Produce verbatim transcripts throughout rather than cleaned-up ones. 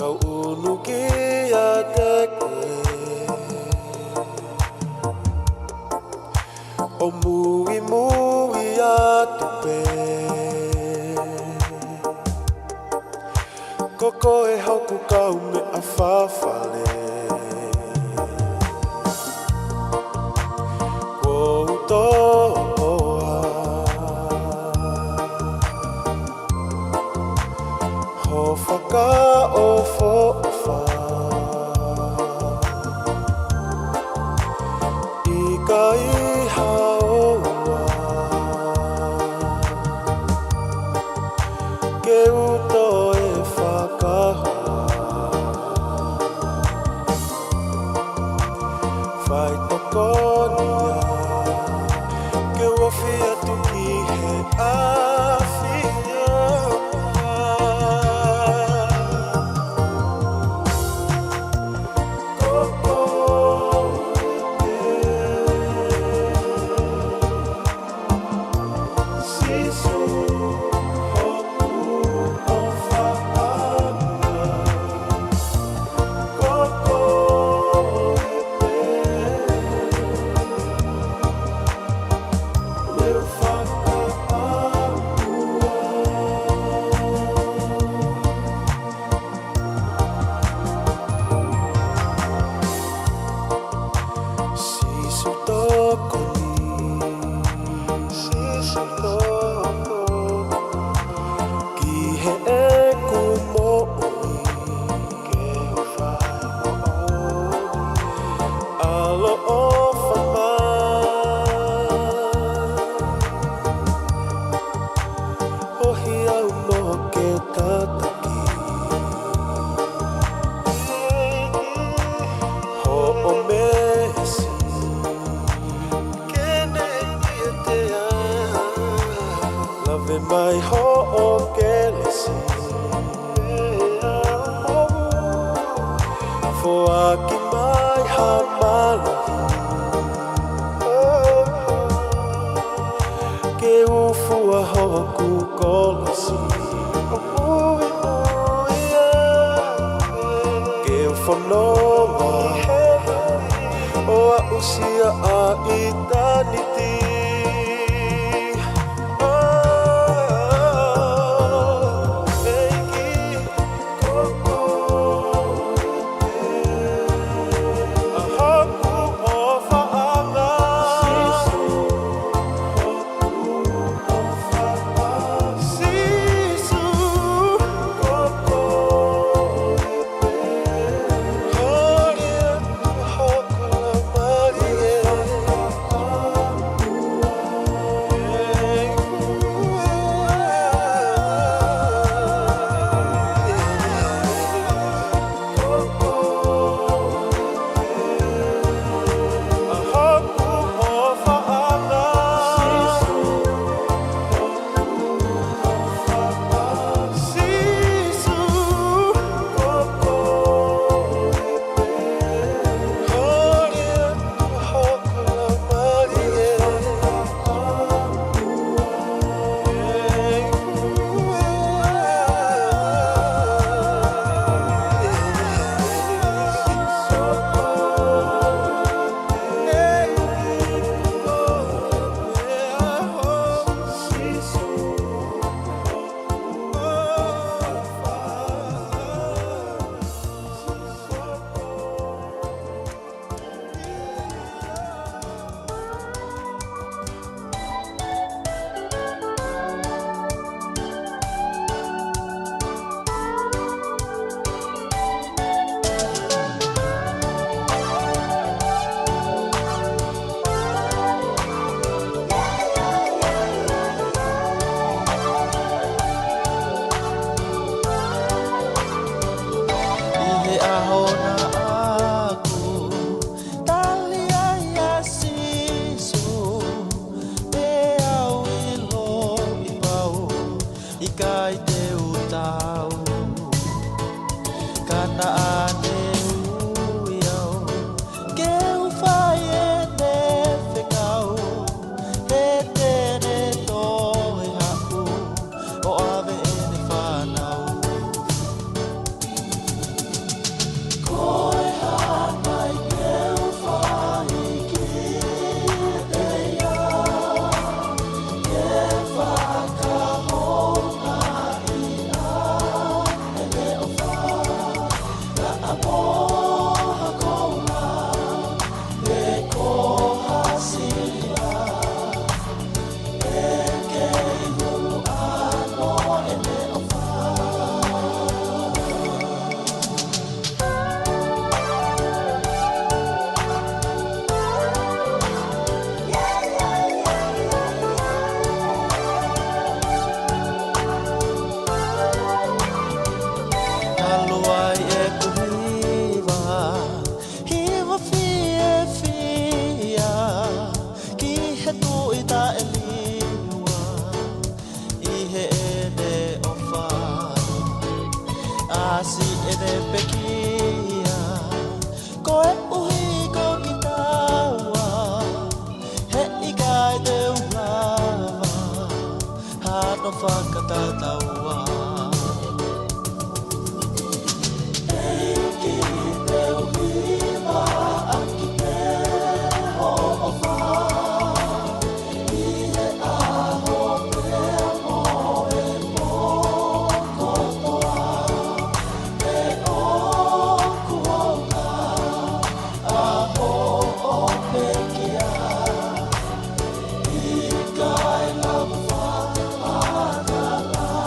Kau ʻunu kiate koe, ʻo muimui atu pē. Ko koe hoku kaumeʻa fafale. Kuo u toʻo ā ho fakaʻofoʻofa. ʻIkai haʻo ʻofa ke u toe fakahoa. Faitokoni ia ke u ofi atu ki he ʻAfiona. Ko koe pē, Sīsū, hoku ʻofaʻanga. Ko koe pē, leu fakaʻauha. Sīsū tokoni, Sīsū tokoni ki heʻeku moʻui, ke u fai moʻoni ʻaloʻofa mai. ʻOhi au mo ke tataki hoʻo meesi, ke ne ʻiate au. Lave mai hoʻo kelesi, foaki mai ha mālohi ke u fua hoku kolosi. ʻO muimui au ke u fononga ʻo aʻusia ʻa ʻitāniti. ʻEiki, ko koe pē, ʻa hoku ʻofaʻanga. Sīsū, ko koe pē, holi atu hoku laumālie. ʻI he ʻaho naʻa ku tali ai ʻa Sīsū, pea u ʻiloʻi pau ʻikai te u tau. Ka naʻa ne ui au ke u fai ʻene fekau, he te ne toe haʻu ʻo ʻave ʻene fānau. ʻi heʻene pekia, koeʻuhi ko kitaua, heʻikai te u lava hano fakatataua. ʻEiki, te u hiva ʻaki pē hoʻo ʻofa ʻi he ʻaho pea mo e pō kotoa. He ʻoku ou ngāue ʻa hoʻo pekia, ʻikai lava fakatataua.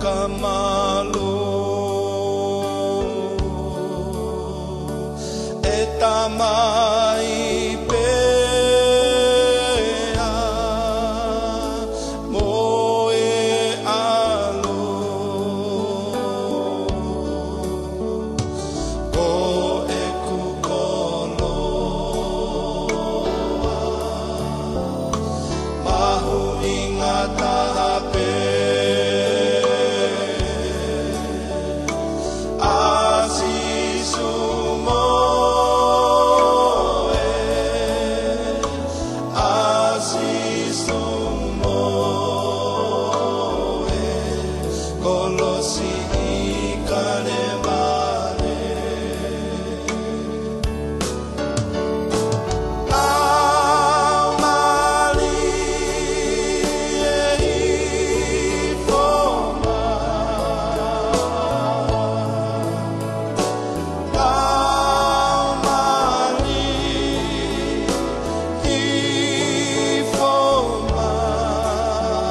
Mālō, ʻe Tamai pē mo e ʻAlo, ko ʻeku koloa mahuʻinga taha pē, ʻa Sīsū mo e, ʻa Sīsū mo e, kolosi ʻi Kalevale. Laumālie hifo mai. Laumālie hifo mai.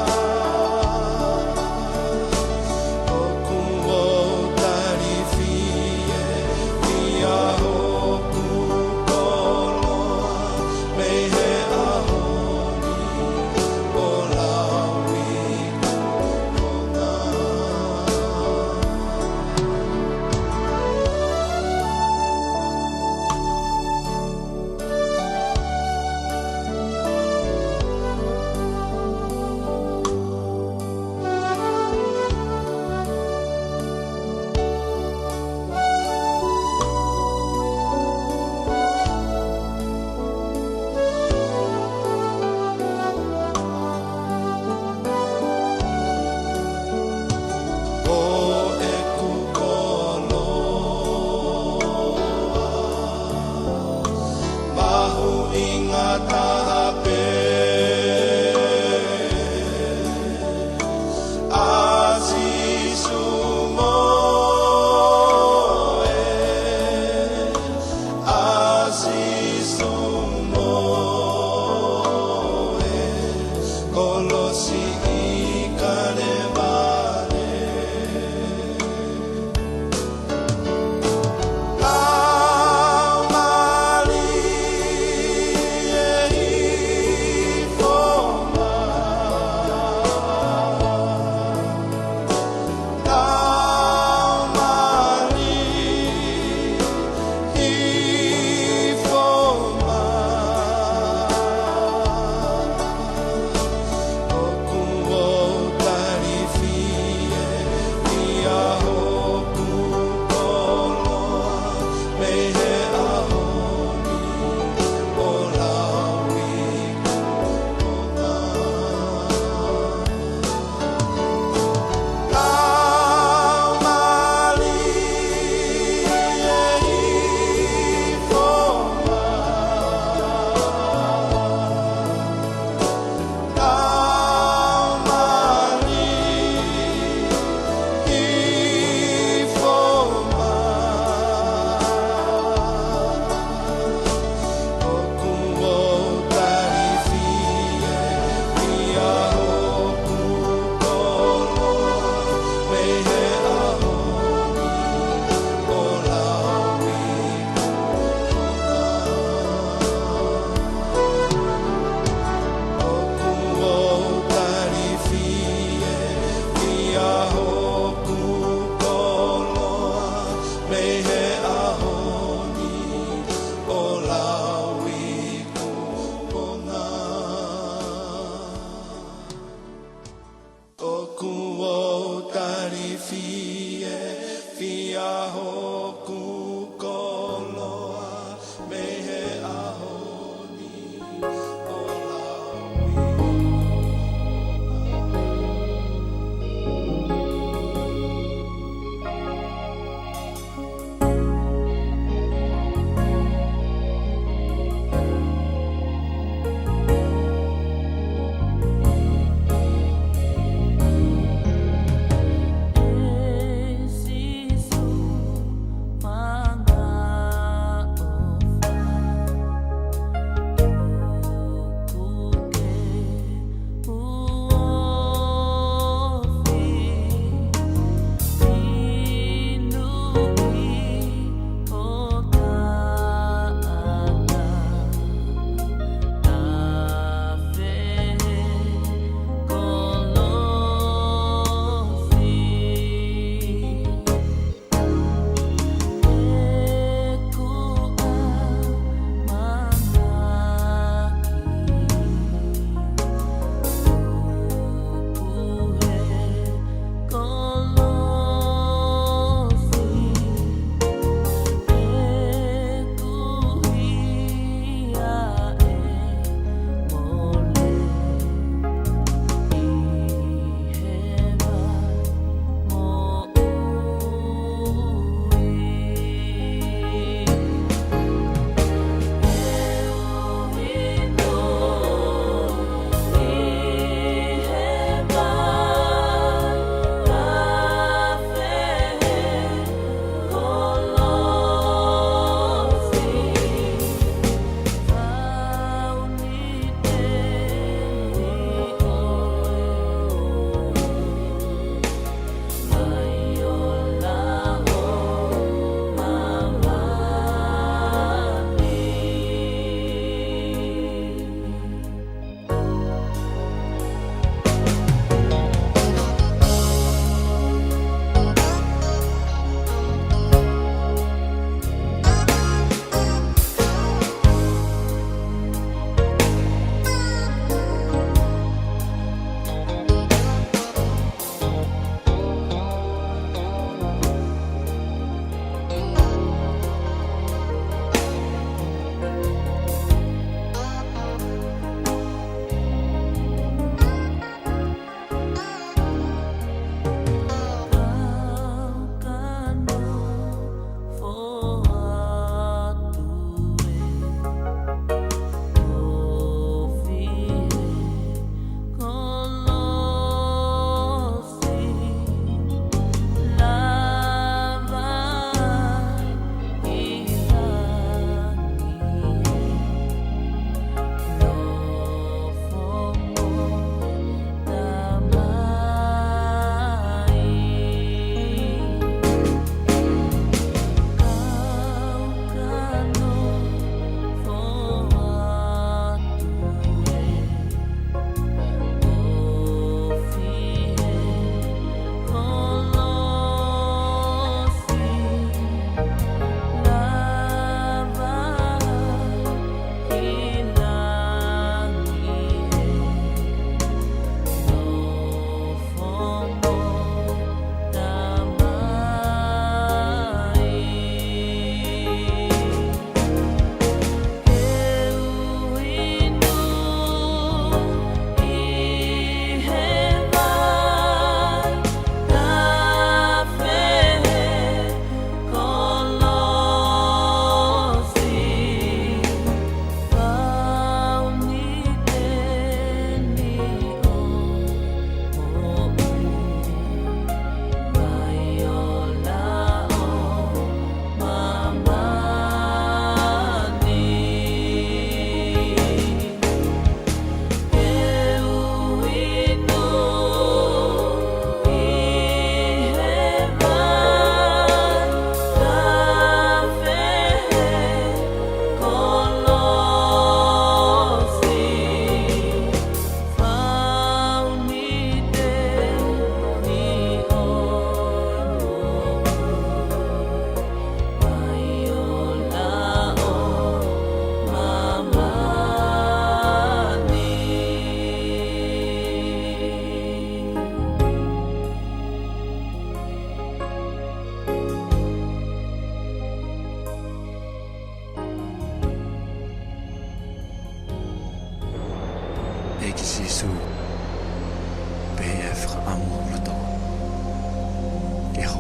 ʻOku ou tali fiefia hoku koloa mei he ʻaho ni ʻo lauikuonga. Ko ʻeku koloa mahuʻinga taha pē, ʻa Sīsū mo e, ʻa Sīsū mo e, kolosi ʻi Kalevale. Laumālie hifo mai. Laumālie hifo mai. ʻOku ou tali fiefia hoku koloa mei he ʻaho ni ʻo lauikuonga. ʻOku ou tali fiefia hoku koloa mei he ʻaho ni ʻo lauikuonga. ʻOku ou tali fiefia hoku koloa mei he ʻaho ni ʻo lauikuonga. ʻOku ou tali fiefia hoku koloa mei he ʻaho ni ʻo lauikuonga.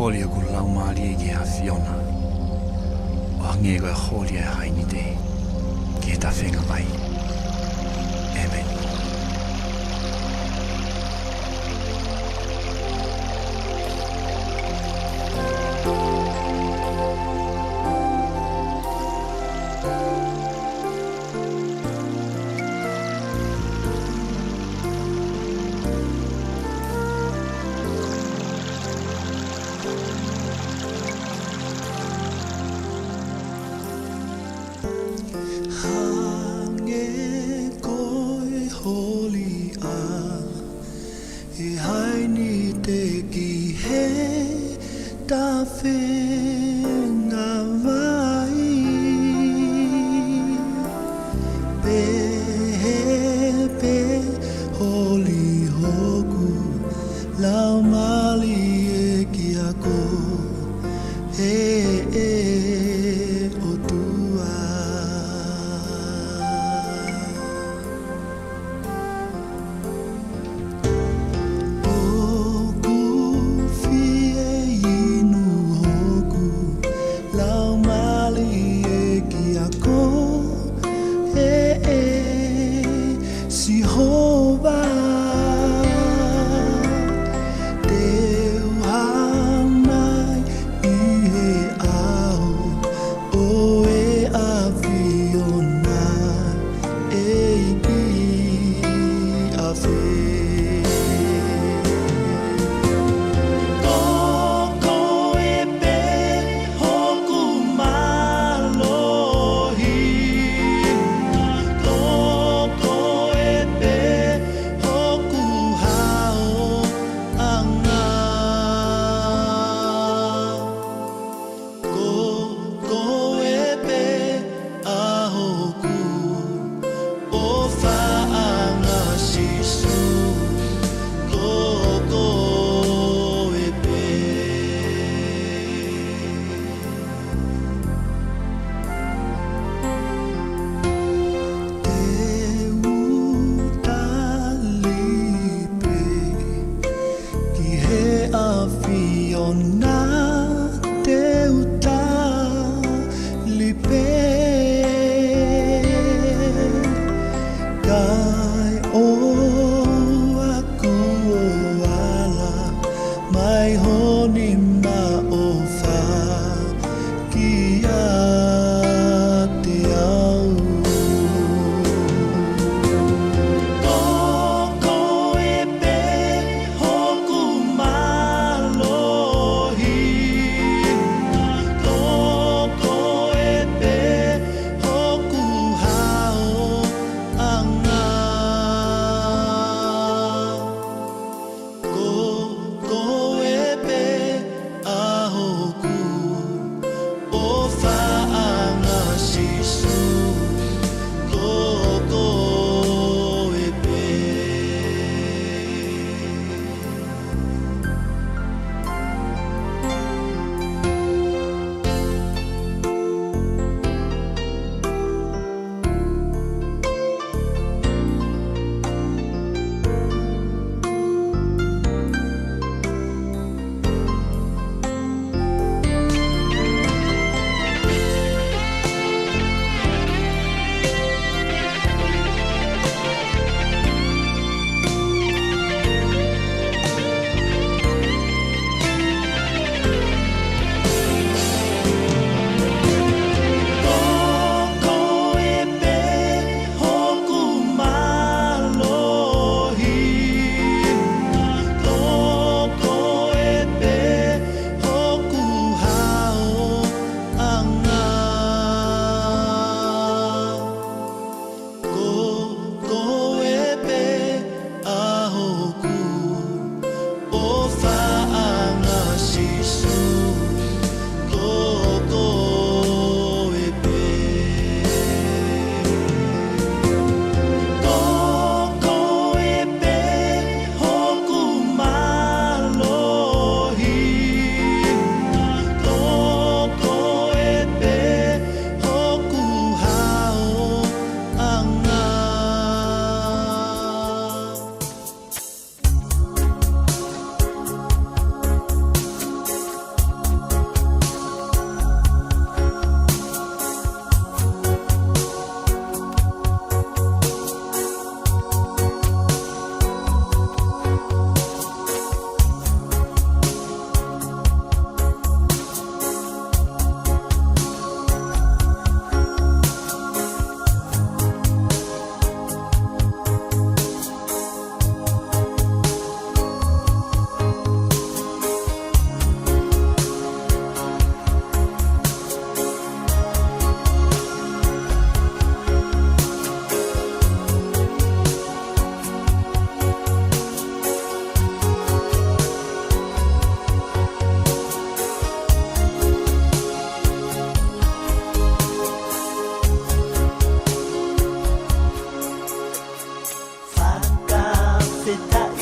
Holi hoku laumālie ki he ʻAfiona, ʻo hangē ko e holi ʻa e hainite ki he tafenga vai. ʻĒmeni. Hangē ko e holi ʻa e hainite ki he tafenga vai, pehē pē holi hoku laumālie kia koe, ʻe ʻOtua. ʻOku fie inu hoku laumālie kia koe, ʻe Sihova. Te u hanai ʻi he ʻao ʻo e ʻAfiona, ʻEiki ʻafē. Ko koe pē hoku mālohi, ko koe pē hoku haoʻanga. Ko koe pē ʻa hoku ʻofaʻanga, Sīsū, ko koe pē. Te u tali pē ki he ʻAfiona, te u tali pē. Kae ʻoua kuo ala mai ho nima ʻofa kiate au. Ko koe pē hoku mālohi,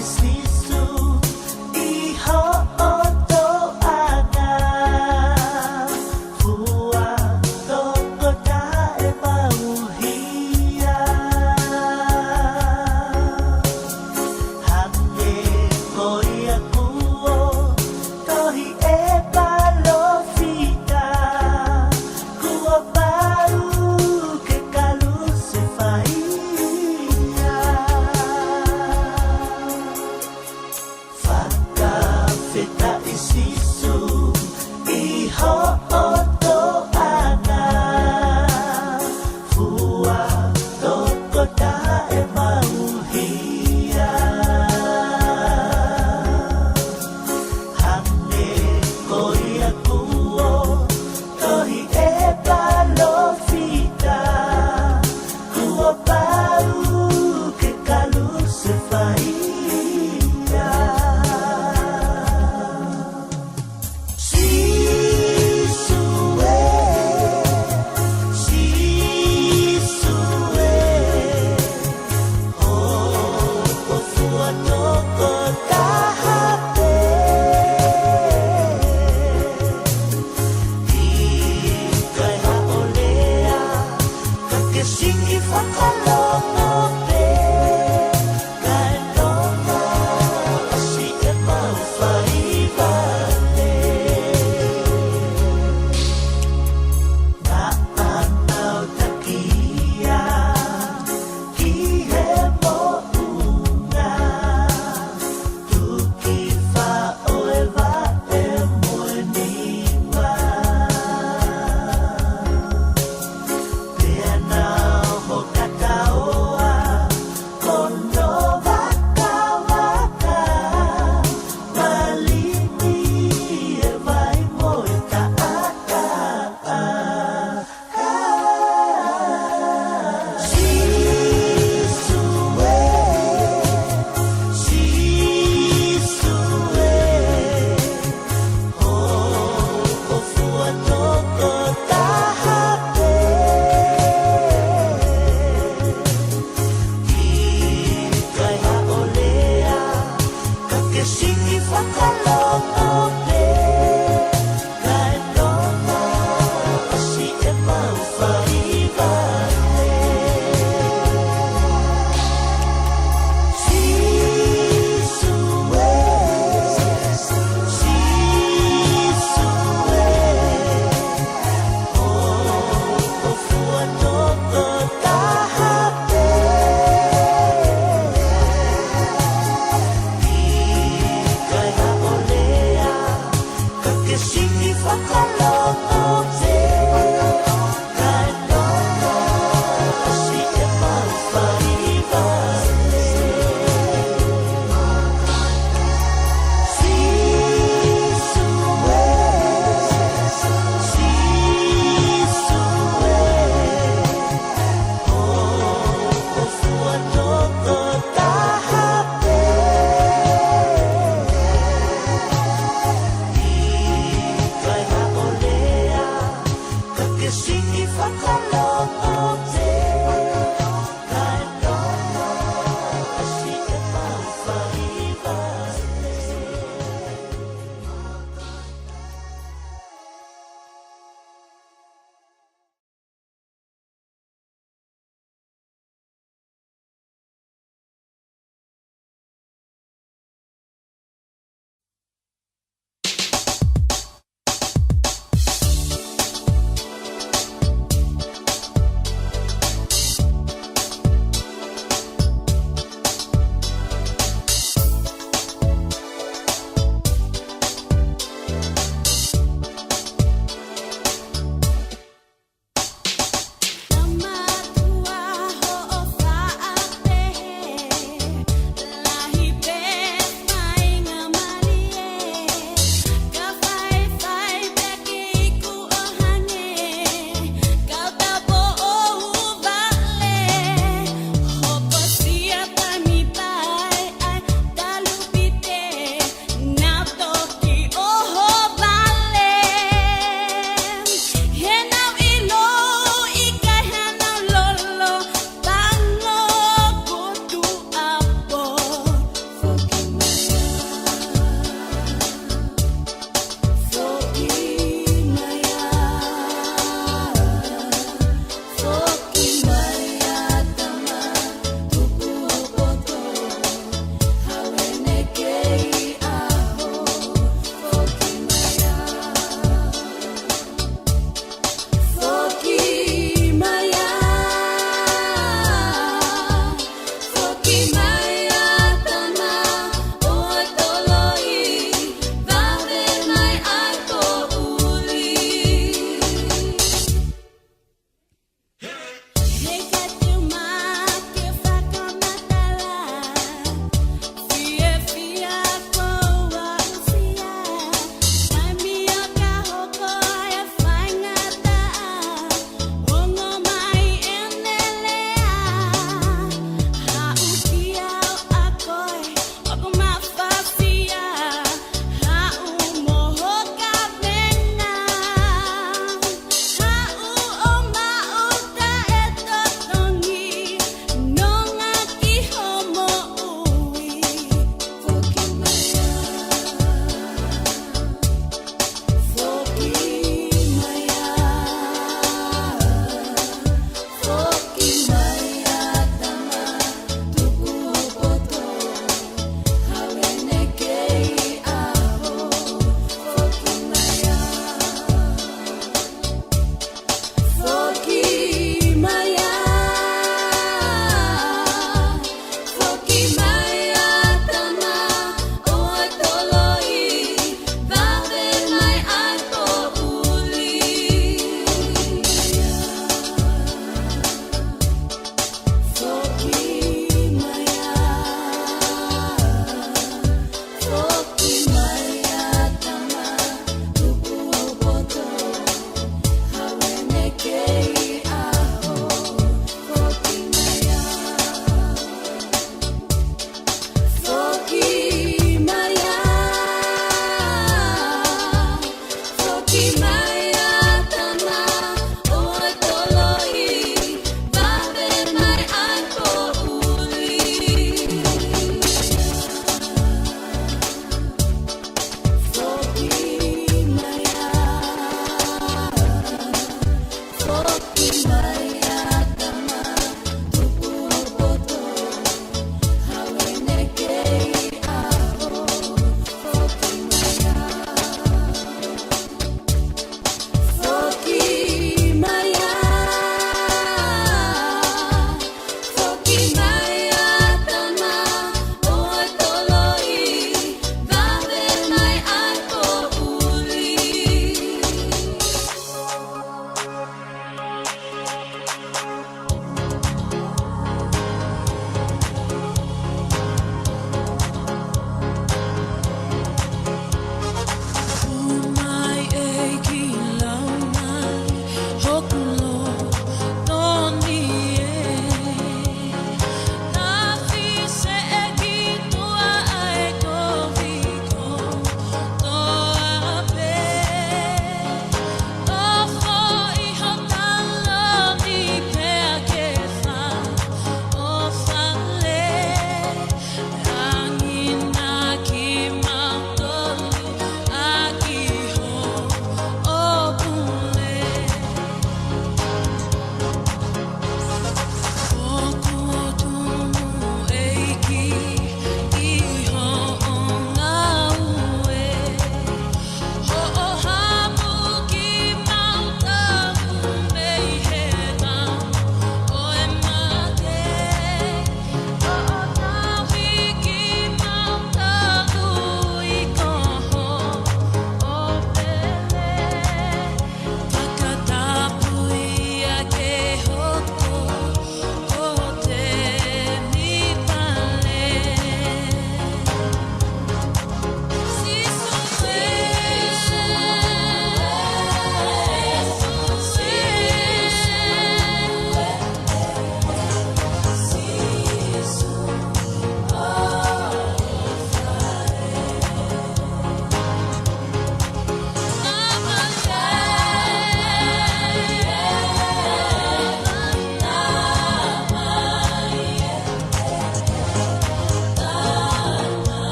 Sīsū, ʻi hoʻo toʻa na, fua tokotaha ʻemau hia. Hangē ko ia kuo tohi ʻe he palōfita, kuo pau ke kalusefai ia. Fakafetaʻi Sīsū, ʻi hoʻo toʻa na, fua tokotaha ʻemau hia. Hangē ko ia kuo tohi ʻe he palōfita, kuo pau ke kalusefai ia.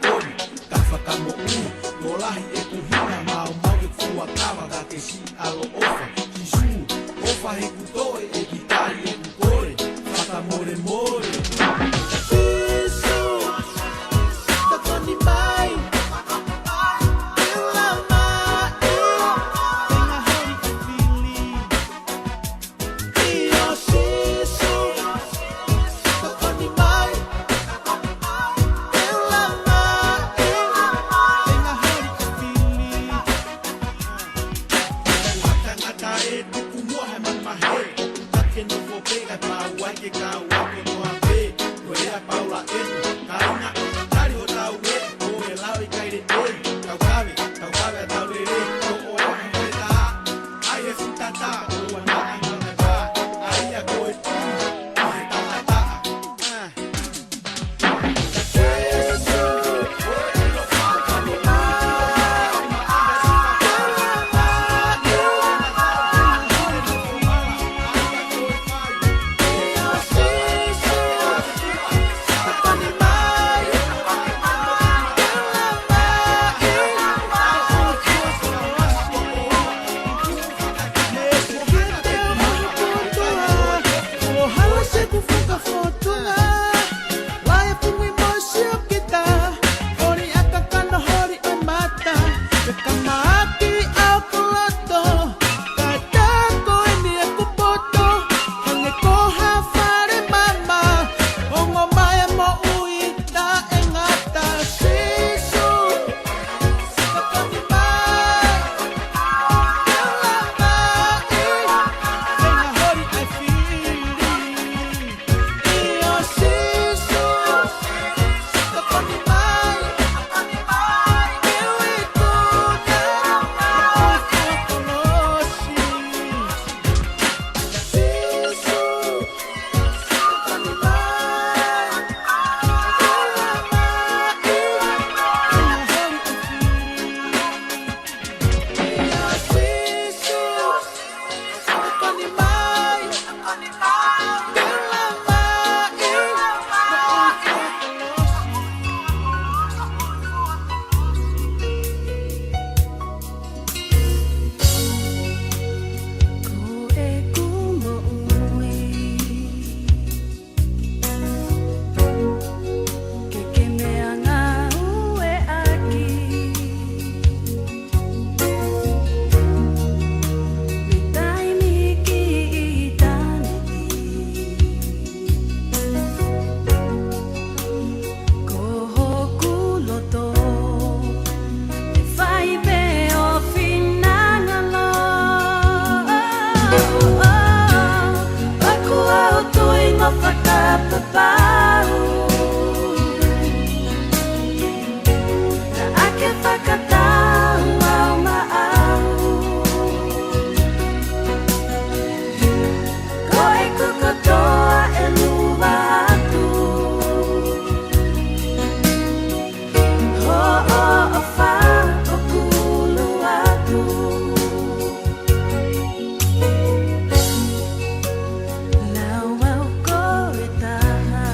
Kori, ka fakamoʻui, tokolahi ʻeku hinga, maumau ke fuakava, ka ke siʻi ʻaloʻofa. Sīsū, ʻofa he kuo toe ʻeku tali ʻeku kole, fakamolemole. Sīsū, tokoni mai, ʻi lava, ʻi lava, ʻi ngā holi ʻa e fili. ʻIo Sīsū, tokoni mai, ʻi lava, ʻi lava, ʻi ngā holi ʻa e fili. Tangata ē, tuku muʻa he mamahi, ka ke nofo pē kae pau ai ke kau ai kotoa pē. Ko ia Paula ē, kāinga, tali hotau ē, ko e lau ʻikai lelei, taukave, taukave ʻa taulele, ko ʻoe ʻaho mo e taha, ʻai he futa tā, ʻoua naʻa ngata tā, ʻai ia ko e tui, ʻi he taʻataʻa. Ke ke meʻangāue ʻaki mei taimi ki ʻitāniti. Ko hoku loto ʻe fai pē ʻo finangalo. ʻOku ou tui mo fakapapau naʻa ke fakatau au maʻau. Ko ʻeku kotoa ʻe luva atu. Hoʻo ʻofa ʻoku lua atu. Lau au ko e taha.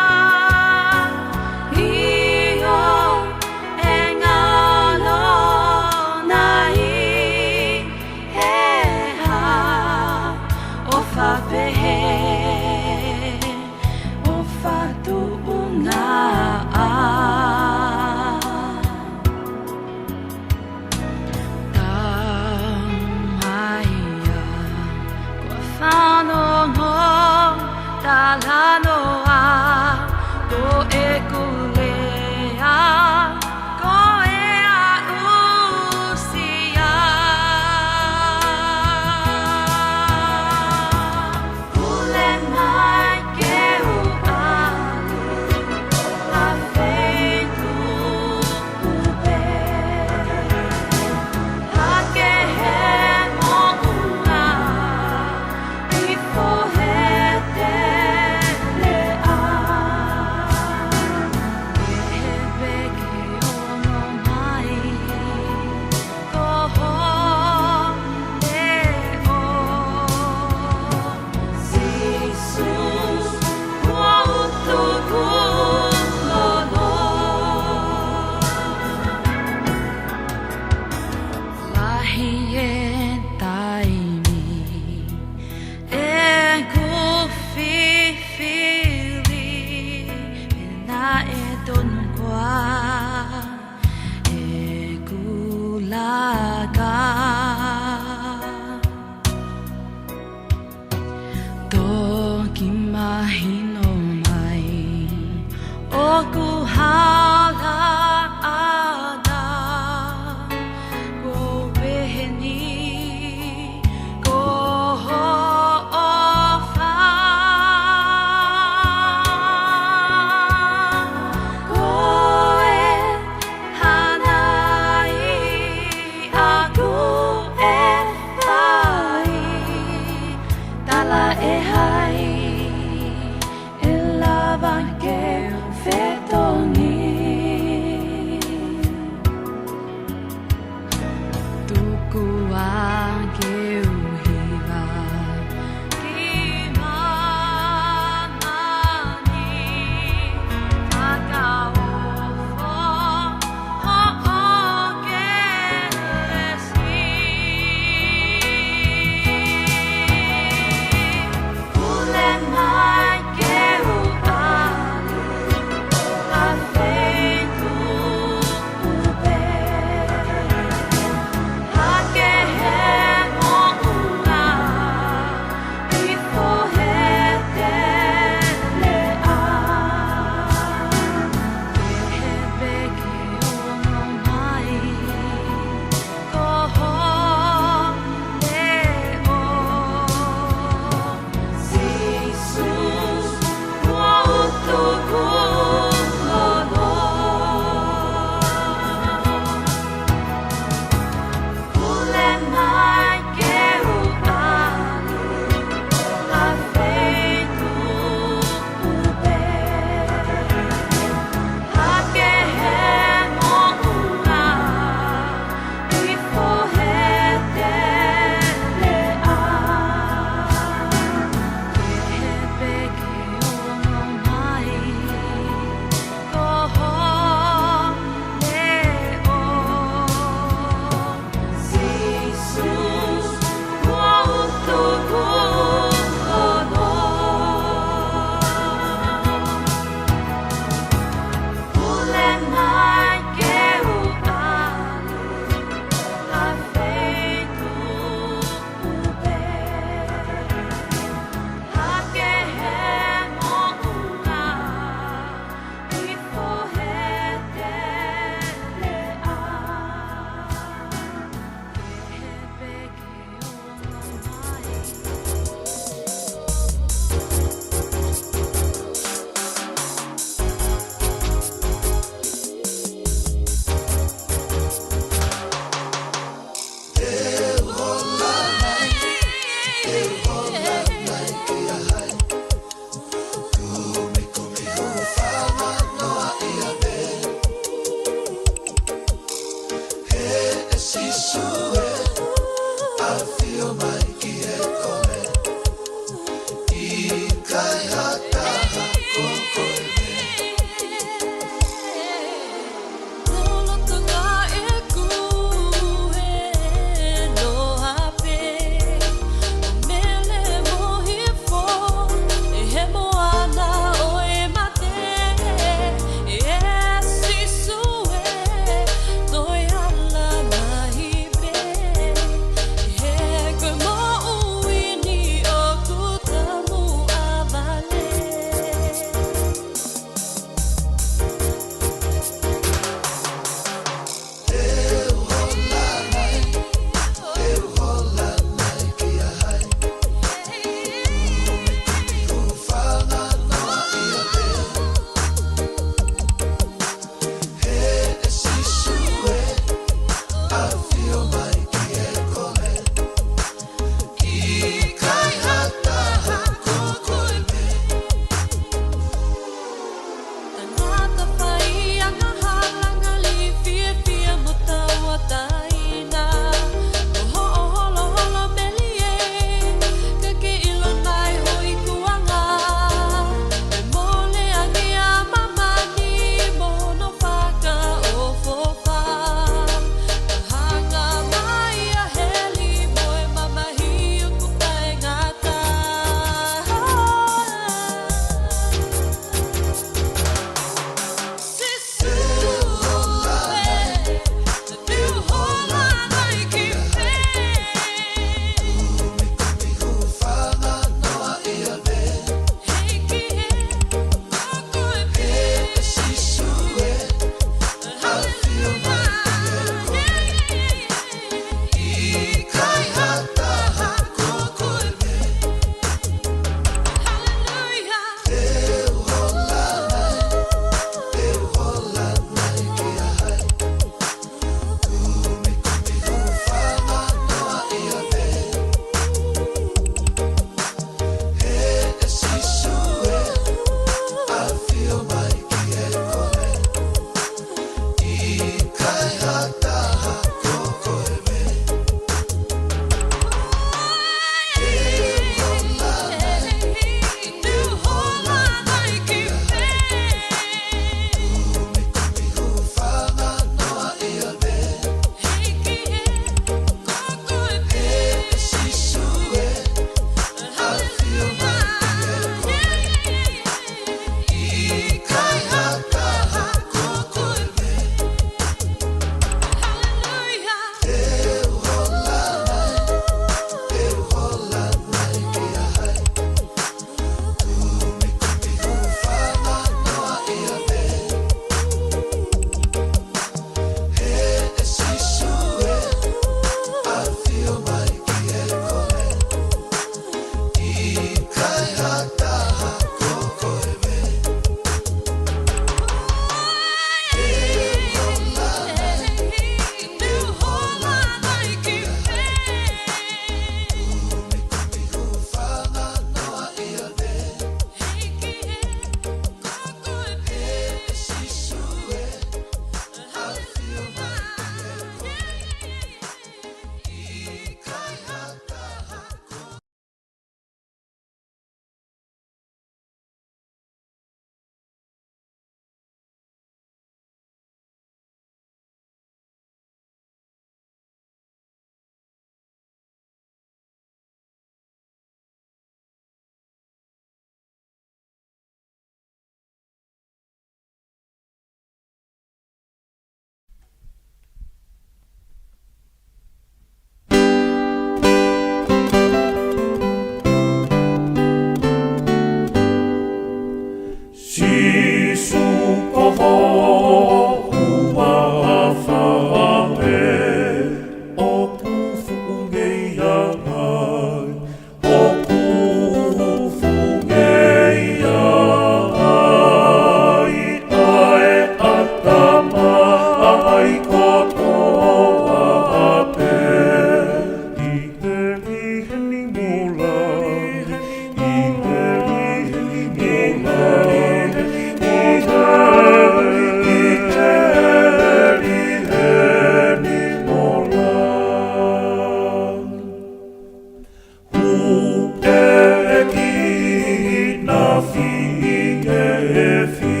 Fiefi,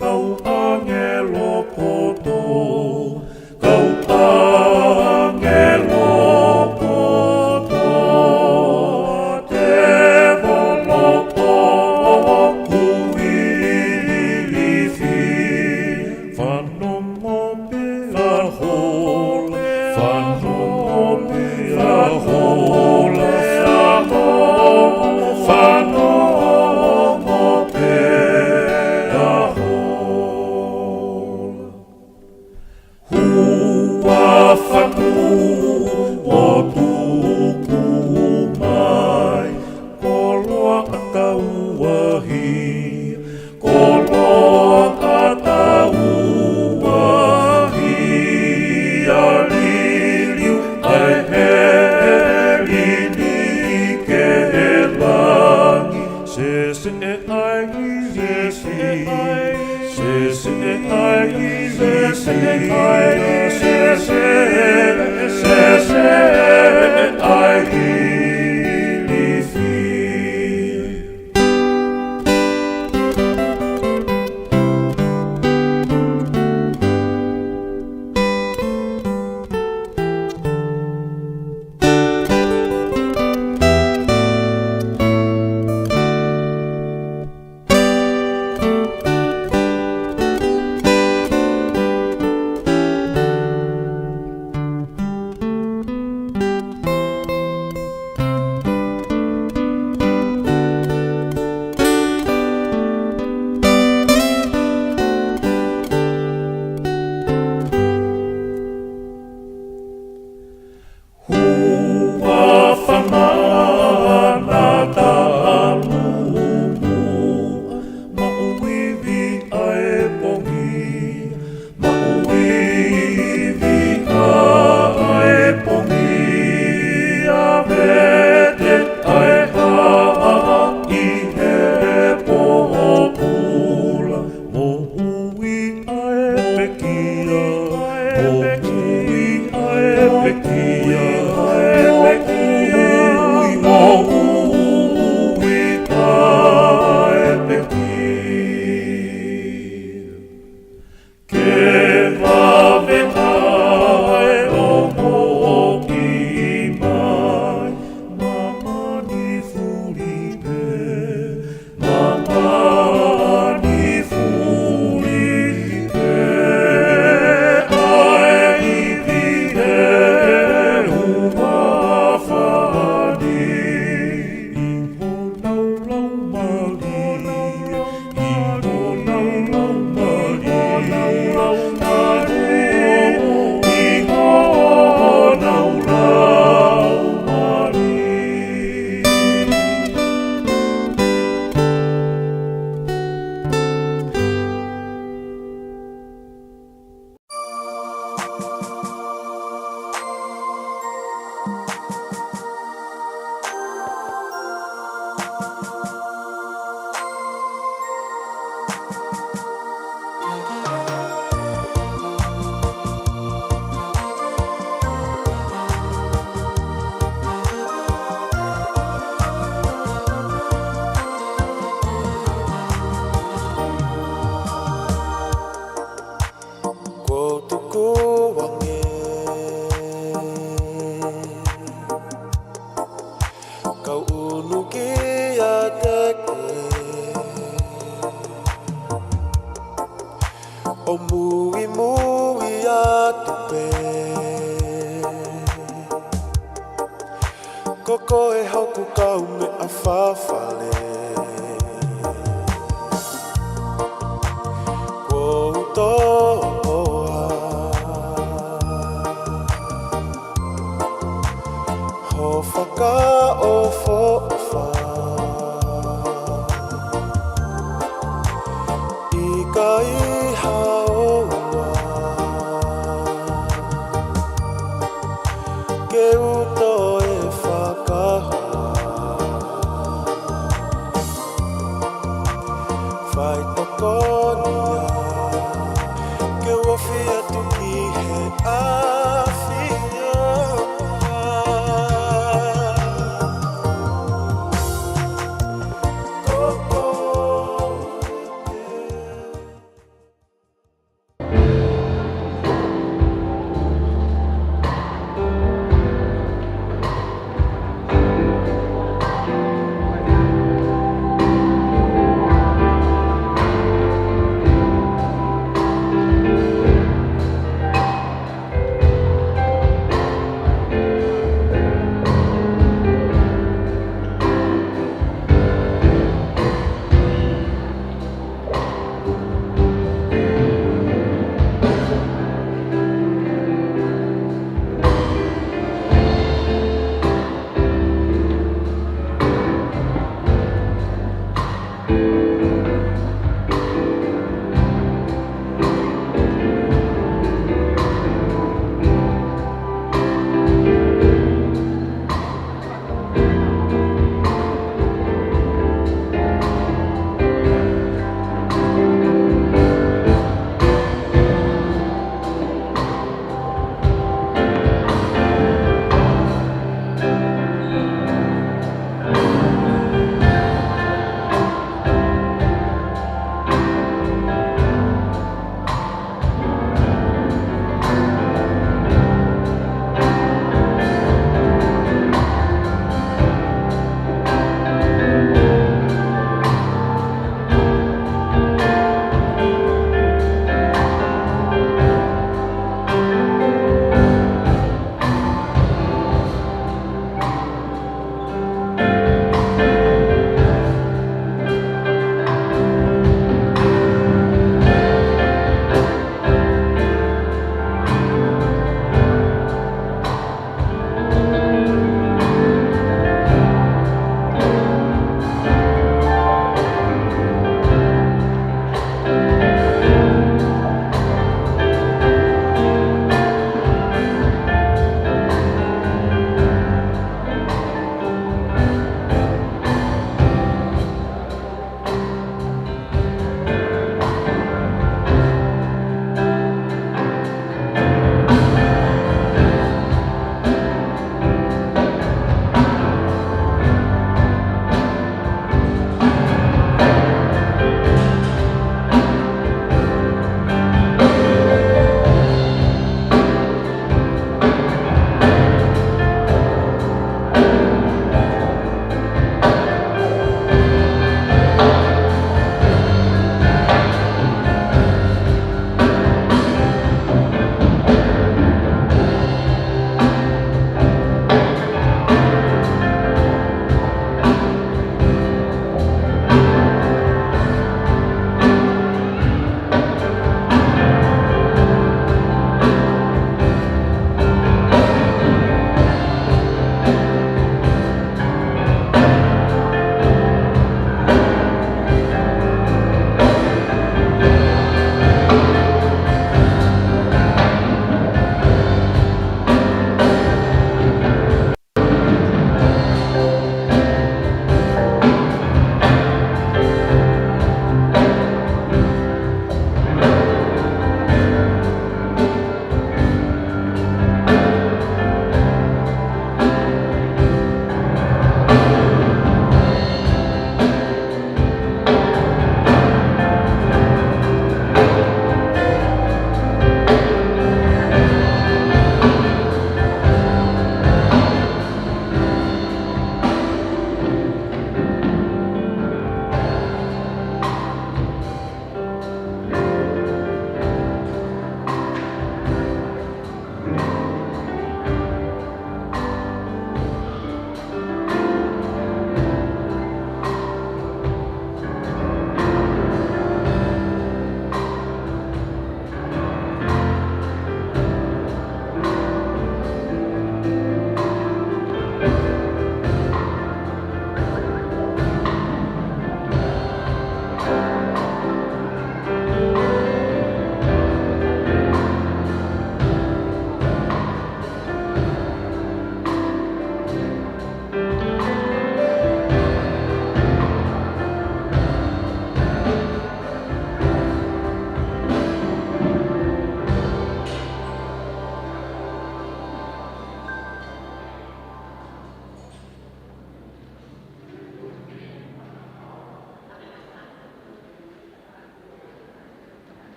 kau ʻāngelo poto, kau ʻāngelo poto, tēvolo ʻoku ilifi. Fanongo pea hola, fanongo pea hola, fanongo pea hola. Huafa kuo tuku mai, koloa ʻa taua hia, koloa ʻa taua hia, liliu ʻa e heli ni ki he langi. Sese ʻa e ʻilisi, sese ʻa e ʻilisi, sese, sese ʻa e ʻilisi. Huafa mana talu muʻa, maʻu ivi ʻa e pongia, maʻu ivi ʻa e pongia, vete ʻa e haʻa ʻi he pōpula, moʻui ʻa e pekia, moʻui ʻa e pekia, moʻui, moʻui ʻa e pekia. Ke vave ʻa e ongoʻi mai, māmani fuli pē, māmani fuli pē, ʻa e ivi he huafa ni. ʻI honau laumālie, ʻi honau laumālie, ʻi honau laumālie. Kuo u tukuange, kau ʻunu kiate koe, ʻo muimui atu pē. Ko koe hoku kaumeʻa fafale. Kuo u toʻoa ho fakaʻofoʻofa. ʻIkai haoa ke u toe fakahoa. Fai tokoni ia ke u ofi atu ki he ʻAfiona. Ko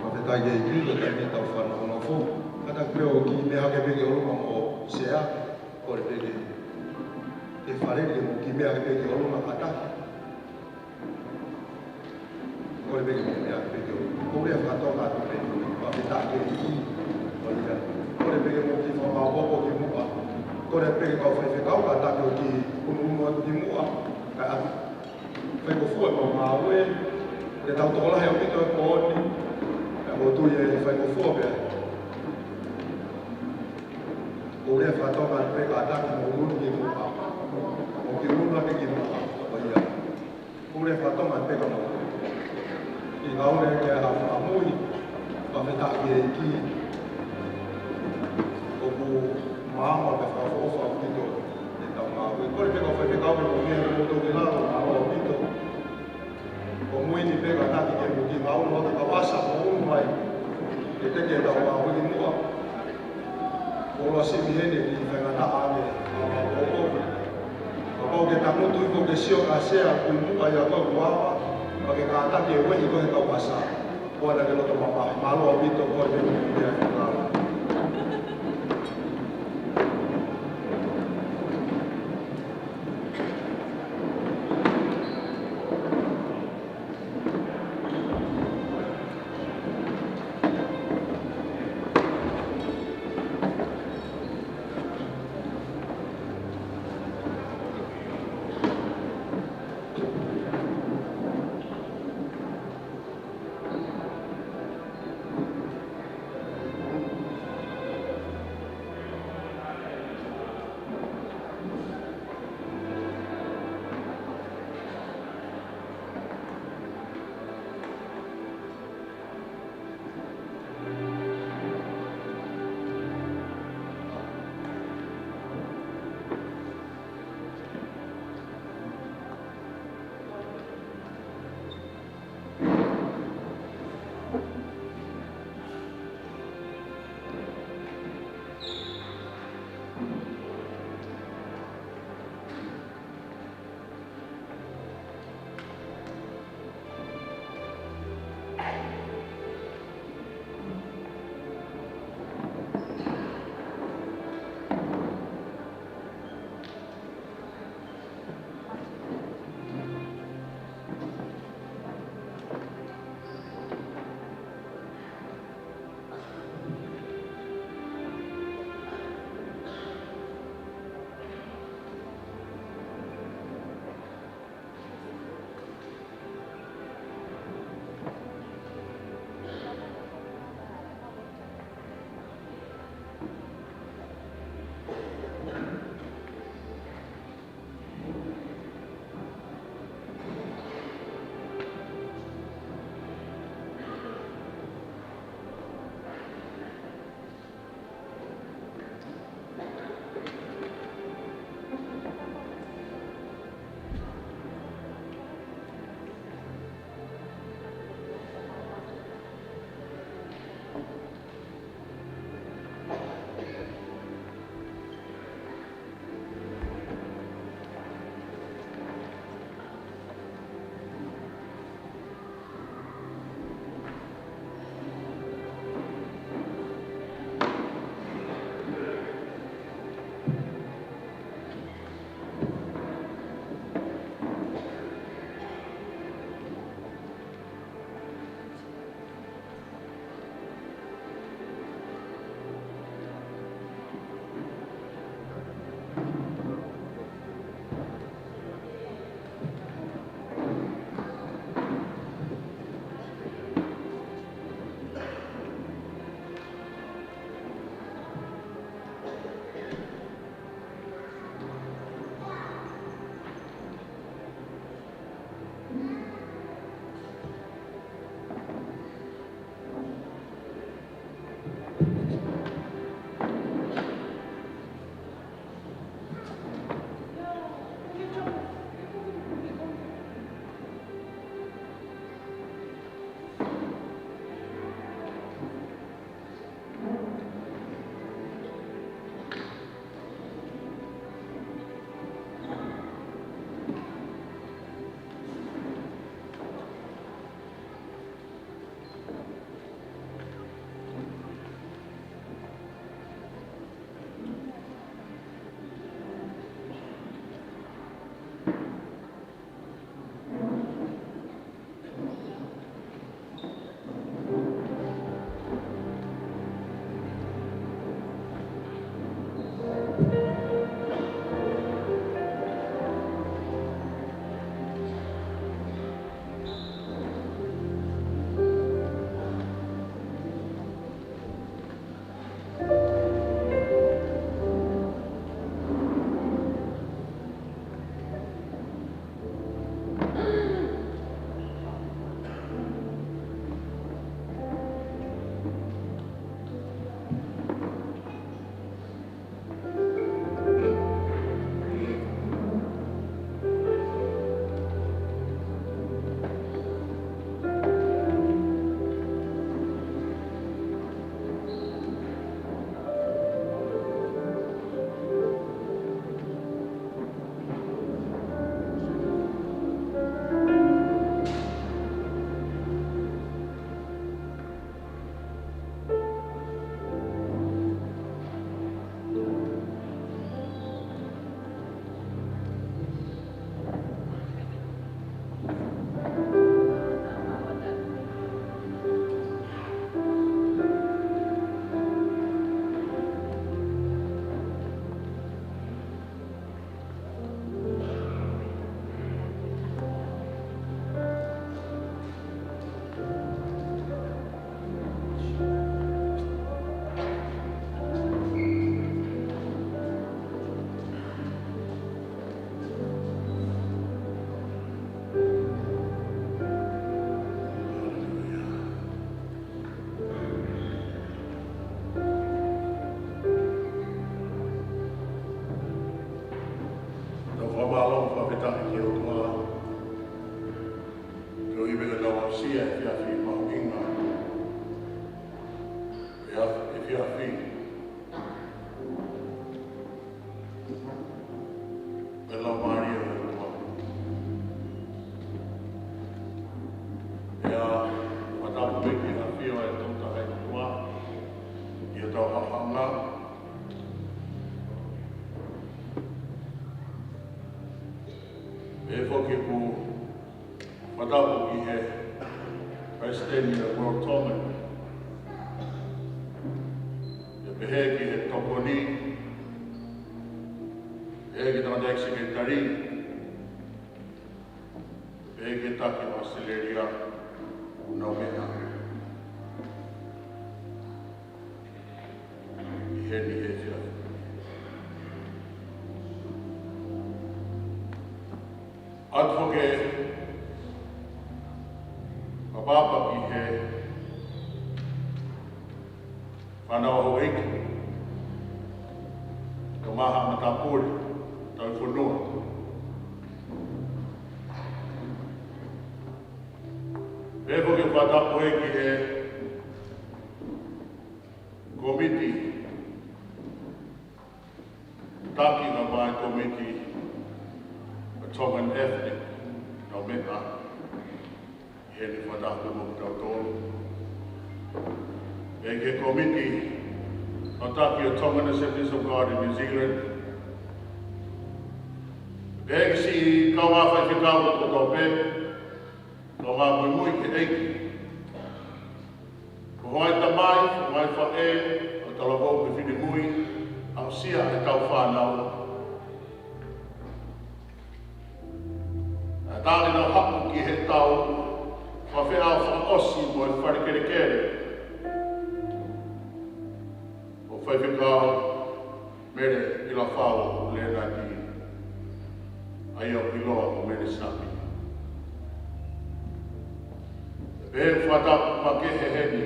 Fakafetaʻi ki he ʻEiki, ko e taimi ʻetau fanofonofo. Kātaki pē ʻo kiʻi meʻa hake pē ki ʻolunga mo e sea, kole pē ke, ke fale ke mou kiʻi meʻa hake pē ki ʻolunga kātaki. Kole pē ke mou kiʻi meʻa hake pē ki ʻolunga. Ko e lea faka-Tonga atu pē, fakafetaʻi ki he ʻEiki. Ko ia. Kole pē ke mou kiʻi fakamaopoopo ki muʻa. Kole pē ki he kau faifekau kātaki ʻo kiʻi unuunu atu ki muʻa. Kae ʻatu faingofua ʻemau ngāue, ke tau tokolahi ʻaupito he pō ni, pea ʻoku ou tui ʻe faingofua pē. Ko e lea faka-Tonga pē kātaki mou unuunu ki muʻa, mou kiʻi unuunu hake ki muʻa, ko ia. Ko e lea faka-Tonga pē ka mou kiʻi ngāue ke ʻalu ʻamui, fakafetaʻi ki he ʻEiki. ʻOku maama pea fakaʻofoʻofa ʻaupito ʻetau ngāue. Kole pē kau faifekau ke mou meʻa ke mou toki lalo, mālō ʻaupito. Ko e muimui pē kātaki ke mou kiʻi ngāue ʻo hake kau ʻasa ʻo ʻunu mai. Ke teke ʻetau ngāue ki muʻa. Ko e lasi mi heni ki he faingataʻa ange, ʻo, ʻo, ʻo. Kapau ke tangutu hifo ke sio ka sea, kui muʻa ia ko e kuava, pea ke kātaki e ueʻi ko ē he kau ʻasa. Ko ena ke loto mamahi, mālō ʻaupito, kole pē mou meʻa ke lalo. Afi. ʻE Laumālie ʻo e ʻOtua. ʻE fakatapu pē ki he ʻafio ʻa e Tokotaha ʻOtua ʻi hotau haʻohaʻonga. Pehē foki ʻoku fakatapu ki he Palesiteni ʻo e World Tongan. Pea pehē ki he tokoni, pehē ki he tangataʻeiki sekelitali, pehē ki he taki ʻo ʻAositelēlia, ʻoku nau meʻa ʻi heni he efiafi. ʻOatu foki e fakatapu ki he fānau ʻa houʻeiki, kae ʻumaʻā haʻa matāpule, tauhi fonua. Pehē foki e fakatapu ki he kōmiti taki, kae ʻumaʻā e kōmiti ʻo e Tongan Ethnic, ʻoku nau meʻa ʻi heni, fakatapu mo kitautolu. Pehē ki he kōmiti ʻo e taki ʻo e Tongan Assemblies of God in New Zealand. Pehē ki siʻi kaungā faifekau kotoa pē, kaungā muimui ki he ʻEiki. Ko hoʻo tamai, ko hoʻo faʻē, ʻo talavou mo e finemui, aʻusia ʻetau fānau. Naʻa tau haʻu ki heʻetau faifekau fakaʻosi mo e fale kelekele ʻo Faifekau Mele ʻIlafau Lēnati, ʻa ia ʻoku ʻiloa ko Mele Sami. Pea pehē fakatapu makehe heni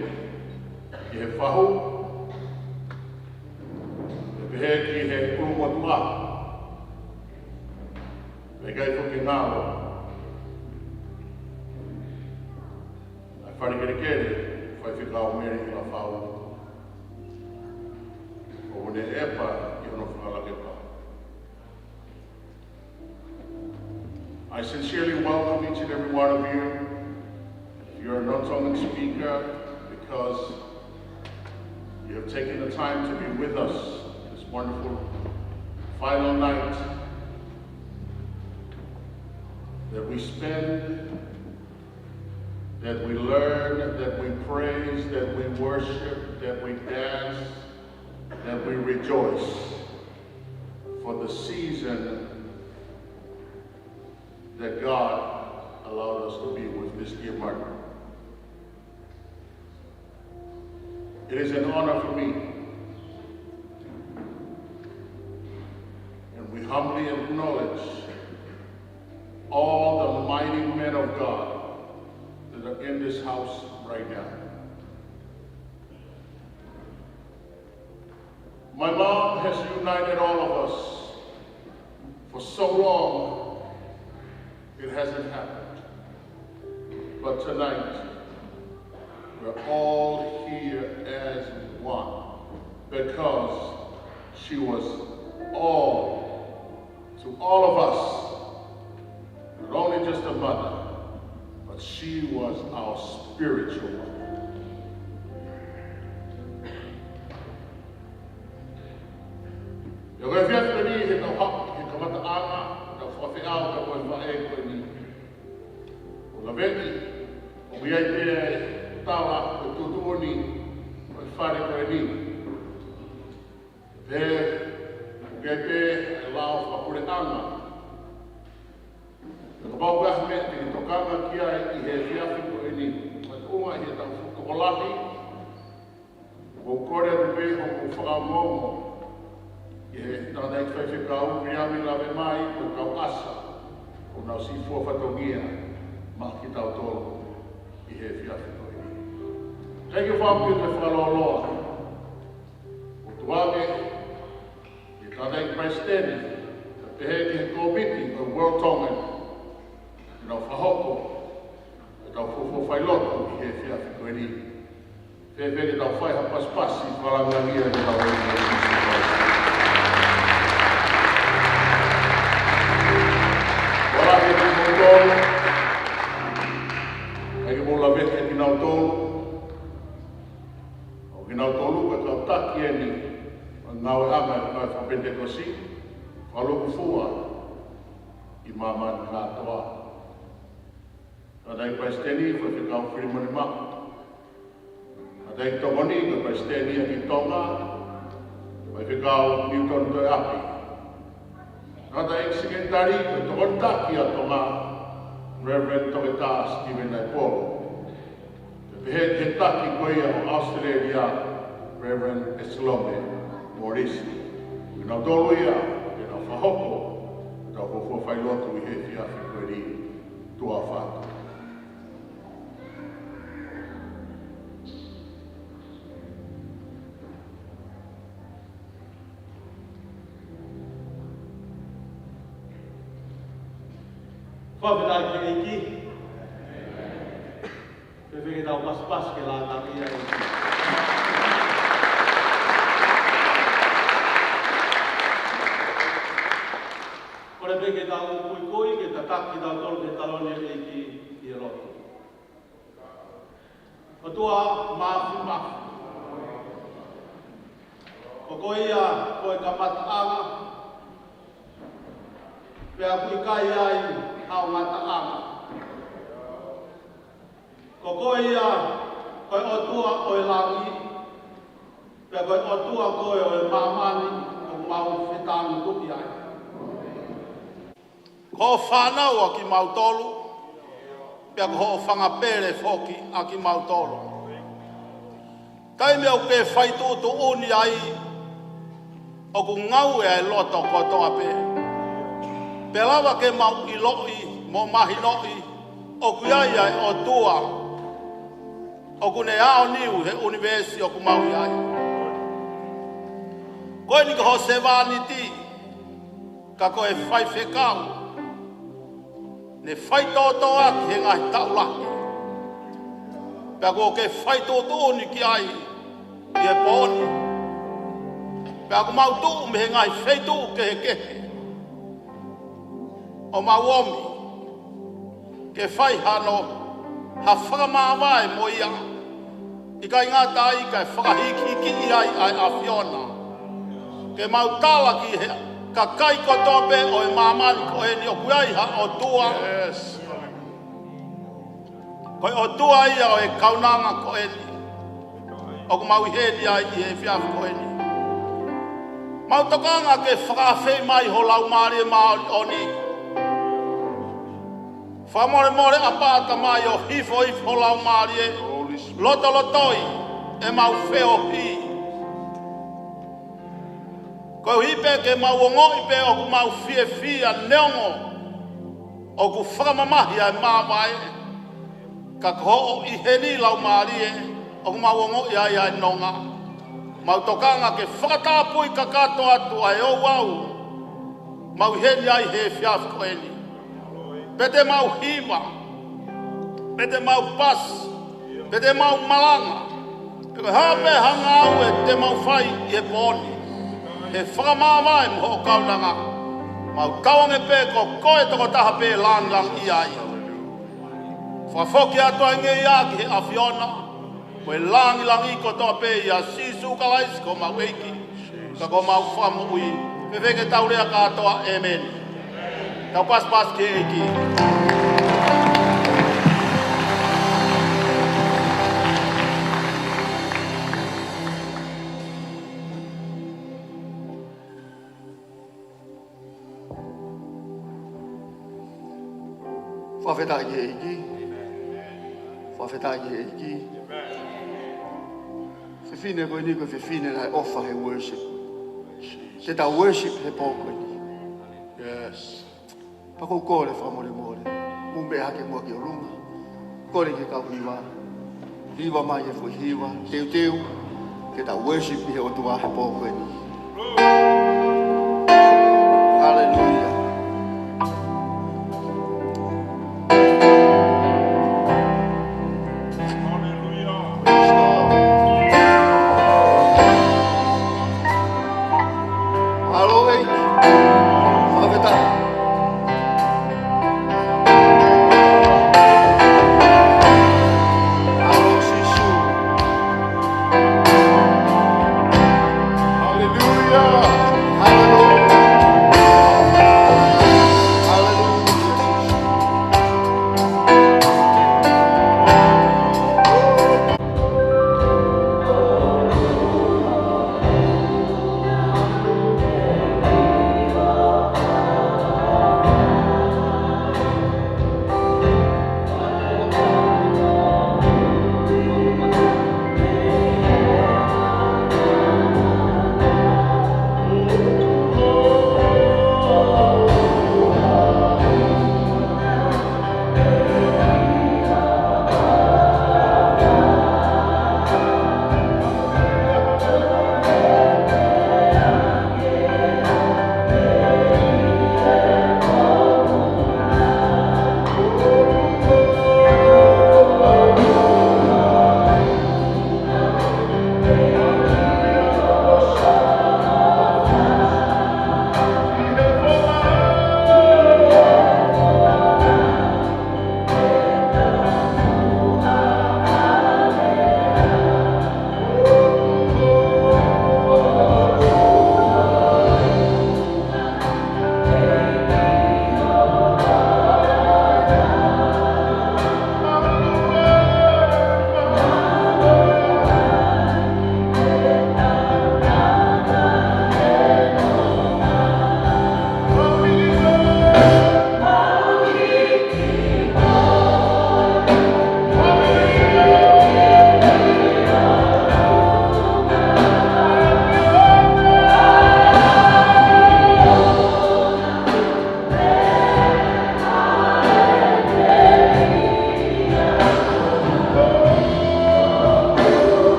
ki he fahu, pea pehē ki he ʻulumotuʻa, pea ʻikai foki ngalo ʻa e fale kelekele, Faifekau Mele ʻIlafau. ʻOku ne ʻepa ʻi hono fakalake pau. I sincerely welcome each and every one of you. If you're a non-Tongan speaker, because you have taken the time to be with us this wonderful final night that we spend, that we learn, that we praise, that we worship, that we dance, that we rejoice for the season that God allowed us to be with this dear mother. It is an honor for me, and we humbly acknowledge all the mighty men of God that are in this house right now. My mom has united all of us for so long, it hasn't happened. But tonight, we're all here as one because she was all to all of us, not only just a mother, but she was our spiritual mother. ʻI he efiafi ko eni, heʻetau haʻu ki he kamataʻanga ʻetau fakafeʻao mo e faʻē ko eni, ʻoku laveʻi, ʻoku ʻi ai pē ʻa e tala ʻo e tuʻutuʻuni ʻo e fale ko eni. Pea ʻoku ʻi ai pē ʻa e lao fakapuleʻanga. Pea kapau ko ha meʻa te ke tokanga ki ai ʻi he efiafi ko eni, ko e tuʻunga ʻi heʻetau tokolahi, ʻoku ou kole atu pē hoʻo fakaongoongo ki he tangataʻeiki faifekau, Viliami Lavemai, mo e kau ʻasa, ʻoku nau siʻi fua fatongia maʻa kitautolu ʻi he efiafi ko eni. Thank you, Father, ki he fakalōloa. ʻOku tuku ange ki he tangataʻeiki palesiteni, pea pehē ki he kōmiti ʻo e World Tongan, ke nau fakahoko ʻetau fuofua failotu ʻi he efiafi ko eni. Fēfē ke tau fai ha pasipasi fakalangilangi ki he ʻEiki ko Sīsū Kalaisi. Ua lahi ʻa kimoutolu, ʻai ke mou lave ʻa kinautolu, ʻo kinautolu ko e kau taki eni ʻo e ngāueʻanga ʻo e Fakapenitekosi, fakalūkufua ʻi māmani kātoa. Tangataʻeiki Palesiteni, Faifekau Filimone Maʻu. Tangataʻeiki Tokoni, ko e Palesiteni ʻa e Tonga, Faifekau Newton Toeapi. Tangataʻeiki Sekelitali, ko e Tokoni Taki ʻa Tonga, Reverend Toketā Stephen Naipolo. Pehē ki he taki ko ia ʻo ʻAositelēlia, Reverend ʻEsilome Morisi. Ko kinautolu ia, ke nau fakahoko ʻetau fuofua failotu ʻi he efiafi ko eni. Tuʻa ʻofa atu. Fakafetaʻi ki he ʻEiki. Fēfē ke tau pasipasi ke lāngilangiʻia ʻa e ʻEiki. Kole pē ke tau kuikui, ke tataki kitautolu ki he taloni ʻa e ʻEiki ʻi he lotu. ʻOtua Māfimafi, ko koe ia ko e kamataʻanga, pea ʻoku ʻikai ai haʻo ngataʻanga. Ko koe ia ko e ʻOtua ʻo e langi, pea ko e ʻOtua koe ʻo e māmani ʻoku mau fetāngutuʻi ai. Ko hoʻo fānau ʻa kimautolu, pea ko hoʻo fanga pele foki ʻa kimautolu. Taimi ʻoku ke fai tuʻutuʻuni ai, ʻoku ngāue ʻa e loto kotoa pē. Pea lava ke mau ʻiloʻi mo mahinoʻi, ʻoku ʻi ai ʻa e ʻOtua ʻoku ne aoniu he ʻunivēsi ʻoku mau ʻi ai. Ko eni ko ho sevāniti, ka ko e faifekau ne faitōtōaki he ngaahi taʻu lahi. Pea kuo ke fai tuʻutuʻuni ki ai ʻi he pō ni. Pea ʻoku mau tuʻu mei he ngaahi feituʻu kehekehe ʻo mau ōmi ke fai hano, ha fakamāvae mo ia. ʻIkai ngata ai kae fakahikihikiʻi ai ʻa e ʻAfiona. Ke mau tala ki he kakai kotoa pē ʻo e māmani ko eni ʻoku ʻi ai ha ʻOtua. Yes. Ko e ʻOtua ia ʻo e kaunanga ko eni ʻoku mau ʻi heni ai ʻi he efiafi ko eni. Mau tokanga ke fakaafeʻi mai ho Laumālie Māʻoniʻoni. Fakamolemole ʻApā Tamai ʻo hifo hifo ho Laumālie, lotolotoi ʻemau feohi. Koeʻuhi pē ke mau ongoʻi pē ʻoku mau fiefia neongo ʻoku fakamamahi ʻa e māvae, ka ko hoʻo ʻi heni Laumālie, ʻoku mau ongoʻi ai ʻa e nonga. Mau tokanga ke fakatapui kakato atu ʻa e ouau mau ʻi heni ai he efiafi ko eni. Pea te mau hiva, pea te mau pasi, pea te mau malanga, pe ko e hā pē ha ngāue te mau fai ʻi he pō ni, he fakamāvae mo hoʻo kaunanga, mau tauange pē ko koe tokotaha pē lāngilangiʻia ai. Fakafoki atu ai ngeia ki he ʻAfiona, ko e lāngilangi kotoa pē ʻia Sīsū Kalaisi ko homau ʻEiki, ka ko homau Fakamoʻui. Fēfē ke tau lea kātoa, ʻēmeni. Tau pasipasi ki he ʻEiki. Fakafetaʻi ki he ʻEiki. Fakafetaʻi ki he ʻEiki. Fefine ko eni ko e fefine naʻe ʻofa he worship. Te tau worship he pō ko eni. Yes. Pea ʻoku ou kole fakamolemole, mou meʻa hake muʻa ki ʻolunga. Kole ki he kau hiva, hiva mai e foʻi hiva teuteu, ke tau worship ʻi he ʻOtua he pō ko eni. Hallelujah. Hallelujah. Praise God.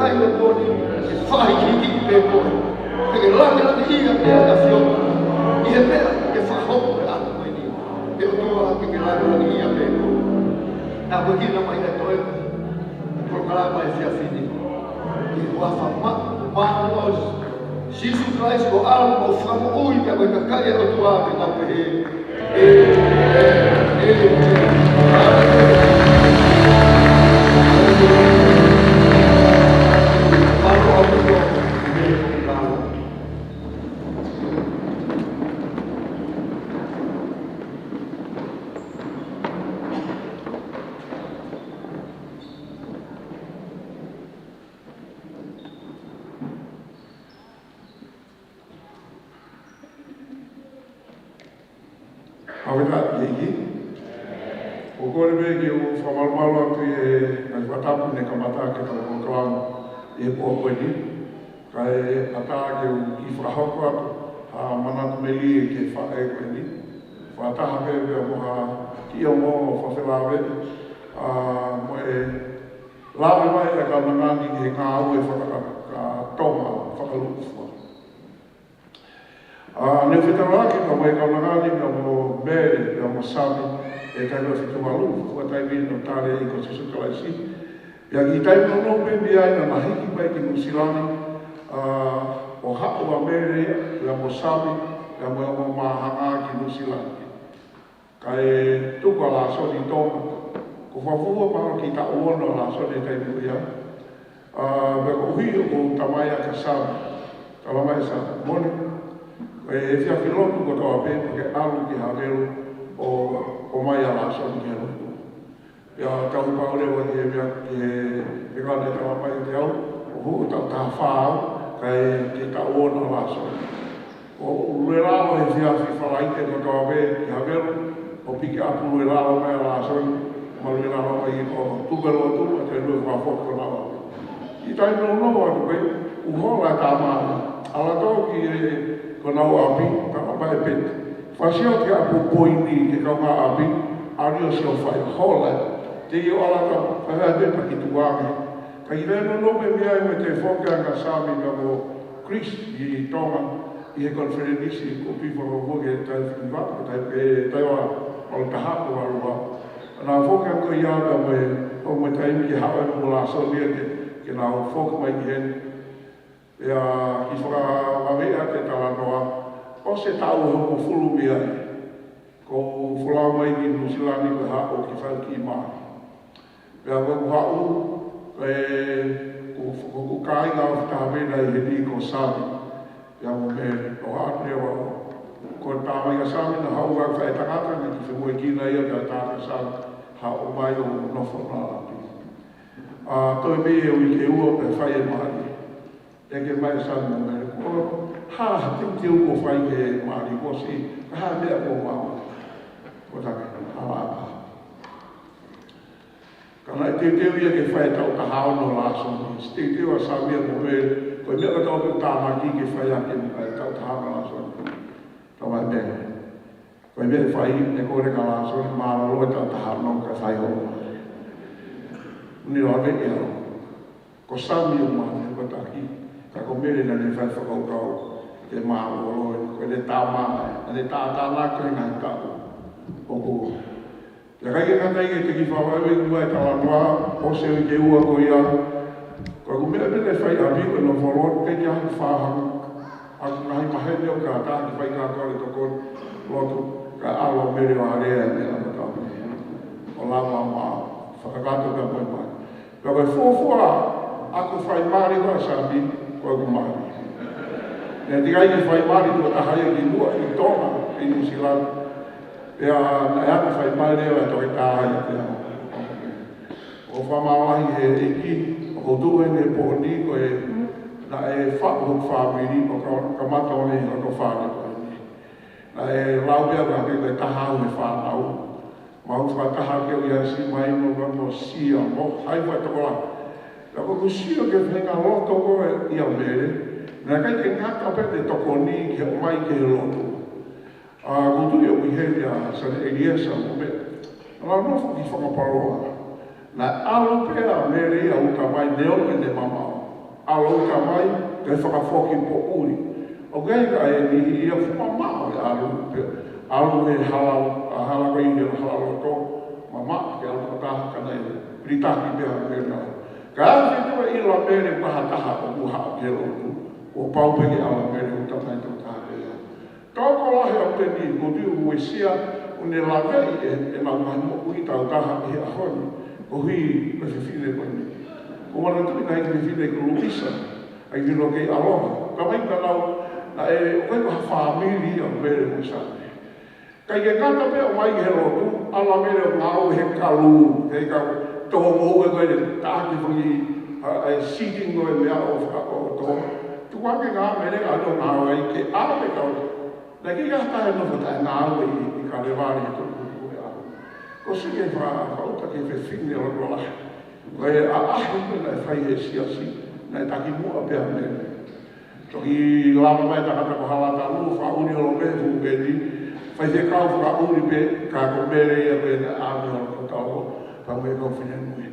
ʻa e moʻoni, ke fakahikihiki pē koe. Ke ke langilangiʻia pē ʻa e ʻAfiona. ʻI he meʻa ke fakahoko he ʻaho ko eni. ʻE ʻOtua, ke ke langilangiʻia pē koe. Naʻa ko e kina mai e toe polokalama efiafi ni. ʻI he huafa maʻa, maʻa ʻo Sīsū Kalaisi ko e ʻAlo mo e Fakamoʻui, pea ko e kakai ʻa e ʻOtua ke nau pehē, ʻĒmeni. ʻĒmeni. Mālō ʻaupito. ʻAfio ʻEiki. ʻOku ou kole pē ke u fakamalumalu atu ʻi he ngaahi fakatapu ne kamata ʻaki ʻetau polokalama ʻi he pō ko eni. Kae ʻatā ke u kiʻi fakahoko atu ha manatu melie ki he faʻē ko eni. Fakataha pē pea mo ha kiʻi ongoongo fakafelāveʻi, ʻa, mo e lave mai ʻa e kaunanga ni ki he ngāue faka-, ka Tonga fakalūkufua. ʻA, ne u fetaulaki pea mo e kaunanga ni pea mo Mele, pea mo Sami, ʻi he taha hiva fitu valu, fuʻu taimi naʻe tali ai ko Sīsū Kalaisi. Pea kiʻi taimi nounou pē mei ai naʻa na hiki mai ki Nuʻusila ni, ʻa, ʻo haʻu ʻa Mele, pea mo Sami, pea mo e ongo māhanga ki Nuʻusila ni. Kae tuku ʻa Lāsoni ʻi Tonga. Ko e fuofua mahalo kiʻi taʻu ono ʻa Lāsoni he taimi ko ia. ʻA, pea koeʻuhi ʻoku ou tamai ʻa Sami. Talamai ʻe Sami, moʻoni. Ko e efiafi lotu kotoa pē, ke ʻalu ki Havelu ʻo, ʻomai ʻa Lāsoni ki he lotu. Pea tau pau leva ki he meʻa, ki he, he kau ne talamai kiate au, ʻoku ou taʻu taha fā au, kae kiʻi taʻu ono ʻa Lāsoni. ʻO lue lalo he efiafi Falaite kotoa pē ki Havelu, ʻo piki ʻapu lue lalo mai ʻa Lāsoni, mo lue lalo mai ʻo tuku e lotu, ʻa e lue fakafoki ko nau ʻapi. ʻI he taimi nounou atu pē, ʻoku hola e tama, ʻalu atu ki he, ko nau ʻapi, talamai ʻe Pete. Fasioti ʻapi poini ki he kaungāʻapi, ʻalu ʻo sio fai hola, te u ʻalu atu, fai atu pē pea kiʻi tuku ange. Ka ʻi he taimi nounou pē mei ai mo e toe foki ange ʻa Sami pea mo Chris ʻi Tonga, ʻi he konifelenisi ko Pifa ko Vuke tai fiva, ko tai pe tai wa, o taha ko wa lua. Naʻa foki ange ia pea mo e, ʻo mo e taimi ke haʻu ai mo Lāsoni ke, ke nau foki mai ki heni. Pea kiʻi fakavavevave ʻa e talanoa, ʻosi e taʻu ʻe hongofulu mei ai, ko u folau mai ki Nuʻusila ni ko e haʻu ki fai kiʻi mali. Pea ko ʻeku haʻu, ē, ko, ko, ko e kāinga ʻoku taha pē naʻe ʻi heni ko Sami. Pea mo Mele, ʻo haʻu leva ʻo, ko e tamai ʻa Sami naʻe haʻu ʻo fai tangata naʻe kiʻi femoʻuekina ia pea tā kia Sami, haʻu mai ʻo nofo ʻi ʻapi. ʻA, toe mei ai e uike ʻe ua pea fai e mali. ʻEke mai ʻe Sami mo Mele, ko e hā ha teuteu ʻoku fai he mali ko ʻosi, ko e hā e meʻa ʻoku maʻu. Ko e taki, hala ʻapa. Ka naʻe teuteu ia ke fai e taʻu taha ono ʻa Lāsoni, ʻosi teuteu ʻa Sami mo Mele, ko e meʻa kotoa pē ʻoku tānaki ke fai ʻaki e taʻu taha ono ʻa Lāsoni. Talamai ʻe Mele, ko e meʻa ʻe fai, ʻe kole kia Lāsoni mālōlō e taʻu taha ono kae fai hono mali. Ni lave ia. Ko Sami ʻoku mali ko e taki, ka ko Mele naʻa ne fai fakakaukau ke mālōlō, ko ʻene tama, naʻa ne tātānaki he ngaahi taʻu ʻoku. Pea ʻikai ke ngata ai, ke kiʻi fakavavevave mai e talanoa, ʻosi e uike ʻe ua ko ia, ko ʻeku meʻa pē naʻe fai ʻi ʻapi ko e nofo lotu, ʻikai ke ʻi ai ha fāhau, ʻa e ngaahi maheni ʻoku kātaki fai kātoa e tokoni lotu, kae ʻalu ʻa Mele ʻo alea e meʻa ʻoku tau. ʻO lava ma fakakakato ka moe mai. Pea ko e fuofua ʻaku fai mali ko ē ʻa Sami, ko ʻeku mali. Naʻe teʻeki ai ke fai mali tuʻo taha ia ki muʻa ʻi Tonga, ʻi Nuʻusila ni. Pea naʻe ʻaku fai mali leva ʻe he toketā ia ki au. ʻOku fakamāvahevahe ʻEiki, ʻoku ou tuʻu heni he pō ni ko e naʻe faʻu hoku fāmili ʻo ka, kamata ʻo ne hono fale ko eni. Naʻe lau pē ʻa e ko e taha au he fānau. Mau fakataha ke u ia si mai mo ka mo sia mo hai fai tokolahi. Ka ko ʻeku sio ki he faʻahinga loto ko ē ʻia Mele, naʻe ʻikai ke ngata pē ʻene tokoni ki he ʻomai ki he lotu. ʻA, ʻoku ou tui ʻoku ʻi heni ʻa Sane ʻEliesa mo Mele. Naʻa nau nofo ki Fakapaloa. Naʻe ʻalu pē ʻa Mele ia ʻo uta mai neongo ʻene mamaʻo. ʻAlu ka mai, ke fakafoki poʻuli. ʻOku ʻi ai e niʻihi ia ʻoku mamaʻo e ʻalu, pea ʻalu he hala, ʻa hala ko ē ʻi he hala loto, mamaʻo ke ʻalu tokotaha ka naʻe pilitaki pē ʻa Mele ʻo ʻalu. Ka ʻi ai e feituʻu ʻe ʻilo ʻa Mele ʻoku ʻi ai ha taha ʻoku haʻu ki he lotu, kuo pau pē ke ʻalu ʻa Mele ʻo tamaiki tokotaha pē ia. Tokolahi ʻa Peni, ʻoku ou tui ʻoku uesia, ʻoku ne laveʻi ʻe, ʻenau ngaahi moʻui tau taha ʻi he ʻaho ni, koeʻuhi ko e fefine ko eni. ʻOku ou manatuʻi naʻe ʻi ai e fefine ko Luisa, ʻa ia ʻoku nau kei ʻaloha. Tamaiki naʻa nau, naʻe, ʻoku ʻi ai ha fāmili ʻa Mele mo Sane. ʻIkai ke ngata pē ʻo mai ki he lotu, ʻalu ʻa Mele ʻo ngāue he kalu, he kau tō ngoue ko ē, taʻaki e fanga, ʻa, ʻa e seating ko ē meʻa ʻo faka-, ʻo tō. Tuku ange ʻa Mele ʻo ngāue ai ke ʻave kau. Naʻe ʻikai ke ʻi ai ha taha ʻe nofo taʻe ngāue ʻi, ʻi Kalevale he toko ko ē ʻaho. Ko e sio ki he fa-, fakaʻuta ki he fefine loto lahi. Ko e ʻaʻahi ko ē naʻe fai he siasi, naʻe taki muʻa pē ʻa Mele. Toki lava mai e tangata ko Hala Talu, fakaʻuli holo pē he fuʻu veni, faifekau fakaʻuli pē, ka ko Mele ia ko ē naʻe ʻave holo ki Taupo, pea mo e kau finemui.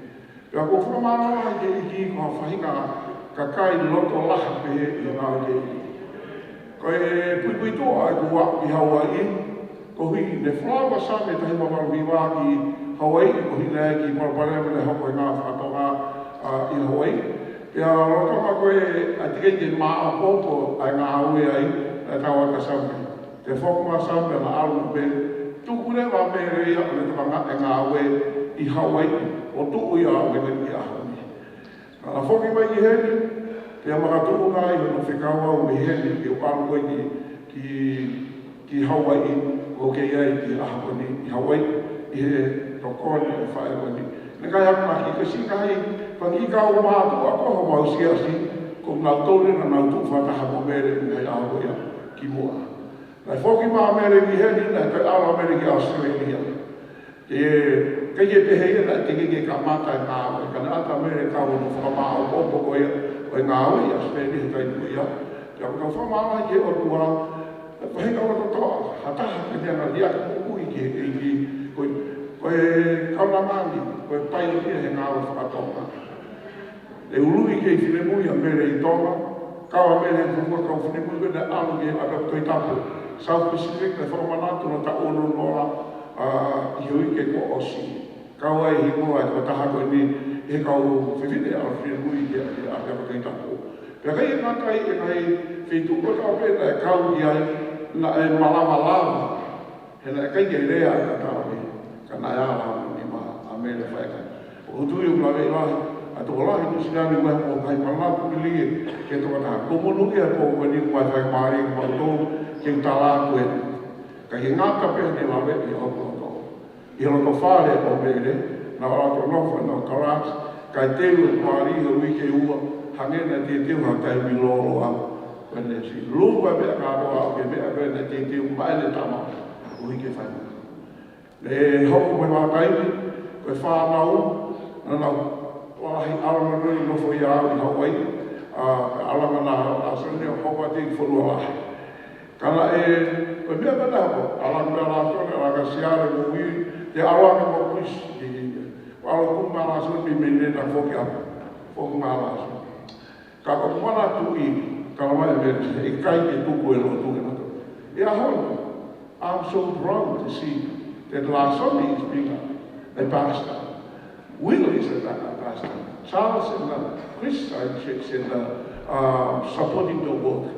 Pea ʻoku ou fakamālō lahi ki he ʻEiki ko ha faʻahinga kakai loto lahi pehē ʻi he ngāue ki he ʻEiki. Ko e puipuituʻa ʻeku aʻu ki Hauaiʻi, koeʻuhi ne folau ʻa Sane taha hiva valu hiva ki Hauaiʻi, koeʻuhi naʻe ʻi ai e kiʻi palopalema naʻe hoko he ngāue fakatonga, ʻa, ʻi Hauaiʻi. Pea lolotonga ko ē ʻa e teʻeki ke maʻopoʻopo ʻa e ngāue ai, naʻe tau ʻa Sane. Ke foki mai ʻa Sane naʻa ʻalu pē, tuku leva ʻa Mele ia ʻo ne tokangaʻi e ngāue ʻi Hauaiʻi, ʻo tuʻu ia ʻo aʻu ki he ʻaho ni. Naʻa na foki mai ki heni, pea makatuʻunga ai hono fekau au mei heni ke u ʻalu ko ē ki, ki, ki Hauaiʻi, ʻoku ou kei ʻi ai ki he ʻaho ko eni ʻi Hauaiʻi, ʻi he tokoni ʻa e faʻē ko eni. Naʻe ʻikai ha mahaki, ko e siʻi ngaahi fanga kiʻi kau mātuʻa ko homau siasi, ko kinautolu naʻa nau tuʻu fakataha mo Mele ʻi he ngaahi ʻaho ko ia kimuʻa. Naʻe foki mai ʻa Mele ki heni, naʻe toe ʻalu ʻa Mele ki ʻAositelēlia. Ke, ke ke pehē ia naʻe teʻeki ke kamata e ngāue, ka naʻe ʻatā ʻa Mele ke kau ʻi hono fakamaʻopoʻopo ko ia ʻo e ngāue ʻi ʻAositelēlia he taimi ko ia. Pea ʻoku tau fakamālō ki he ʻOtua, faʻahinga loto toʻa, ha taha ke ne hanga ʻo liʻaki e moʻui ki he ʻEiki, ko e, ko e kaunanga ni, ko e paionia he ngāue fakatonga. ʻE ului kei finemui ʻa Mele ʻi Tonga, kau ʻa Mele he fuofua kau finemui ko ē naʻe ʻalu ki he ʻapiako Tohi Tapu South Pacific, naʻe fakamanatu hono taʻu ono noa, ʻa, ʻi he uike kuo ʻosi. Kau ai e hingoa ʻo e tokotaha ko eni he kau fefine ʻalu finemui ki he, ki he ʻapiako Tohi Tapu. Pea ʻikai ke ngata ai, ʻi he ngaahi feituʻu kotoa pē naʻe kau ki ai, naʻe malava lava. He naʻe ʻikai ke lea ʻa e tatau ni, ka naʻe ala hono nima ʻa Mele Faeka. ʻOku ou tui ʻoku laveʻi lahi ʻa e tokolahi Nuʻu Sila ni mo e ngaahi manatu pili ki he tokotaha. Ko e monūʻia ko eni ʻoku mau fakamālō ki mautolu ke u tala atu ē. ʻIkai ke ngata pē heʻene laveʻi ʻa hoku loto. ʻI he loto fale ʻo Mele, naʻa ku ʻalu atu ʻo nofo ʻi hono kalasi, kae teu e kuali he uike ʻe ua, hangē naʻe teuteu ha taimi lōloa. Ko ʻene siʻi luva meʻa kātoa, ʻo ke meʻa ko ē naʻe teuteu maʻa ʻene tama, ʻo hiki fai. Naʻe hoko mai ʻa e taimi, ko e fānau, naʻa nau lahi ʻalu mai ʻo nofo ʻi ʻAositelēlia, Hauaiʻi, ʻa, ʻalu mai ʻa Sane ʻo hoko atu ki Fonualahi. Ka naʻe, ko e meʻa ko ē naʻe hoko, ʻalu mai ʻa Sane, ʻalu kia Siale mo Uili, ʻalu mai mo Chris, ʻi, ʻi, ʻalu mai ʻa Sane mei Melbourne foki atu, foki mai ʻa Sane. Ka ko e manatuʻi, tala mai ʻe Mele, ʻikai ke tuku e lotu ʻe nautolu. ʻI he ʻaho ni, I'm so proud to see that Lasoni is being a, a pastor. Will is a, a pastor. Charles and, uh, Chris are in church and, uh, uh, supporting the work.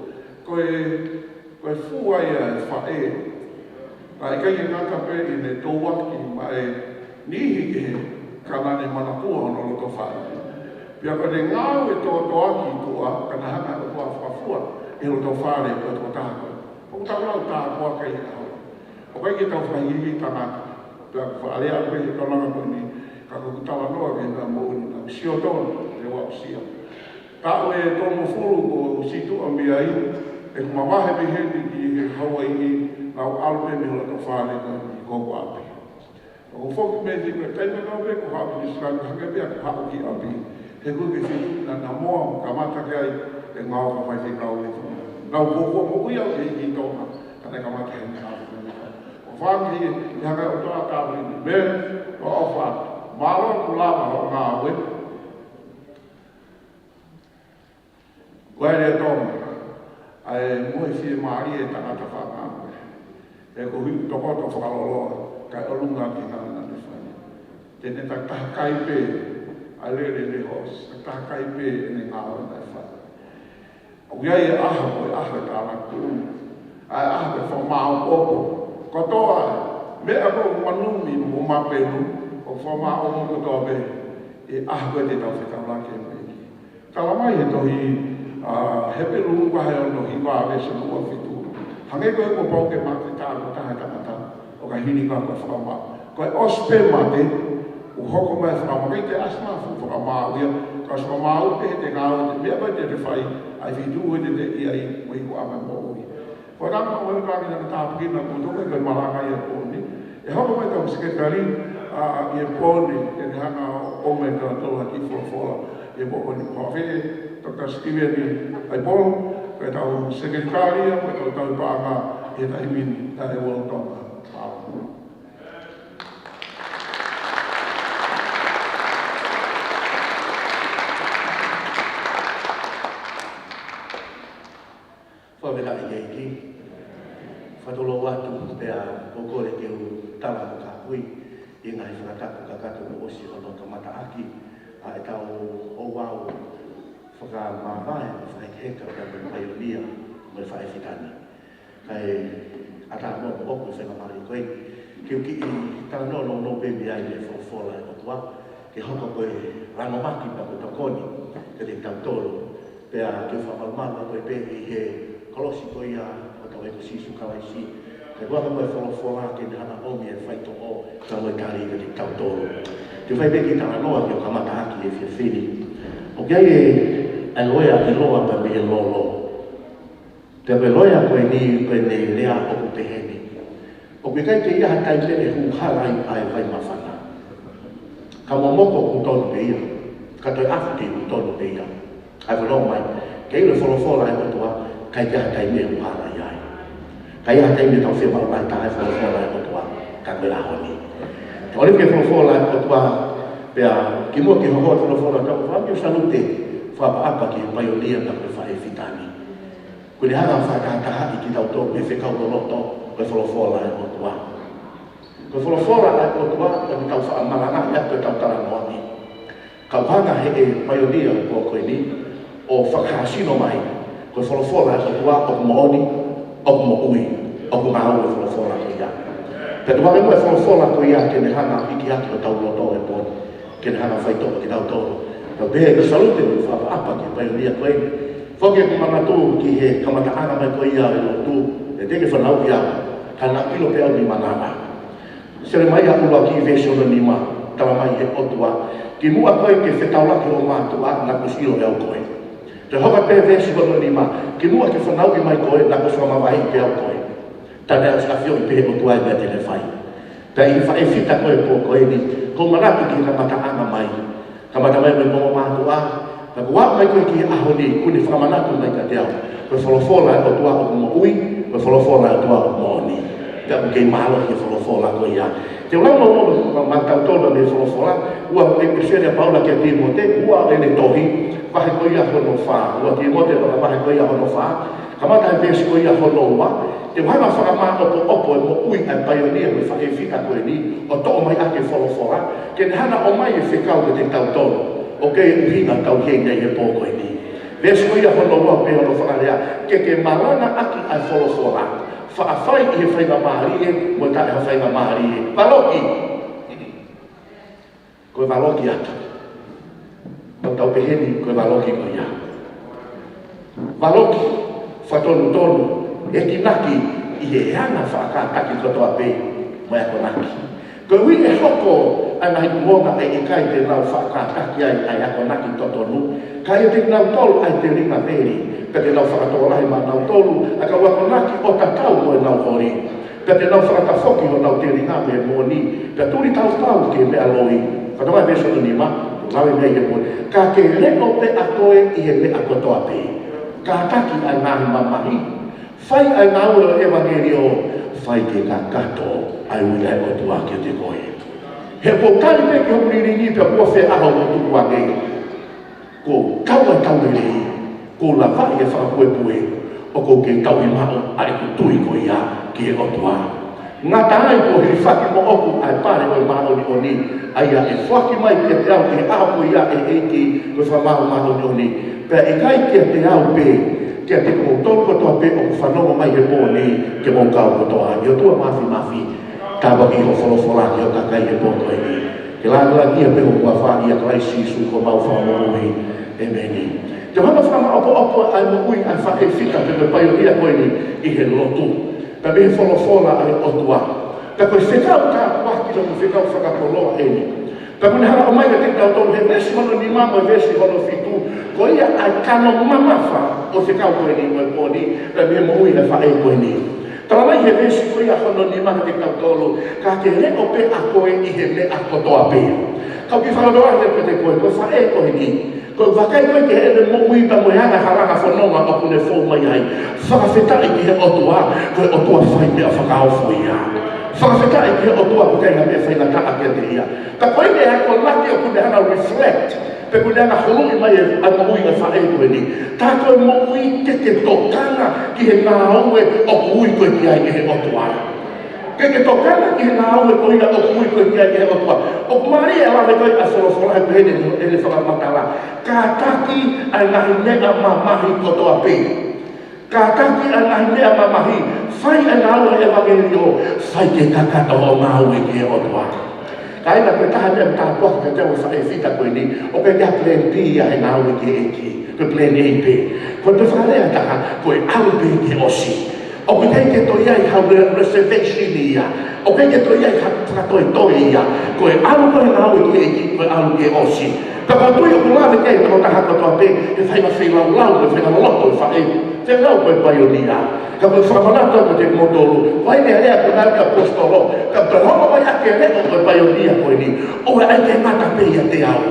Ko e, ko e fua ia ʻa e faʻē. Naʻe ʻikai ke ngata pē ʻi heʻene tauʻaki maʻa e niʻihi kehe, ka naʻa ne manatua hono loto fale. Pea ko ʻene ngāue tōtōaki tuʻa, ka naʻe hanga ʻe he ʻOtua ʻo fakafua ʻi he loto fale ʻo e tokotaha ko ē. ʻOku tau lau tāpuaki ʻi he ʻaho. ʻOku ʻikai ke tau fakahikihikiʻi tangata. Pea ʻoku faʻa lea pē he kaunanga ko eni, ka ko ʻeku talanoa ki he meʻa moʻoni, naʻa ku sio tonu he uaʻusia. Taʻu ʻe tolungofulu kuo u sītuʻa mei ai, ʻeku mavahe mei heni ki he Hauaiʻi, naʻa ku ʻalu pē mei he loto fale ko eni ki hoku ʻapi. ʻOku ou foki mei he taimi ko ē ko e haʻu ki Nuʻu Sila ni, hangē pē ia ko e haʻu ki ʻapi. He ko e feituʻu naʻa, naʻa mo au kamata ki ai e ngāue fakafaifekau ʻi Tonga. Naʻa ku fuofua moʻui au ʻi Tonga, ka naʻe kamata he ngāue fakafaifekau. ʻOku ou fakaʻamu ki he, he hanga ʻe he ʻOtua ʻo tāpuakiʻi Mele, ʻo ʻofa atu. Mālō ʻoku lava hoʻo ngāue. Vaile Tonga, ʻa e mohe fiemālie ʻa e tangata fakangāue. He ko e hū tokoto fakaloloa, kae ʻolunga ki he ngāue naʻa ne fai. Te ne takitaha kai pē ʻa e lele ne hos, takitaha kai pē ʻene ngāue naʻe fai. ʻOku ʻi ai e ʻaho ko e ʻaho ʻo e tālakū, ʻa e ʻaho ʻo e fakamāʻopoʻopo. Kotoa, meʻa ko ē ʻoku manumi mo mapelu, ʻoku fakamāʻopoʻopo kotoa pē, ʻi he ʻaho ko ē te tau fetaulaki mo e ʻEiki. Talamai he tohi, ʻa, Hepelū vahe ono hiva veesi ua fitu. Hangē ko e kuo pau ke mate ha taha ʻi he tangata, ʻo ka hili ka ko e fakamaau. Ko e ʻosi pē mate, ʻoku hoko mai e fakamaau, ʻikai te ʻasi mai ha fuʻu fakamaau ia, ka ʻosi fakamaau pē he ngāue, meʻa pē te te fai, ʻa e feituʻu ʻe te te ʻi ai, mo e ikuʻanga moʻui. Ko e tama ʻo e kāinga naʻe tāpuekina kotoa ko e malanga ʻi he pō ni. ʻE hoko mai ʻetau sekelitali, ʻa, ʻi he pō ni, ke ne hanga ʻo ʻomai ʻetau tau ha kiʻi folofola ʻi he pō ni. Ko e Toketā Sitiveni ʻAipolo, ko ʻetau sekelitali ia, ko ʻetau tauhi paʻanga ʻi he taimi ni, ʻa e World Tonga Power. Fakafetaʻi ki he ʻEiki. Fakatulou atu pea ʻoku ou kole ke u tala mo kāpui ʻi he ngaahi fakatapu kakato kuo ʻosi hono kamataʻaki ʻa ʻetau ouau fakamāvae mo e fakahekeheka ʻo e paionia mo e faʻē fita ni. Kae ʻatā muʻa ʻoku ou faingamālie ko eni ke u kiʻi talanoa nounou pē mei ai ʻi he folofola ʻa e ʻOtua, ke hoko ko e lanumaki pea ko e tokoni kiate kitautolu. Pea ke u fakamalumalu atu ai pē ʻi he kolosi ko ia ʻo hotau ʻEiki ko Sīsū Kalaisi. Kae ʻoua ko e folofola ke ne hanga ʻo ʻomi e faitoʻo, ka mo e tali kiate kitautolu. Te u fai pē kiʻi talanoa ke u kamataʻaki he efiafi ni. ʻOku ʻi ai e, e loea ʻiloa pē mei he lolo. Pea ko e loea ko eni, ko ʻene lea ʻoku pehē ni. ʻOku ʻikai ke ʻi ai ha taimi ʻe hū hala ai ʻa e vai māfana. Ka momoko ʻoku tonu pē ia, ka toe ʻafu te u tonu pē ia. ʻA ia fanongo mai, ke ʻilo e folofola ʻa e ʻOtua, ʻikai ke ʻi ai ha taimi ʻe hū hala ai. ʻIkai ʻi ai ha taimi ʻe tau fiemaʻu ai taha e folofola ʻa e ʻOtua, ka ko e ʻaho ni. Te u ʻoange e folofola ʻa e ʻOtua, pea kimuʻa ke u hohoʻa e folofola, tau fai e kiʻi salute fakaʻapaʻapa ki he paionia pea ko e faʻē fita ni. Kuo ne hanga ʻo fakatahatahaʻi kitautolu he fekau loloto ʻo e folofola ʻa e ʻOtua. Ko e folofola ʻa e ʻOtua, ʻoku tau faʻa malangaʻi atu ʻetau talanoa ni. Ka ʻoku hanga ʻe he paionia ʻo e pō ko eni ʻo fakasino mai, ko e folofola ʻa e ʻOtua ʻoku moʻoni, ʻoku moʻui, ʻoku ngāue e folofola ko ia. Pea tuku ange muʻa e folofola ko ia ke ne hanga ʻo hiki hake hotau loto he pō ni. Ke ne hanga ʻo faitoʻo kitautolu. Tau pehē ʻa e salute mo e fakaʻapaʻapa ki he paionia ko eni. Foki ʻeku manatu ki he kamataʻanga mai ko ia ʻo e lotu, ʻe teʻeki fanauʻi au, ka naʻe ʻilo pē au ni manava. Selemaia ʻuluaki veesi hono nima, talamai ʻe he ʻOtua, kimuʻa ko ē ke fetaulaki ho mātuʻa, naʻá ku ʻosi ʻilo ʻe au koe. Toe hoko pē veesi hono nima, kimuʻa ke fanauʻi mai koe, naʻá ku ʻosi fakamavaheʻi pē au koe. Tane au safio ʻi pē ʻOtua ʻi he meʻa te ne fai. Pea ʻi he faʻē fita ko ē pō ko eni, ko e manatu ki he kamataʻanga mai. Kamata mai mei homo mātuʻa, pea kuo aʻu mai ko ē ki he ʻaho ni, kuo ne fakamanatu mai kiate au. Ko e folofola ʻa e ʻOtua ʻoku moʻui, ko e folofola ʻa e ʻOtua ʻoku moʻoni. Pea ʻoku kei mālohi e folofola ko ia. Te u lau mo, mo, mo, mo tautolu mei he folofola, ua ʻEpeseli ʻa Paula kia Tīmote, ua ʻene tohi, vahe ko ia hono fā, ua Tīmote, vahe ko ia hono fā, kamata he veesi ko ia hono ua, te u hanga ʻo fakamāʻopoʻopo e moʻui ʻa e paionia mo e faʻē fita ko eni, ʻo toʻo mai ʻaki e folofola, ke ne hanga ʻo ʻomai e fekau kiate kitautolu, ʻoku kei ʻuhinga ʻetau ʻi heni he pō ko eni. Veesi ko ia hono ua pē hono fakalea, ke ke malangaʻaki ʻa e folofola, faʻa fai ʻi he faingamālie, mo e taʻe ha faingamālie. Valoki. Ko e valoki atu. Tau tau pehē ni ko e valoki ko ia. Valoki, fakatonutonu, ʻekinaki ʻi he anga fakakātaki kotoa pē, mo e akonaki. Koeʻuhi ʻe hoko ʻa e ngaahi kuonga ʻe ʻikai te nau fakakātaki ai ʻa e akonaki totonu, ka ʻiate kinautolu ʻa e telinga veli, pea te nau fakatokolahi maʻanautolu ʻa e kau akonaki ʻo tatau mo ʻenau holi. Pea te nau fakatafoki honau telinga mei he moʻoni, pea tulitautau ki he meʻa loi. Fakatokangaʻi veesi hono nima, lave mei he moʻoni. Ka ke leʻo pē ʻa koe ʻi he meʻa kotoa pē. Kātaki ʻa e ngaahi mamahi. Fai ʻa e ngāue ʻo e ʻevangeliō, fai ke kakato ʻa e ui ʻa e ʻOtua kiate koe. He kuo u tali pē ki hoku lilingi pea kuo fēʻaho hoku tukuange. Kuo u kau ʻa e tau lelei. Kuo u lavaʻi e fakapuepue, ʻoku ou kei tauhi maʻu ʻa ʻeku tui ko ia ki he ʻOtua. Ngata ai kuo hilifaki moʻoku ʻa e pale ʻo e māʻoniʻoni, ʻa ia ʻe foaki mai kiate au ʻi he ʻaho ko ia ʻe he ʻEiki, ko e fakamaau māʻoniʻoni. Pea ʻikai kiate au pē, kiate kimoutolu kotoa pē ʻoku fanongo mai he pō ni, ke mou kau kotoa. ʻE ʻOtua Māfimafi, tāpuakiʻi hoʻo folofola ki ho kakai he pō ko eni. Ke lāngilangiʻia pē ho huafa ʻia Kalaisi Sīsū ko homau Fakamoʻui. ʻĒmeni. Te u hanga ʻo fakamaʻopoʻopo ʻa e moʻui ʻa e faʻē fita pe ko e paionia ko eni ʻi he lotu, pea mei he folofola ʻa e ʻOtua. Pea ko e fekau tāpuaki mo e fekau fakakoloa eni. Pea ʻoku ne hanga ʻo ʻomai kiate kitautolu he veesi hono nima mo e veesi hono fitu, ko ia ʻa e kano mamafa ʻo e fekau ko eni mo e pō ni, pea mei he moʻui ʻa e faʻē ko eni. Talamai he veesi ko ia hono nima kiate kitautolu, ka ke leʻo pē ʻa koe ʻi he meʻa kotoa pē. Kau kiʻi fakalotoa he pete ko e, ko e faʻē ko eni. Ko e vakai ko ē ki heʻene moʻui pea mo e anga e halanga fononga ʻoku ne fou mai ai. Fakafetaʻi ki he ʻOtua, ko e ʻOtua fai meʻa fakaofo ia. Fakafetaʻi ki he ʻOtua ʻoku ʻikai ha meʻa faingataʻa kiate ia. Ka ko ʻene akonaki ʻoku ne hanga ʻo reflect, pe ʻoku ne hanga ʻo huluʻi mai e, ʻa e moʻui ʻa e faʻē ko eni. Tā ko e moʻui ke ke tokanga ki he ngāue ʻoku ui koe ki ai ʻe he ʻOtua. Ke ke tokanga ki he ngāue ko ia ʻoku ui koe ki ai ʻe he ʻOtua. ʻOku mālie e lave ko ia ʻa e folofola he pehē ni ʻene fakamatala. Kātaki ʻa e ngaahi meʻa mamahi kotoa pē. Kātaki ʻa e ngaahi meʻa mamahi. Fai ʻa e ngāue ʻa e ʻevangeliō. Fai ke kakato hoʻo ngāue ki he ʻOtua. Kāinga, ko e taha e meʻa ʻoku tāpuaki kiate au ʻi he faʻē fita ko eni, ʻoku ʻikai ke ʻi ai ha plan B ia he ngāue ki he ʻEiki. Ko e plan A pē. Ko e fakalea ʻe taha, ko e ʻalu pē ki he ʻosi. ʻOku ʻikai ke toe ʻi ai haʻo reservation ia. ʻOku ʻikai ke toe ʻi ai ha fakatoetoe ia. Ko e ʻalu ko ē he ngāue ki he ʻEiki, ko e ʻalu ki he ʻosi. Ka ʻoku ou tui ʻoku lave ki ai e tokotaha kotoa pē, he faʻahinga feilaulau, he faʻahinga loto ʻo e faʻē, feilau ko e paionia. Ka ko e fakamanatu atu kiate kimoutolu, ko e meʻa lea ko ē ʻa e ʻaposetolo, ka pehē mai ʻa e leʻo ko e paionia ko eni, ʻoua ʻe ngata pē ʻiate au.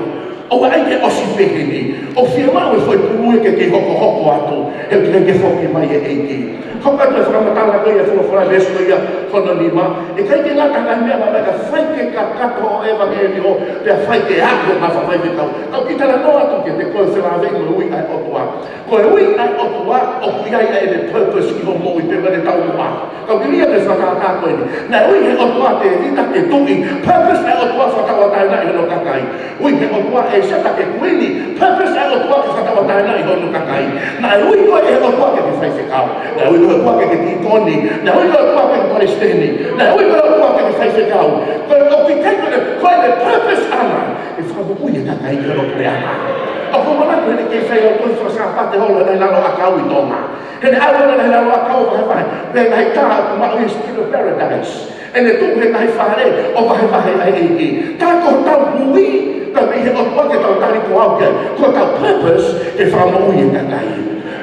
ʻOua ʻe ʻosi pē heni, ʻoku fiemaʻu e foʻi pulu ia ke kei hokohoko atu, he ʻoku ʻikai ke foki mai e ʻEiki. Hoko atu e fakamatala ko ia e folofola veesi ko ia hono nima, ʻikai ke ngata he ngaahi meʻa mamahi ka fai ke kakato hoʻo ʻevangeliō, pea fai ke ako ʻa e faifekau. Kau kiʻi talanoa atu kiate koe felāveʻi mo e ui ʻa e ʻOtua. Ko e ui ʻa e ʻOtua, ʻoku ʻi ai ʻa ʻene purpose ʻi hoʻo moʻui pea mo e taumuʻa. Kau kiʻi lea ki he fakatātā ko eni. Naʻe ui ʻe he ʻOtua ʻa Tēvita ke tuʻi. Purpose ʻa e ʻOtua fakatauʻatāinaʻi hono kakai. Ui ʻe he ʻOtua ʻa ʻĒseta ke kuini. Purpose ʻa e ʻOtua ke fakatauʻatāinaʻi hono kakai. Naʻe ui koe ʻe he ʻOtua ke ke faifekau. Naʻe ui koe ʻe he ʻOtua ke ke tīkoni. Naʻe ui koe ʻe he ʻOtua ke ke palesiteni. Naʻe ui koe ʻe he ʻOtua ke ke faifekau. Ko e ʻoku ʻikai ko e, ko e purpose ʻana. ʻE fakamoʻui e kakai ʻi hono puleʻanga. ʻOku ou manatu heʻene kei fai ʻa e Fakasāpate holo he ngaahi lalo ʻakau ʻi Tonga. Heʻene ʻalu ʻo lele he lalo ʻakau ʻo vahevahe, pea ngaahi taha ʻoku maʻu ʻi he Street of Paradise. ʻEne tuʻu he ngaahi fale ʻo vahevahe ʻa e ʻEiki. Tā ko hotau ui, ka mei he ʻOtua ke tau tali ko au ke, ko hotau purpose ke fakamoʻui e kakai.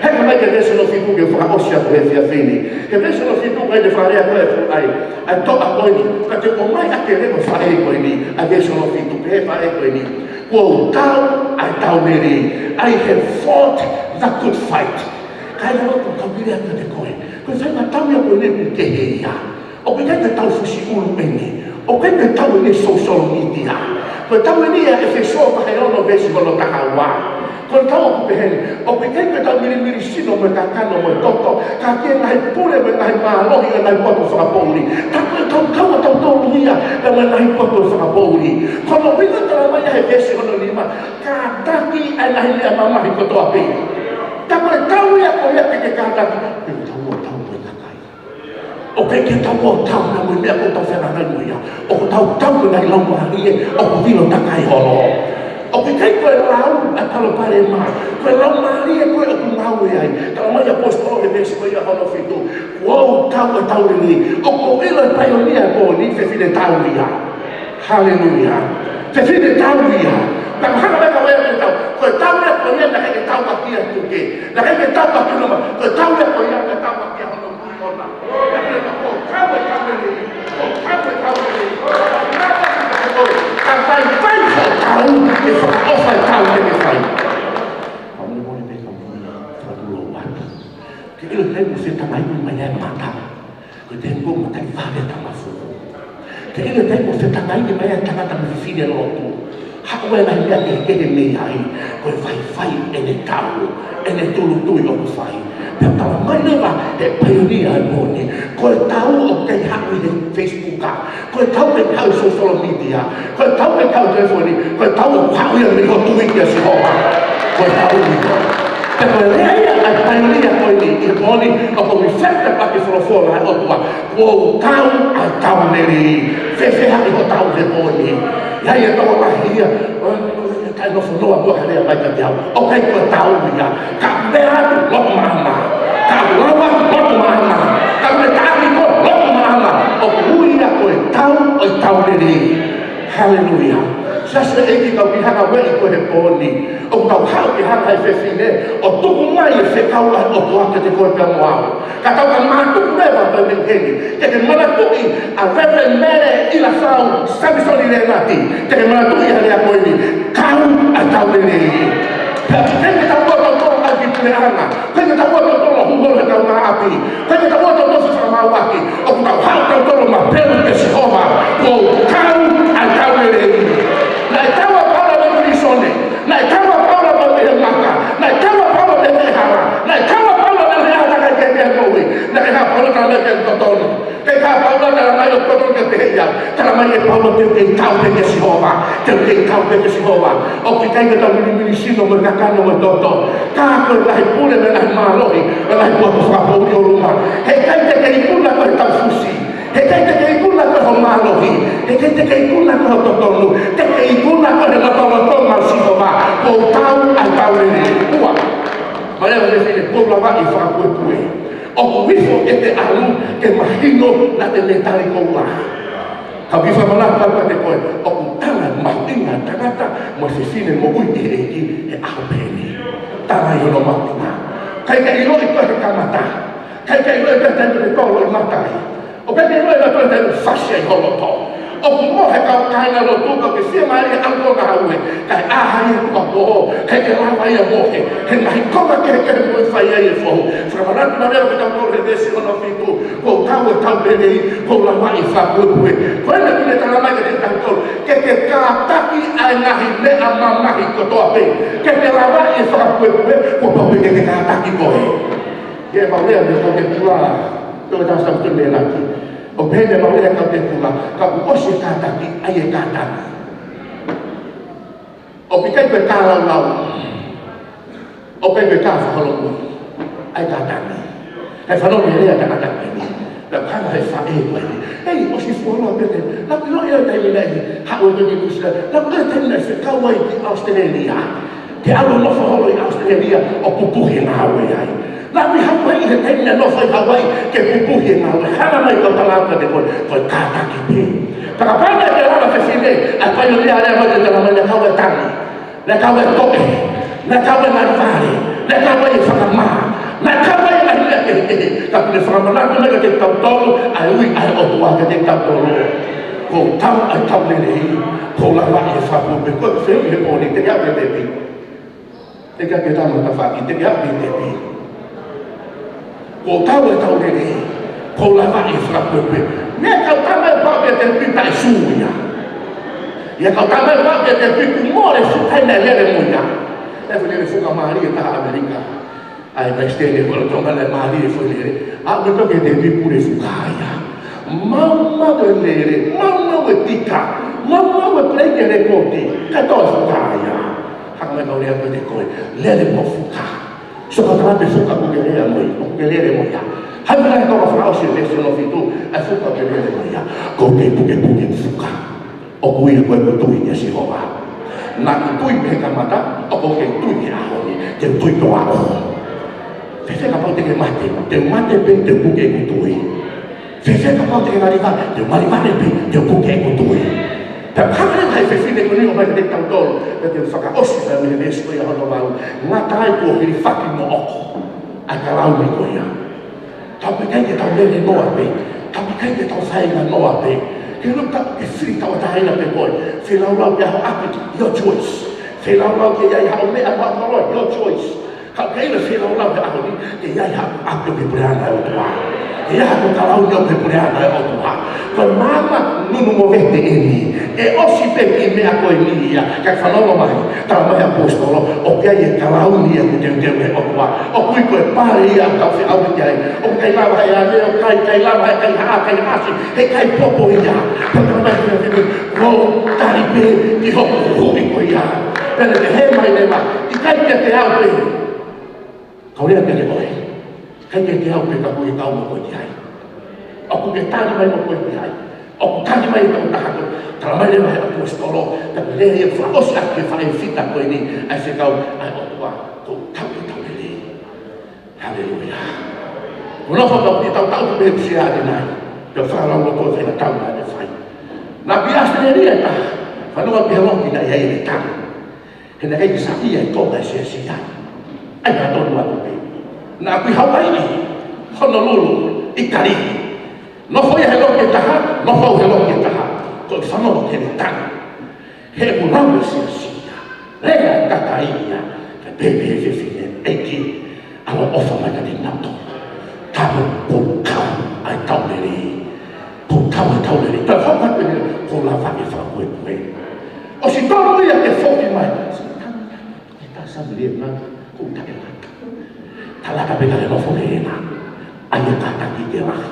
Hanga mai ki he veesi hono fitu ke fakaʻosi atu he efiafi ni. He veesi hono fitu ko ʻene fakalea ko ē ʻa e, ʻa e toʻa ko eni, ka te u ʻomai ʻa e leʻo ʻo e faʻē ko eni, ʻa e veesi hono fitu pē faʻē ko eni. Kuo u tau ʻa e tau lelei, I have fought the good fight. Kāinga, ʻoku ou kau kiʻi lea kiate koe. Ko e faʻahinga tau ia ko eni ʻoku kehe ia. ʻOku ʻikai ko e tau fusi ʻulu eni. ʻOku ʻikai ko e tau eni social media. Ko e tau eni ʻa ʻEfesō vahe ono veesi hono taha ua. Ko e tau ʻoku pehē ni. ʻOku ʻikai ko e tau milimili sino mo e kakano mo e toto. Ka ki he ngaahi pule mo e ngaahi mālohi ʻo e ngaahi potu fakapoʻuli. Tā ko e tau tau ʻa tautolu ia. Pea mo e ngaahi potu fakapoʻuli. Ko hono ʻuhinga talamai ʻe he veesi hono nima. Kātaki ʻa e ngaahi meʻa mamahi kotoa pē. Tā ko e tau ia ko ia ke ke kātaki. Ko e tau ʻo tau mo e kakai. ʻOku ʻikai ke tau ʻo tau na mo e meʻa ʻoku tau feangahangai mo ia. ʻOku tau tau ko e ngaahi laumālie ʻoku vilo takai holo. ʻOku ʻikai ko e lau ʻa e palopalema. Ko e laumālie ko ē ʻoku ngāue ai. Talamai ʻe he ʻaposetolo he veesi ko ia hono fitu. Kuo u tau ʻa e tau lelei. ʻOku ou ʻilo e paionia ko eni fefine tau ia. Haleluia. Fefine tau ia. Pea mahalo pē ka ʻoku ʻikai ke tau. Ko e tau ia ko ia naʻe ʻikai ke tau ʻaki ʻa Tuke. Naʻe ʻikai ke tau ʻaki Numa. Ko e tau ia ko ia naʻe tau ʻaki ʻa hono kui ʻona. Ko e tau ia ko ia. Ka fai fai ko e tau, ke fakaʻofa e tau ke ke fai. Ka mole mole pē ka mole, fakatulou atu. Ke ʻilo e taimi ʻoku fetangaʻi mai ai e mata. Ko e taimi ko ē ʻoku matai vave e tama fuku. Ke ʻilo e taimi ʻoku fetangaʻi mai ai e tangata mo e fefine lotu. Haʻu e ngaahi meʻa kehekehe mei ai, ko e faifai ʻene tau, ʻene tūʻulutui ʻoku fai. Pea talamai leva ʻe he paionia ʻo e pō ni, ko e tau ʻoku kei haʻu ʻi he Facebook, ko e tau ʻoku kei haʻu ʻi he social media, ko e tau ʻoku kei haʻu ʻi he telefoni, ko e tau ʻoku haʻu ia mei hoʻo tui kia Sihova. Ko e tau ia. Pea ko e lea ia ʻa e paionia ko eni ʻi he pō ni, ʻoku reflect ʻaki e folofola ʻa e ʻOtua. Kuo tau ʻa e tau lelei. Fēfē haʻi hoʻo tau he pō ni? ʻI ai e tau lahi ia, ʻo, ʻo, ʻikai nofo noa mo ha lea mai kiate au. ʻOku ʻikai ko e tau ia. Ka u lea atu, loto maama. Ka u lau atu, loto maama. Ka u lea atu, loto maama. ʻOku ui ia ko e tau ʻo e tau lelei. Haleluia. Siasi ʻEiki, kau kiʻi hanga ʻo ueʻi koe he pō ni. ʻOku tau haʻu ke hanga ʻe he fefine ʻo tuku mai e fekau ʻa e ʻOtua kiate koe pea mo au. Ka tau ka mātuku leva pea mei heni. Ke ke manatuʻi ʻa Reverend Mele ʻIlasau Samisoni Lenati. Ke ke manatuʻi ʻa e lea ko eni. Kau ʻa e tau lelei. Pea ke ke tau ʻo tau tau ʻa ki puleʻanga. Ko e taua tautolu ʻoku hū holo he kaungāʻapi. Ko e taua tautolu ʻoku fakamāuʻaki. ʻOku tau haʻu tautolu ʻo mapelu kia Sihova. Kuo kau ʻa e tau lelei. Naʻe tau ʻa Paula mei pilīsone. Naʻe tau ʻa Paula mei he maka. Naʻe tau ʻa Paula mei he hala. Naʻe tau ʻa Paula mei he hala ka ke ke moʻui. Naʻe hā Paula ka naʻe ke totonu. Ke ka Paula talamai ʻoku totonu ke pehē ia. Talamai ʻe Paula te u kei tau pē kia Sihova. Te u kei tau pē kia Sihova. ʻOku ʻikai ke tau minimisi sino mo e kakano mo e toto. Ka ko e ngaahi pule mo e ngaahi mālohi, mo e ngaahi puaka fakapoʻuli ʻolunga. Heʻikai te ke ikuna koe he tau fusi. Heʻikai te ke ikuna koe he mālohi. Heʻikai te ke ikuna koe he totonu. Te ke ikuna koe he lotolotonga ʻo Sihova. Kuo tau ʻa e tau lelei. Ua. Mālō e fefine, kuo lava ʻi fakapuepue. ʻOku ifo ʻete ʻalu ke mahino naʻa te ne tali koula. Ka u kiʻi fakamanatu atu kiate koe, ʻoku tala mahuʻinga tangata mo e fefine moʻui ʻi he ʻEiki he ʻaho pehē ni. Tala ʻi hono mahuʻinga. ʻIkai ke ʻiloʻi koe he kamata. ʻIkai ke ʻiloʻi koe he taimi te ke tolo ʻi mata ai. ʻOku ʻikai ke ʻiloʻi ʻe nautolu e taimi ʻoku fasi ai ho loto. ʻOku mohe kau kāingalotu, kau ke fiemālie ʻaupito ngāue. Kae ʻā hake ʻi he tuʻuapō, he ke lava ia mohe. He ngaahi konga kehekehe ʻoku fai ai e foʻi. Fakamanatu mai leva kiate kitautolu he veesi hono fitu. Kuo tau ʻa e tau lelei, kuo lava ʻi fakapuepue. Ko ena ʻoku ne talamai kiate kitautolu. Ke ke kātaki ʻa e ngaahi meʻa mamahi kotoa pē. Ke ke lava ʻi fakapuepue, kuo pau pē ke ke kātaki koe. Ke mau lea mei he kau ke pula, tō e tau sautonu mei laki. ʻO pehē ne mau lea kau ke pula, ka kuo ʻosi e kātaki, ʻai e kātaki. ʻOku ʻikai ko e kālaulau. ʻOku ʻikai ko e kāfakaholomui. ʻAi e kātaki. He fanongo he lea kātaki ni. Naʻe hanga he faʻē ko eni. Ei, ʻosi fuoloa pē te. Naʻe ʻiloʻi ʻe au e taimi naʻe haʻu ai pē ki Nuʻu Sila. Naʻe ʻiloʻi e taimi naʻe fekau ai ki ʻAositelēlia. Ke ʻalu ʻo nofo holo ʻi ʻAositelēlia ʻo pupuhi e ngāue ai. Naʻe ʻi Hauaiʻi he taimi naʻe nofo ai ʻi Hauaiʻi ke pupuhi e ngāue. Hanga mai kau tala atu kiate koe, ko e kātaki pē. Pea kapau naʻe ʻikai ke lava e fefine, ʻa e paionia lea mai ke talamai naʻe kau e tangi. Naʻe kau e toʻe. Naʻe kau e ngalivale. Naʻe kau e fakamā. Naʻe kau e ngaahi meʻa kehekehe. Ka ʻoku ne fakamanatu mai kiate kitautolu, ʻa e ui ʻa e ʻOtua kiate kitautolu. Kuo tau ʻa e tau lelei. Kuo lava ʻi fakapuepue. Ko e fehuʻi he pō ni, te ke aʻu ki he tepi. Te ke aʻu ki he tama tafaʻaki, te ke aʻu ki he tepi. Kuo tau ʻa e tau lelei. Kuo lava ʻi fakapuepue. Meʻa kau tama ʻe pau ki he tepi taʻe sū ia. ʻIo kau tama ʻe pau ki he tepi kuo mole fuka naʻe lele mo ia. ʻE fuʻu lele fuka mālie taha ʻAmelika. ʻAi, palesiteni ko e Tonga naʻe mālie e foʻi lele. Aʻu mai pē ki he tepi pule fuka ia. Maumau e lele, maumau e tika, maumau e peleiki e lēkooti, kae tō e fuka ia. Hanga mai kau lea kiate koe, lele mo e fuka. Sio ki he tangata fuka ʻoku ke lele mo ia, ʻoku ke lele mo ia. Hanga mai kau fakaʻosi e veesi hono fitu, ʻa e fuka ʻoku ke lele mo ia. Ko e pukepuke fuka. ʻOku ui ia ko e tui kia Sihova. Naʻa ku tui mei he kamata, ʻoku ou kei tui he ʻaho ni, te u tui pē ʻo aʻu. Fēfē kapau te ke mate, te u mate pē, te u puke ʻeku tui. Fēfē kapau te ke ngalivale, te u ngalivale pē, te u puke ʻeku tui. Pea hanga leva ʻe he fefine ko eni ʻo ʻomai kiate kitautolu, pea te u fakaʻosi pē mei he veesi ko ia hono valu, ngata ai kuo hilifaki moʻoku ʻa e kalauni ko ia. Ka ʻoku ʻikai ke tau lele noa pē. Ka ʻoku ʻikai ke tau feinga noa pē. Ke lava ke fili tauʻatāina pē koe. Feilaulau ki he ʻaho ʻapi, your choice. Feilaulau ki ai haʻo meʻa mo haʻo koloa, your choice. Ka ʻoku ʻikai ke feilaulau ki he ʻaho ni, ke ʻi ai haʻo ʻapi ʻoku ke puleʻanga ʻo e ʻOtua. ʻE ʻi ai haku kalauni ʻoku pule ana e ʻOtua. Ko e maama nunu mo vete eni. ʻE ʻosi pē kiʻi meʻa ko eni ia, kae fanongo mai. Talamai ʻe he ʻaposetolo, ʻoku ʻi ai e kalauni ia ʻoku teuteu ʻe he ʻOtua. ʻOku ʻi ai ko e pale ia ʻoku tau feʻauaki ai. ʻOku ʻikai lava ʻe he ane, ʻoku ʻikai, ʻikai lava ʻe he kaihaʻa, kaihaʻasi, he ʻikai popo ia. Pea talamai ʻe he ʻEiki, ko e tali pē ki hoku huhuʻi ko ia. Pea ne pehē mai leva, ʻikai ke te au pē. Kau lea pē ki koe. ʻIkai ke te au pē ka ʻoku ʻikai ke u kau mo koe ki ai. ʻOku ke tali mai mo koe ki ai. ʻOku tali mai e tokotaha ko ē. Talamai leva ʻe he ʻaposetolo, ka ko e lea ia fakaʻosi ʻaki e faʻē fita ko eni, ʻa e fekau, ʻa e ʻOtua, ko e tau e tau lelei. Haleluia. Ko e nofo ʻoku tau tau pē he kusia ʻanenai. Pea fakalauloto e faʻahinga tau naʻe fai. Naʻe ʻi ʻAositelēlia e taha. Fanongo ki he loki naʻe ʻi ai e tanu. He naʻe ʻikai ke saiʻia e konga e siasi ai. ʻAi ha tonu atu pē. Naʻe ʻi Hawaiʻi, Honolulu, ʻItali. Nofo ia he loki ʻe taha, nofo au he loki ʻe taha. Ko e fanongo ki he tanu. He ʻoku lau e siasi ia. Lea e kakai ia. Kae pehē ʻe he fefine, ʻEiki, ʻaloʻofa mai kiate kinautolu. Tau, ko e tau ʻa e tau lelei. Ko e tau ʻa e tau lelei. Tau fakaʻamu pē, ko e lava ke fakapuepue. ʻOsi tonu ia ke foki mai. Sitana, e tā samilie na, ko e taʻelata. Taʻelata pē ka ke nofo he ena. ʻAi e kātaki ke lahi.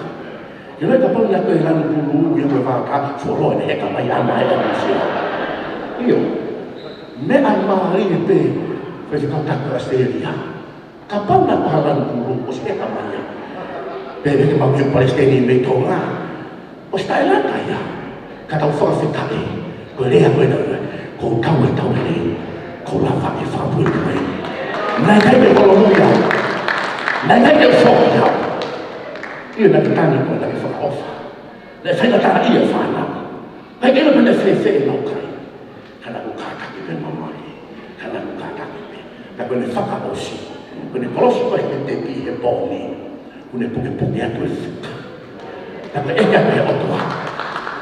Ke loi kapau naʻe ko e lanu pulu, ia ko e vaka, folo ʻene heka mai ana e anu sia. ʻIo. Meʻa mālie pē, faifekau tapu ʻAositelēlia. Kapau naʻe ko ha lanu pulu, ʻosi heka mai ia. Pea ʻikai ke mau ki he palesiteni mei Tonga. ʻOsi taʻelata ia. Ka tau fakafetaʻi. Ko e lea ko ena, ko e tau e tau lelei. Ko e lava ke fakapuepue. Naʻe ʻikai ke holomui au. Naʻe ʻikai ke foki au. ʻIo naʻe ke tanu ko e naʻe ke fakaʻofa. Naʻe faingataʻaʻia e fānau. Naʻe ʻikai ke ʻilo pe naʻe fēfē ʻenau kai. Ka naʻa ku kātaki pē mamahi. Ka naʻa ku kātaki pē. Ka ko ʻene fakaʻosi. Ko ʻene kolosi ko ē he tepi he pō ni. Kuo ne pukepuke atu e fuka. Ka ko e ʻeke atu ʻe he ʻOtua.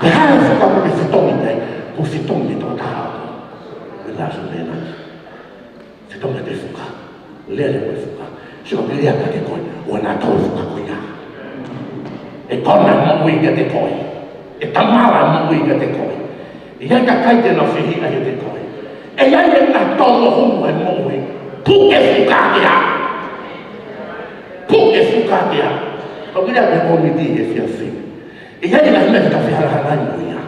Ko e hā e fuka ʻoku ke fetongi ki ai? Kuo fetongi ki he tokotaha. Ko e last minute. Fetongi ki he fuka. Lele ko e fuka. Sio ki he lea kiate koe. ʻOua naʻa tau e fuka ko ia. ʻE kona e moʻui kiate koe. ʻE tamala e moʻui kiate koe. ʻE ʻi ai e kakai te nau fehiʻa kiate koe. ʻE ʻi ai e ngaahi tō mo humu he moʻui. Puke fuka ki ai. Puke fuka ki ai. Ka ʻoku ʻi ai e kōmiti he efiafi ni. ʻE ʻi ai e ngaahi meʻa ke tau fehangahangai mo ia.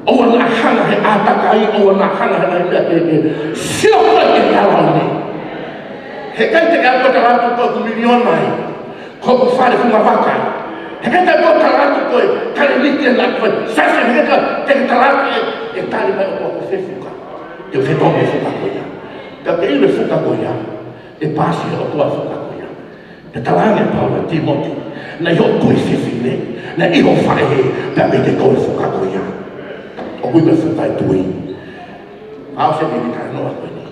ʻOua naʻa hanga he ʻātakai, ʻoua naʻa hanga he ngaahi meʻa kehekehe. Sio koe ki he kalauni. Heʻikai te ke ʻalu ʻo tala atu ko ʻeku miliona ē. Ko ʻeku fale funga vaka ē. Heʻikai te ke ʻalu ʻo tala atu ko e talēniti naʻa ku fai. Sasi, heʻikai te ke tala atu ē, ʻe tali mai ʻe he ʻOtua ko fē fuka. Te u fetongi e fuka ko ia. Ka ke ʻilo e fuka ko ia. ʻE paasi ʻe he ʻOtua e fuka ko ia. Pea talaange ʻe Paula kia Tīmote, naʻe ʻi hoʻo kui fefine, naʻe ʻi hoʻo faʻē, pea mei he tō e fuka ko ia. ʻOku ʻi ai e fuka ʻo e tui. ʻAho se mimi talanoa ko eni.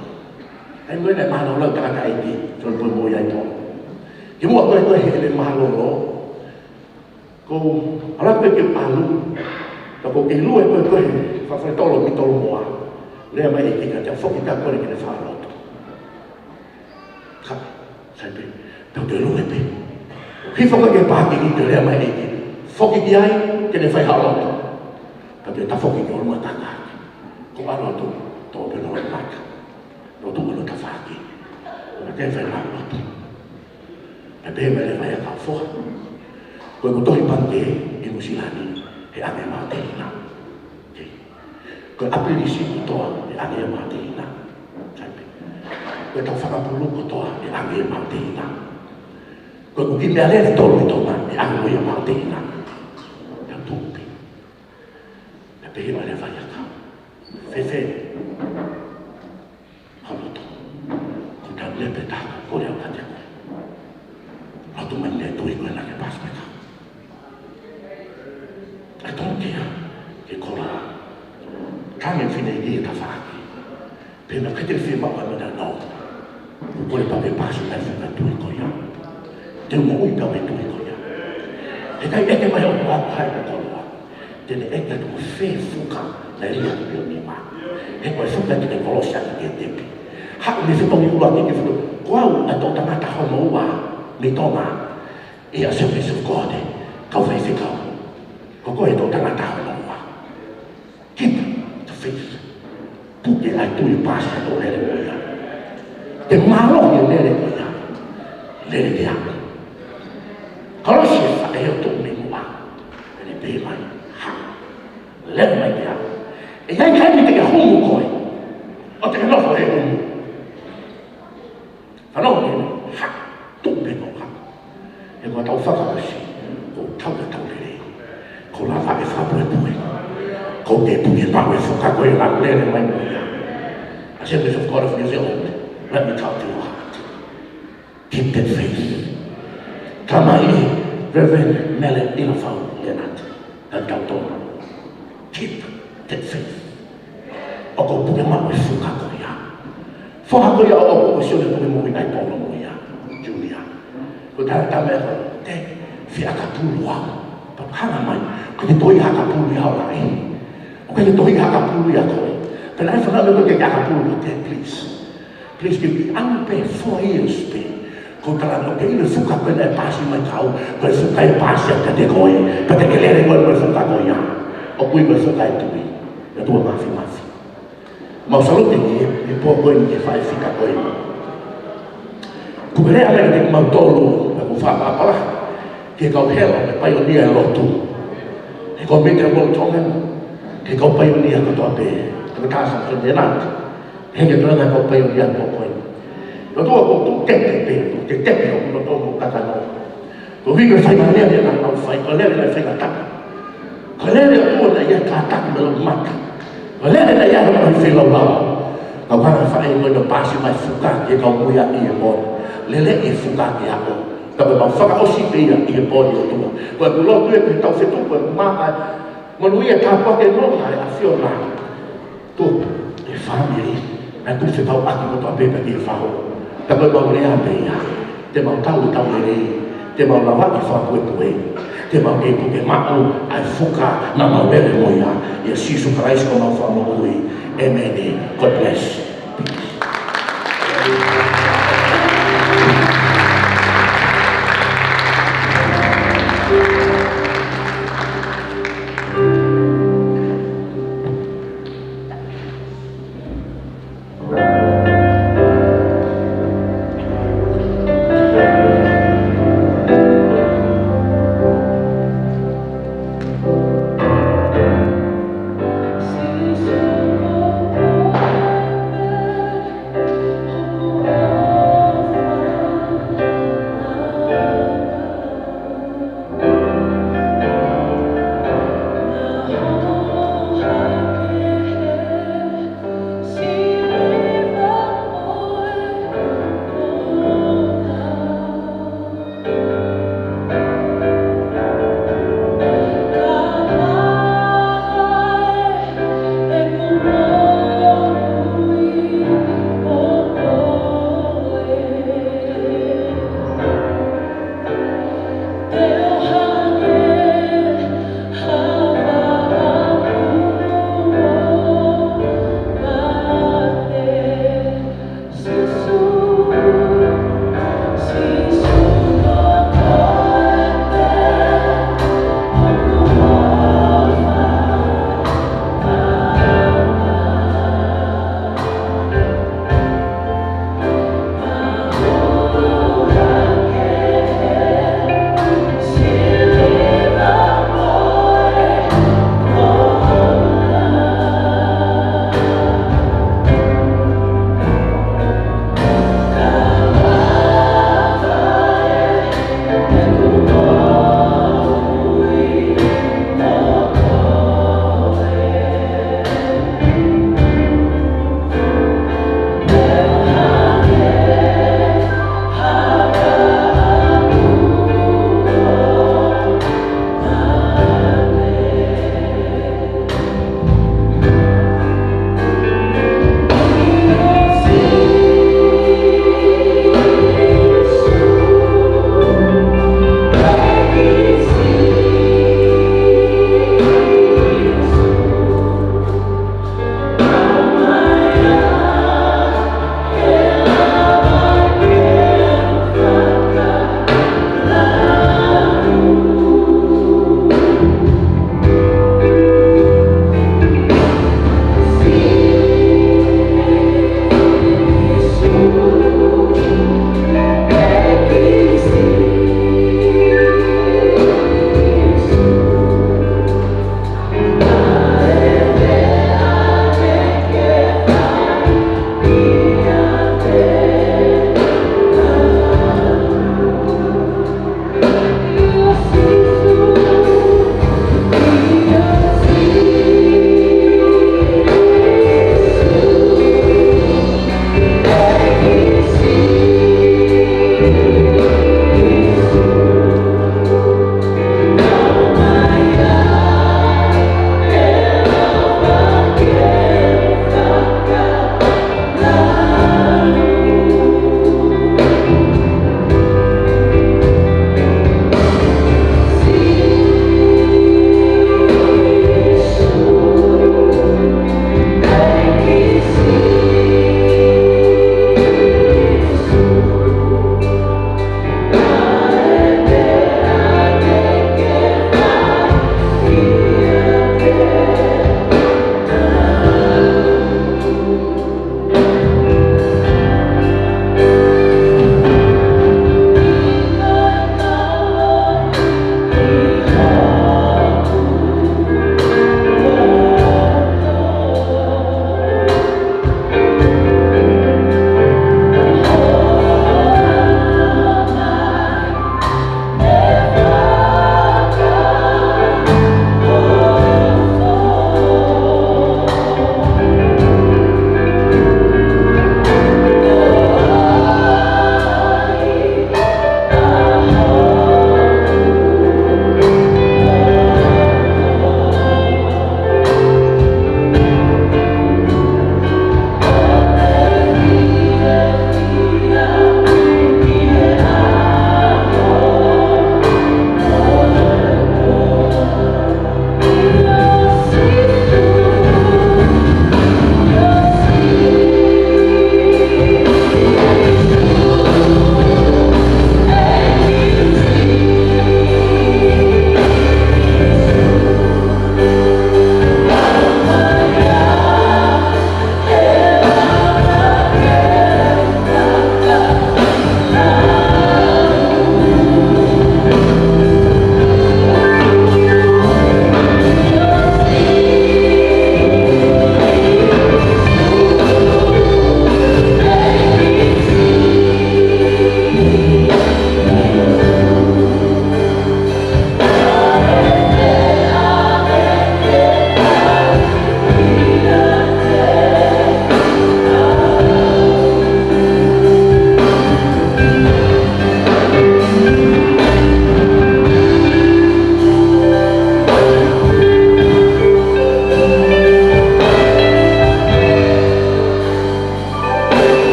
ʻAi mo e naʻe mālōlō e tangataʻeiki, sio pē mo ia ʻi tō. Kimuʻa ko e ko e he ʻene mālōlō. Ko e ʻalu pē ke ʻalu. Ka ko e kei lue ko e ko e he fafai tolo mi tolo moa. Lea mai e ʻEiki kiate au, foki ka kole ke ne fakalotu. Ka, sai pē, tau te lue pē. Hifo ko ē ki he pākiki, toe lea mai e ʻEiki. Foki ki ai, ke ne fai ha lotu. Ka te tafoki ki ʻolunga tangata. Ko e lotu, tō pē ʻolunga tangata. Lotu ʻo e tafaʻaki. Ko e ke fai ha lotu. Pea pehē mai leva ʻe he kau foha. Ko ʻeku tohi pangikē ʻi Nuʻusila ni, ʻe ʻange maʻu ʻe Tēina. Ko e ʻapilisi kotoa ʻe ʻange maʻu ʻe Tēina. Sai pē. Ko e tau fakapulu kotoa ʻe ʻange maʻu ʻe Tēina. Ko ʻeku kiʻi meʻalele tolu ʻi Tonga ʻe ʻange maʻu ʻe Tēina. Tau tuku pē. Pea pehē mai leva ia ka. Fēfē. Haloto. Ko e tau lea pē taha ko e kole au kiate koe. Lotu mai mei he tui ko ē naʻa ke paasi pē ka. ʻE tonu kia, ke kola. Tangi fine ki he tafaʻaki. Pea naʻe ʻikai te u fiemaʻu ha meʻa naʻa nau. Ko e kole pē ke paasi mai e fuka tui ko ia. Te u moʻui pē au he tui ko ia. Heʻikai ʻeke mai ʻe he ʻOtua ko hai ʻoku ou koloa. Te ne ʻeke atu ko fē fuka naʻe lī atu pē ʻo nima. He ko e fuka te ke kolosi atu ki he tepi. Haʻu mei he fetongi ʻuluaki ki he fetongi. Ko au ʻa e toʻutangata hono ua mei Tonga. ʻI he Assemblies of God, kau faifekau, ko koe e toʻu tangata hono ua. Keep the faith. Puke ʻa e tui, paasi ʻa e toʻu lele mo ia. Te mālohi e lele ko ia. Lele ki ai. Kolosi e faʻē ʻo e toʻu mei muʻa. Pea ne pehē mai, hā. Lele mai ki ai. ʻE ʻi ai e taimi te ke humu koe. ʻO te ke nofo he humu. Fanongo ki he hā, tuʻu pē mo hā. He ko ʻetau fakaʻosi, ko ʻetau, ko ʻetau lelei. Ko e lavaʻi fakapuepue. Ko e puke maʻu e fuka ko ia, lele mai mo ia. Assemblies of God of New Zealand, let me talk to your heart. Keep that faith. Talamai ʻe Reverend Mele ʻIlafau Leonard, tau tau tōna. Keep that faith. ʻOku puke maʻu e fuka ko ia. Fuka ko ia ʻoku ʻosi ʻo ne puke moʻui ʻa e polo mo ia. Junior. Ko e taha e meʻa ko ē, te fie ʻakapulu au. Pea hanga mai, ko e toe ʻakapulu ia ʻo laʻi. ʻOku toe ʻakapulu ia koe. Pea naʻe fanau ko e toe ʻakapulu koe, please. Please give me, ʻalu pē four years pē. Ko e tala ʻoku ke ʻilo e fuka ko ē naʻe paasi mai kia au, ko e fuka ʻe paasi ʻa kiate koe, pea te ke lele koe mo e fuka ko ia. ʻOku ui ko e fuka ʻo e tui. ʻOtua Māfimafi. Mau salute ki he, he pō ko eni, ki he faifekau ko eni. Kuo u lea mai kiate kimautolu, pea ʻoku ou fakapapau ki he kau hela, ki he paionia e lotu. Ki he kau mita mo Tongan, ki he kau paionia kotoa pē. Ki he kau tasa ko ē nāti. He ke tona ka paionia ko koe. Ko e ʻOtua ʻoku tuʻu tepe pē, tuʻu tepe ʻo kula tō mo kakano. Ko e ʻuhi ko e faingamālie naʻa nau fai, ko e lele naʻe faingataʻa. Ko e lele ʻa e ʻOtua naʻe ʻi ai e kātaki mo e loʻimata. Ko e lele naʻe ʻi ai e ngaahi feilaulau. Kau hanga faʻē ko ē naʻe paasi mai fuka ki he kau mui ʻi he pō. Lele e fuka ki ai. Ka ko ʻemau fakaʻosi pē ia ʻi he pō ʻo e ʻOtua. Ko ʻeku lotu ē ki he tau fetuku ē, maʻa, monūʻia tāpuaki e nonga ʻa e ʻAfiona. Tuku e fāmili, naʻe tuku fekauʻaki kotoa pē pea ki he fao. Ka ko ʻemau lea pē ia, te mau tau e tau lelei, te mau lavaʻi fakapuepue, te mau kei puke maʻu ʻa e fuka naʻa mau lele mo ia, ʻia Sīsū Kalaisi ko homau Fakamoʻui. ʻĒmeni. God bless.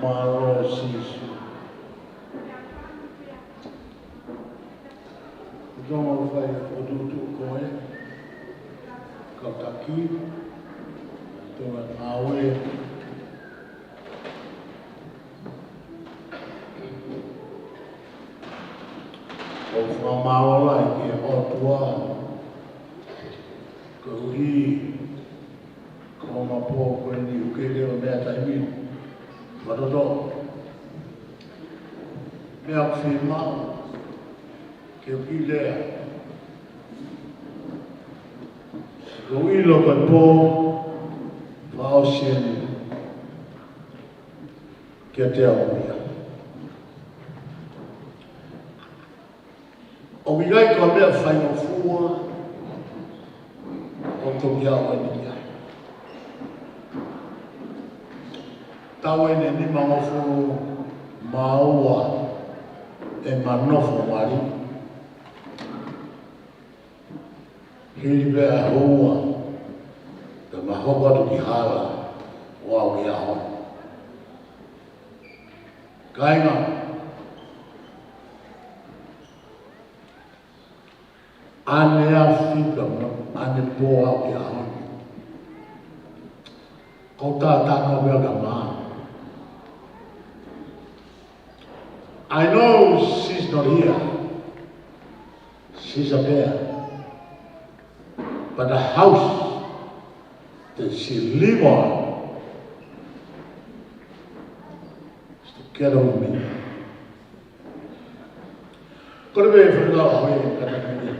Mālō Sīsū. Tonga fai o tutu koe, kau taki, tonga ngāue. ʻOku fakamālō lahi ki he ʻOtua, koeʻuhi ko e ongo pō ko eni ʻoku kei leva meʻa taimi. Fakatoto. Meʻa ʻoku fiemaʻu ke u kiʻi lea. Ko e ʻilo ko e pō fakaʻosi eni kiate au ia. ʻOku ʻikai ko e meʻa faingofua ʻoku toki aʻu eni ki ai. Taʻu eni ʻe nimangofulu mā ua ʻema nofo mali. Hili pē ʻa e houa, pea ma hoko atu ki hala ʻo aʻu ki he ʻaho ni. Kāinga, ʻaneafi pea mo ʻanepō aʻu ki he ʻaho ni. Ko e tātanga pē ʻa e kama. I know she's not here. She's up there. But the house that she live on is together with me. Ko e meʻa ʻe fai ʻe au ʻi he kata mene.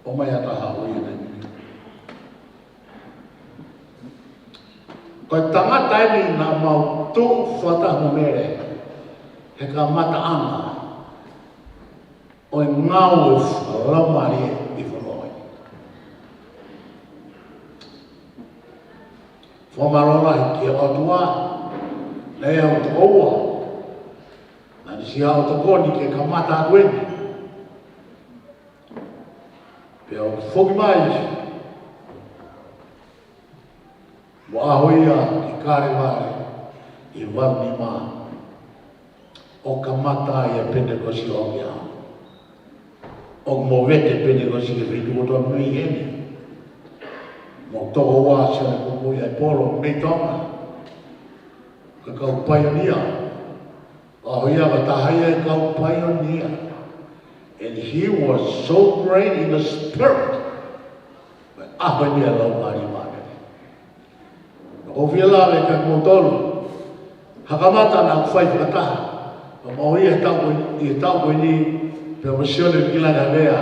ʻOmai ʻa e taha ʻo ia te mene. Ko e tangata eni naʻa mau tuʻu fakataha mo Mele he kamataʻanga ʻo e ngāue fakalaumālie ʻi he fonua ni. Fakamālō lahi ki he ʻOtua, naʻe ʻi ai hoku tokoua naʻa ne siʻi haʻu ʻo tokoni ke kamata atu eni. Pea u foki mai mo ʻaho ia ki Kalevale ʻi he valu nima ʻo kamata ai e Penitekosi ʻo aʻu ki he ʻaho ni. ʻOku movete Penitekosi ki he feituʻu kotoa pē mei heni. Mo e tokoua Sione Kuku ia e polo mei Tonga. Ko e kau paionia. ʻAho ia ko e taha ia e kau paionia. And he was so great in the spirit. Ko e ʻaho ia e Laumālie Māʻoniʻoni. Naʻa ku fie lave kia kimoutolu ha kamata naʻa ku fai fakataha. Pea mo ia he taʻu ko eni, he taʻu ko eni, pea mo Sione Vikilani Havea.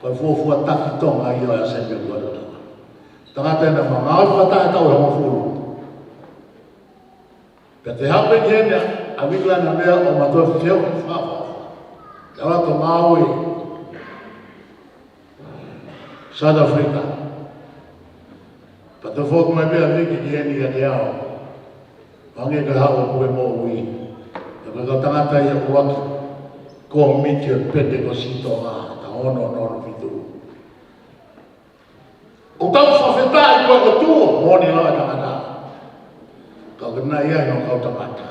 Ko e fuofua taki Tonga ia ʻo e Assemblies of God ʻo Tonga. Tangata ena naʻa mau ngāue fakataha he taʻu ʻe hongofulu. Pea toe haʻu pē ki heni ʻa Vikilani Havea ʻo ma toe feʻao fakaʻofoʻofa. Tala to ngāue South Africa. Pea toe foki mai pē ʻa Viki ki heni kiate au. Hangē ko e haʻu ʻa Puke Moʻui. Pea ko e kau tangata ia ʻuluaki kōmiti ʻo e Penitekosi Tonga, taʻu ono noa fitu. ʻOku tau fakafetaʻi ko e ʻOtua, moʻoni lava e tangata. Ka ʻoku ʻi ai hono kau tangata.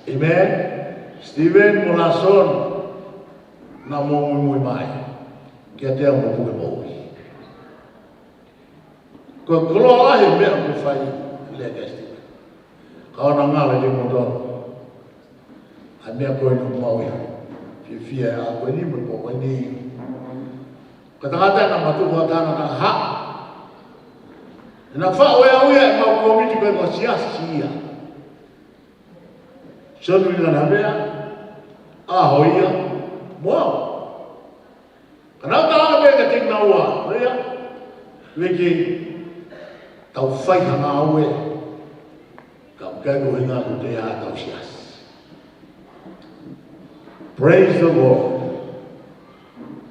Amen. Stephen mo Larson, naʻa mou muimui mai kiate au mo Puke Moʻui. Ko e koloa lahi e meʻa ʻoku fai, lea kia Stephen. Ka ʻoua naʻa ngalo kimoutolu ʻa e meʻa ko eni ʻoku mau ʻi ai. Fiefia ʻa ko eni mo ko eni. Ko e tangata naʻa ma tuku ʻa e tangata ha. Naʻa faʻo e au ia ʻemau kōmiti ko e kau siasi ia. Sione Vikilani Havea, ʻaho ia, mo au. Ka naʻa tala pē kiate kinaua, ʻo ia, Viki, tau fai ha ngāue, ka ʻoku ʻikai ko e ʻuhinga ko e tau siasi. Praise the Lord.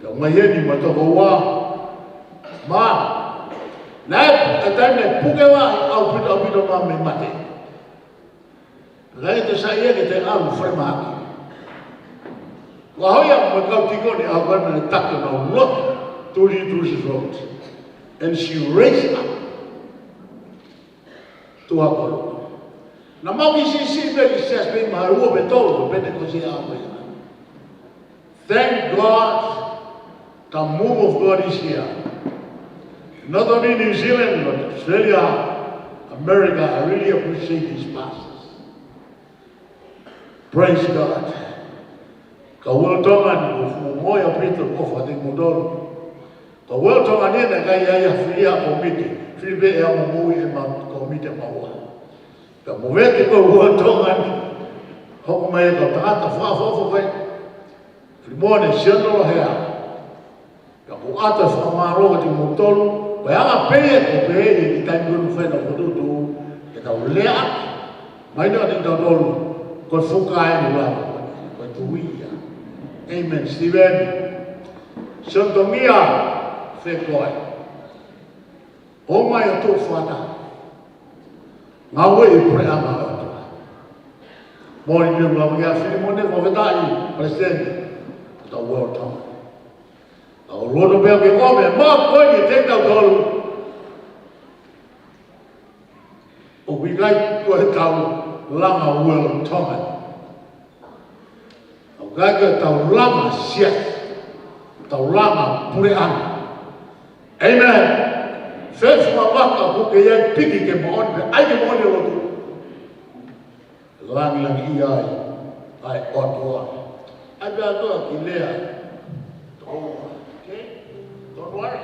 Tau mai heni mo e tokoua, ma, naʻe, ʻa e taimi ʻe puke lahi ʻaupito, ʻaupito ma mei mate. Kae te sai ia ke te ʻalu falemahaki. Ko e ʻaho ia mo e kau tīkoni ʻa ʻAkana naʻe taki ʻenau lotu, tuli, tuli si lotu. And she raised up to our God. Naʻa mau kiʻi siʻisiʻi pē ki he siasi pē ʻi Mahaua pe tolu, pe te ko si a pē. Thank God, the move of God is here. Not only New Zealand, but Australia, America, I really appreciate these pastors. Praise God. Ka World Tongan, ko fumo moe a pito ko fati mo tolu. Ka World Tongan ni na kai ai a fili a komiti. Fili pē ʻe au mo moe ʻema komiti ʻe maua. Ka mo vete ko World Tongan. Hoko mai e kau tangata fakafoʻofoʻo ko ē. Filimone, Sione, Lohea. Ka ko ʻata fakamālō atu mo tolu, ko e anga pē ia ko pē ia ki taimi ko ē fai na fotutu, ke tau lea ʻaki, mai na ʻa tautolu, ko e fuka eni lava, ko e tui ia. Amen, Steven. Sione Tongia, fē koe. ʻOmai ʻo tuʻu fakataha. Ngāue ʻi he puleʻanga ʻo e ʻOtua. Moʻoni pē ʻoku lava kia Filimone, fakafetaʻi, Palesiteni, ʻo e World Tongan. ʻOku ou loto pē au ke ʻomi, mo koe ni te tautolu. ʻOku ʻikai ko e tau langa World Tongan. ʻOku ʻikai ko e tau langa siasi, tau langa puleʻanga. Amen. Fē fuʻu vaka ʻoku ke ʻi ai piki ke moʻoni pē, ʻai ke moʻoni lotu. Langilangiʻia ai ʻa e ʻOtua. ʻAi pē ʻa e ʻOtua ki lea. Okay? Don't worry.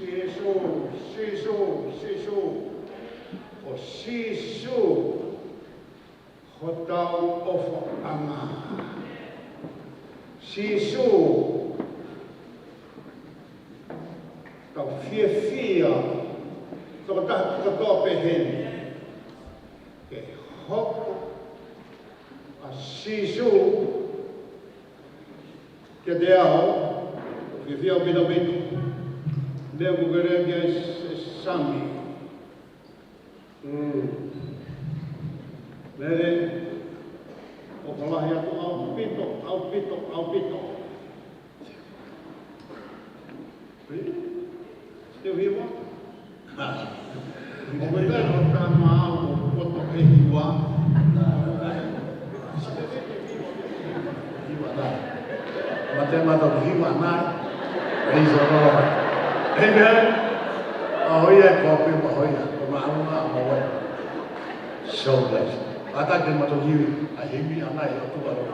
Sīsū, Sīsū, Sīsū. ʻO Sīsū hotau ʻofaʻanga. Sīsū, tau fiefia, tokotaha kotoa pē heni. Ke hoko ʻa Sīsū kiate au, fiefia ʻaupito ʻaupito. Meʻa ʻoku ke lea ki ai, Sami. Mm. Mele, ʻoku lahi atu ʻaupito, ʻaupito, ʻaupito. Still here? ʻO mai ka no ka mau ʻo poto he hiva. Hiva na. Mate mata hiva na. Praise the Lord. Amen. ʻA hoia ko pe ma hoia. Ko ma ʻalu ma ma wai. So blessed. Ata ke mato hivi. ʻA himi ana i atu alo.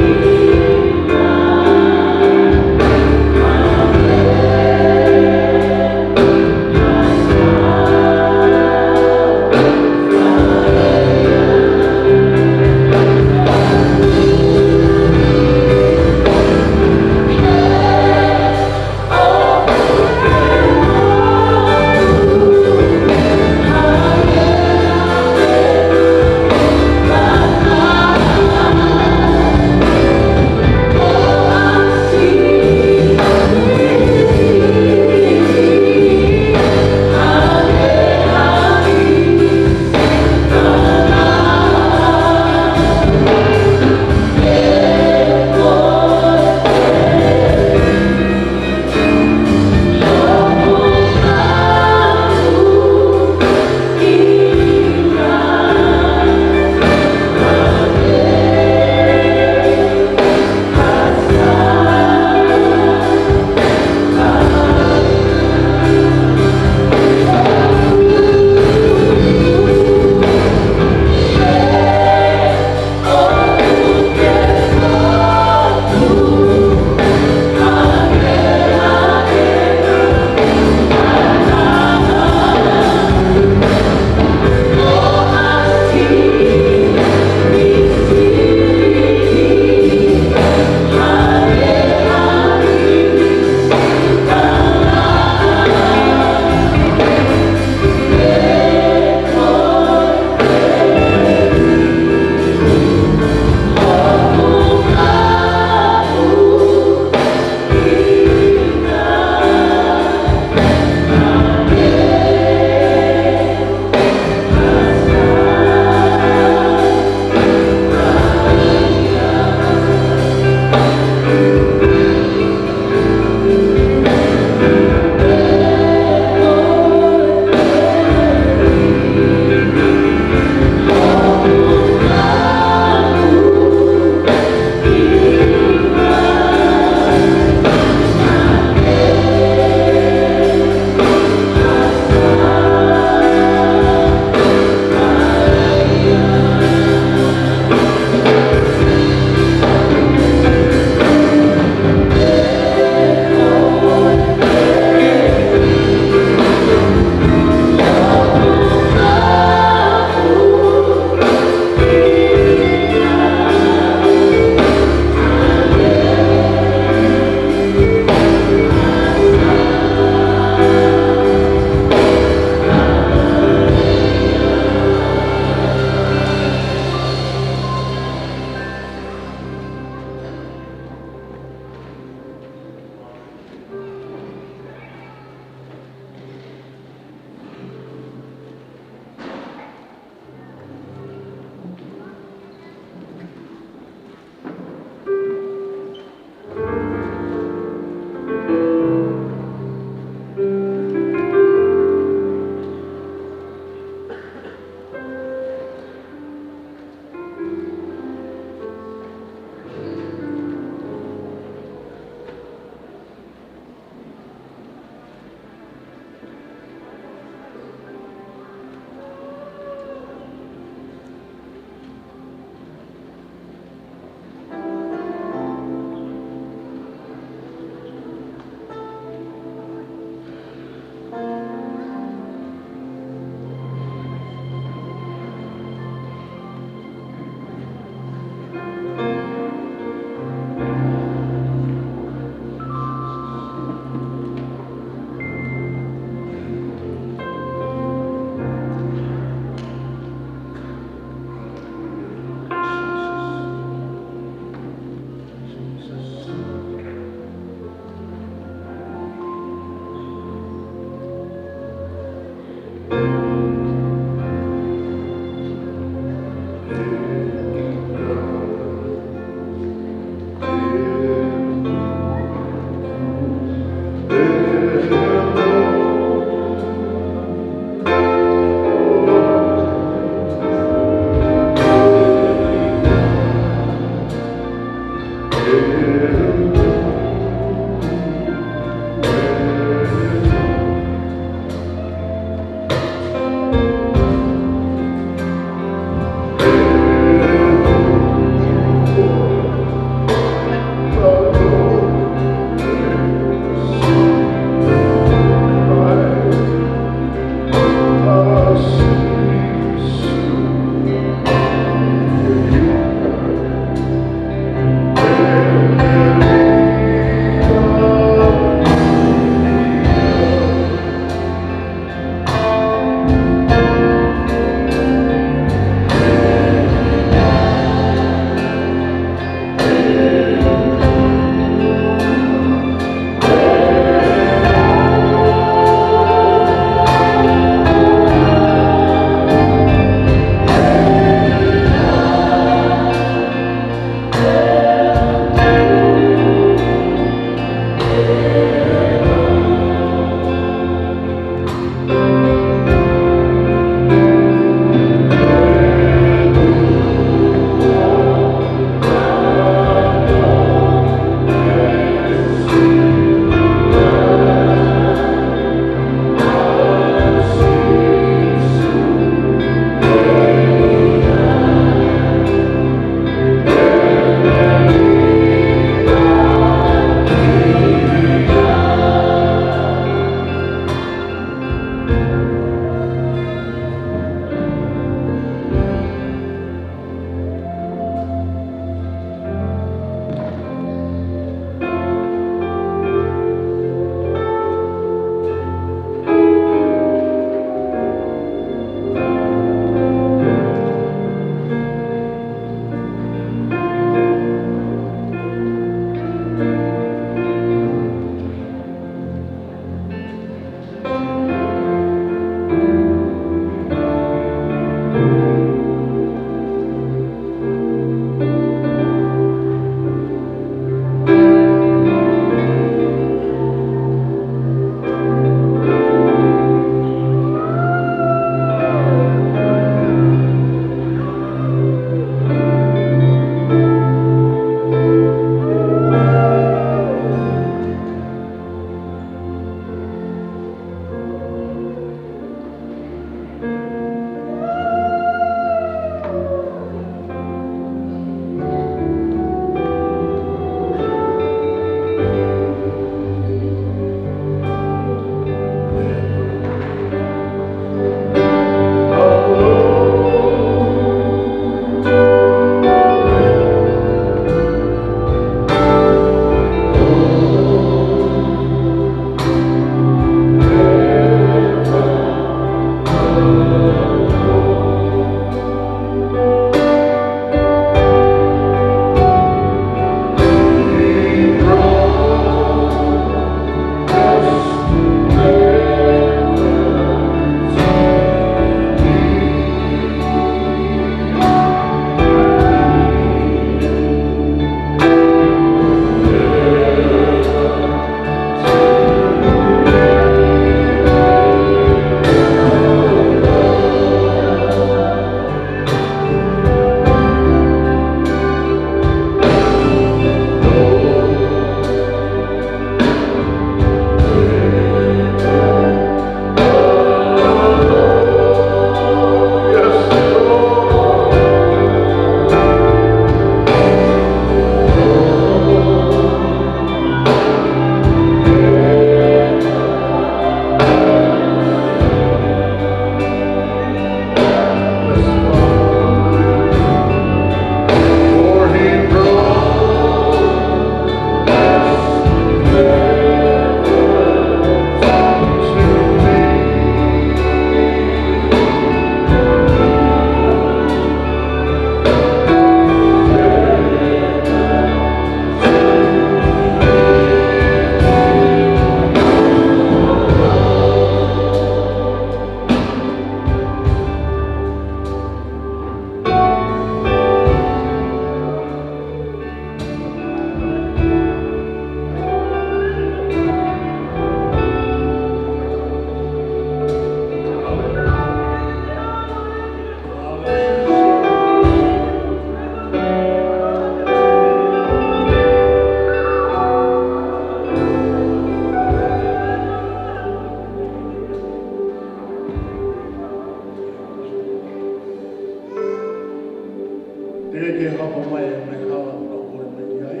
Ke ke hapa mai e ngaahi hala ʻoku tau kole mai ki ai.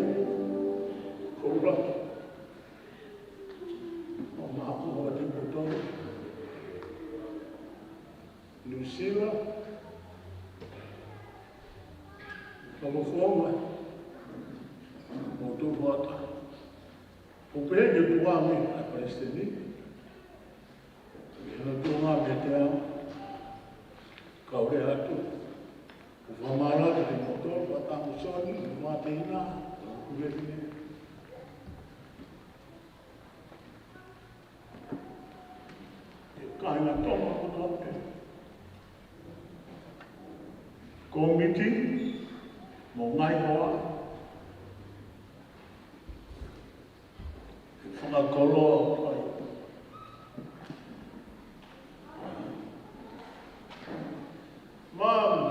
Ko ʻUluaki. ʻO Maʻaku, ʻo Vatiputolu. Nuʻusila. Fakafofonga. Motu Vata. ʻO pehē ki he tuʻunga ʻa e Palesiteni. Ki he tuʻunga mei he teau. Kau lea atu. ʻOku ou fakamālō atu kiate kimoutolu, Fatamu Soni, mo Matena, mo Kulevi. ʻE kāinga Tonga kotoa pē. Kōmiti, mo e ngaahi hoa. Fakakoloa ʻo fai. Mami.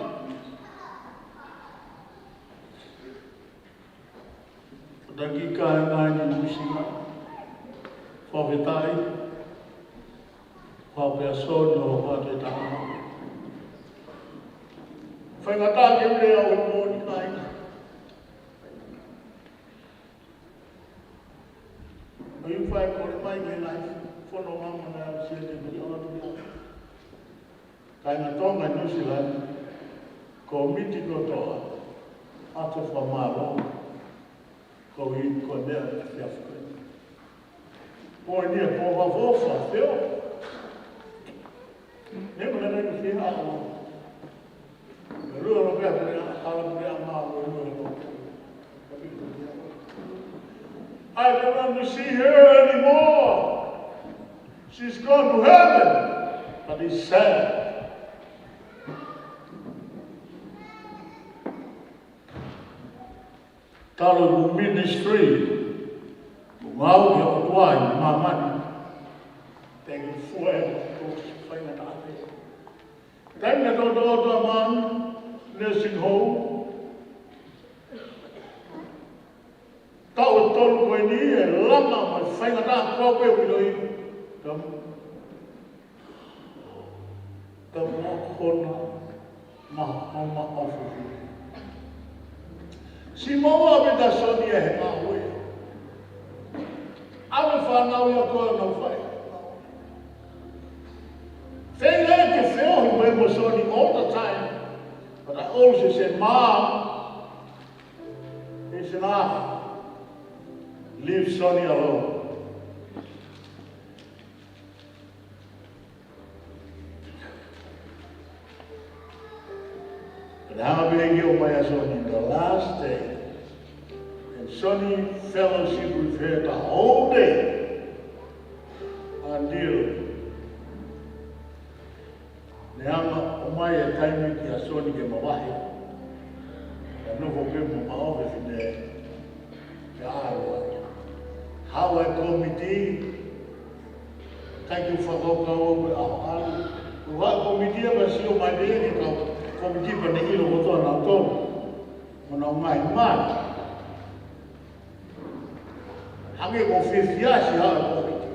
Taki kāinga ʻi Nuʻusila. Fakafetaʻi. Fakapēsoni ʻo fakafetaʻi. Faingataʻa ke u lea ʻo moʻoni kāinga. ʻOku ou fai kole mai ke nai fono mama na au sia te mui ʻoatu ia. Kāinga Tonga ʻi Nuʻusila, kōmiti kotoa, ʻoatu e fakamālō, ko e ko e meʻa ʻa e fiafia. Ko e nia ko e fakafofonga, feo. Ne ko na kai ko fia ʻo. Lua lo pea pea, hala pea ma, lua lo. I don't want to see her anymore. She's gone to heaven. But it's sad. Talu e ministry, ʻoku ngāue ʻa e ʻOtua ʻi māmani. Thank you for it. Faingataʻa pē. Taimi naʻe toutou ʻoatu ʻa Mami, nursing home. Taʻu ʻe tolu ko eni ʻe langa mai faingataʻa ko au pē ʻoku ʻiloʻi. Tam, tam ʻo kona, ma, ma, ma, ma, Siʻi maua pē ʻa Soni he ngāue. ʻAve fānau ia ko ē ʻo nau fai. Feinga ke feohi mai mo Soni all the time. But I always say, Mom, it's enough. Leave Soni alone. Pea hanga pē ke ʻomai ʻa Soni the last day. And Soni fellowship with her the whole day. Until ne hanga ʻomai e taimi kia Soni ke mavahe. Pea nofo pē mo maʻu e fefine. Ke ʻalu ai. Haʻu e kōmiti. ʻIkai ke fakakaukau au ko e ʻalu. Ko e kōmiti ia pea sio mai pē ki he kau kōmiti pea ne ʻilo kotoa nautolu. Mo nau ngaahi mali. Hangē ko e fiefia siʻi haʻu e kōmiti.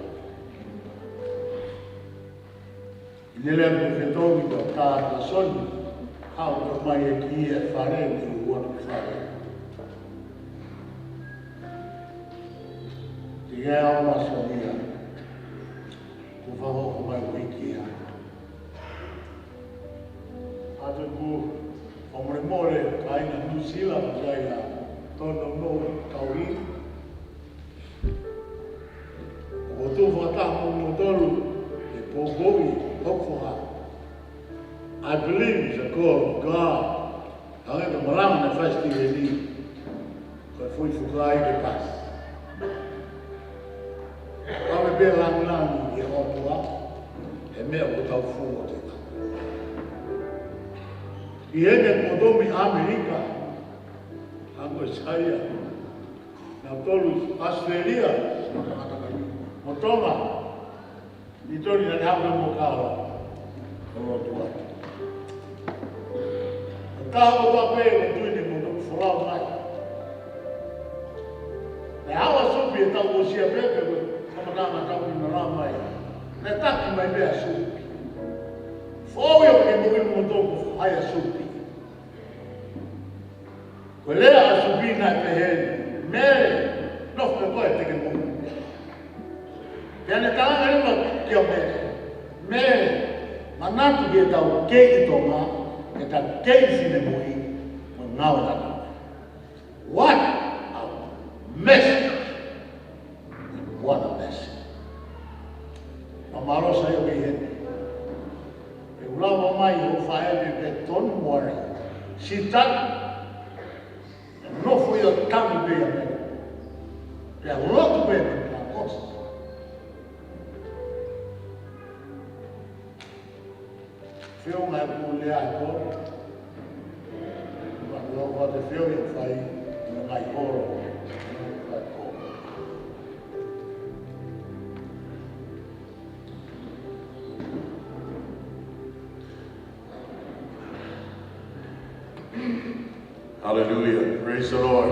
ʻI he lea pē fetongi ko e tā ʻa Soni, haʻu ʻo mai ʻo ki he fale ni ua ki fale. Te ke au ma Soni ia, kuo fakahoko mai ʻo hiki ia. ʻOatu ʻeku fakamolemole kāinga Nuʻusila, ʻoku ʻi ai ʻa Tono mo Tauli. ʻOku ou fakataha mo kimoutolu he poupou, hoku fakataha. I believe in the call of God. Hangē ko e malanga naʻe fai ʻe Sitiveni. Ko e foʻi fukaʻi ke pasi. Ka me pē langilangi ʻi he ʻOtua, he meʻa ʻoku tau fua ʻo te tau. ʻI heʻene kotomi ʻAmelika, hangē ko Saia, nautolu ʻAositelēlia, mo Tonga. Ni toni na ne haʻu mo kala, ʻo lotu atu. Ka ʻo tā pē ʻo tui ne mo tō folau mai. Ne haʻu ʻa Supi he taʻu ʻosi ia pē, pea ko e kamata ʻa e taʻu ni na la mai. Ne taki mai pē ʻa Supi. Foʻi ʻo ke mo inu mo tō ko hai ʻa Supi. Lea ʻa Supina ʻo pehē ni, Mele, nofo pē koe te ke moʻui. Pea ne talaange leva kia Mele, Mele, manatu ki heʻetau kei ʻi Tonga, heʻetau kei finemui, mo e ngāue ʻa e ʻOtua. What a message! What a message! Fakamālō Saio mei heni. ʻE u lava mai ʻo fai pē, don't worry. Sit up. Nofo ia, tangi pē ia mei. Pea lotu pē mei he Penitekosi. Feʻunga e pule ʻa e kolo. Ua ua te feʻunga fai, ngaahi holo. Hallelujah. Praise the Lord.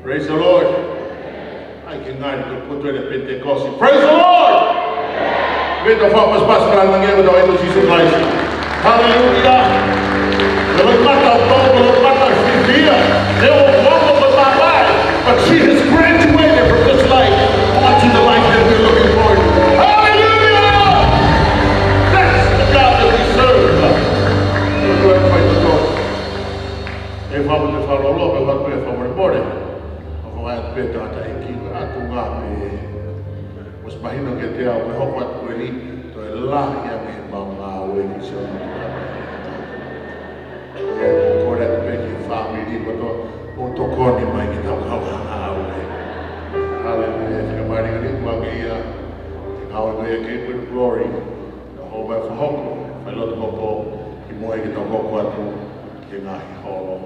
Praise the Lord. ʻAi ke ngali ko e potu ʻo e Penitekosi. Praise the Lord. Mei he fakapaʻapaʻa kāinga ʻo e ʻEiki ko Sīsū Kalaisi. Hallelujah. Te u loto mata ʻo tau, te u loto mata ʻo fiefia. Te u loto mata ʻo tau. But she has graduated from this life onto the life that we're looking forward to. Hallelujah. That's the God that we serve. We're glorified to God. ʻE fakamolemole, fakamolemole, fakamolemole. ʻO fakamolemole pē tangataʻeiki, ʻa e tuʻunga pē. Mou mahino kiate au, ko e hoko atu ko eni, toe lahi ange ʻemau ngāue ki siʻono. ʻE kole atu pē ki he fāmili kotoa, mou tokoni mai ki heʻetau kau ngāue. Haleluia, fika maringi ni kuo ke ia, ngāue ko ia ke bring glory. Ka hoko mai fakahoko, fai lotu hoko, kimuʻa ke tau hoko atu ki he ngaahi holo.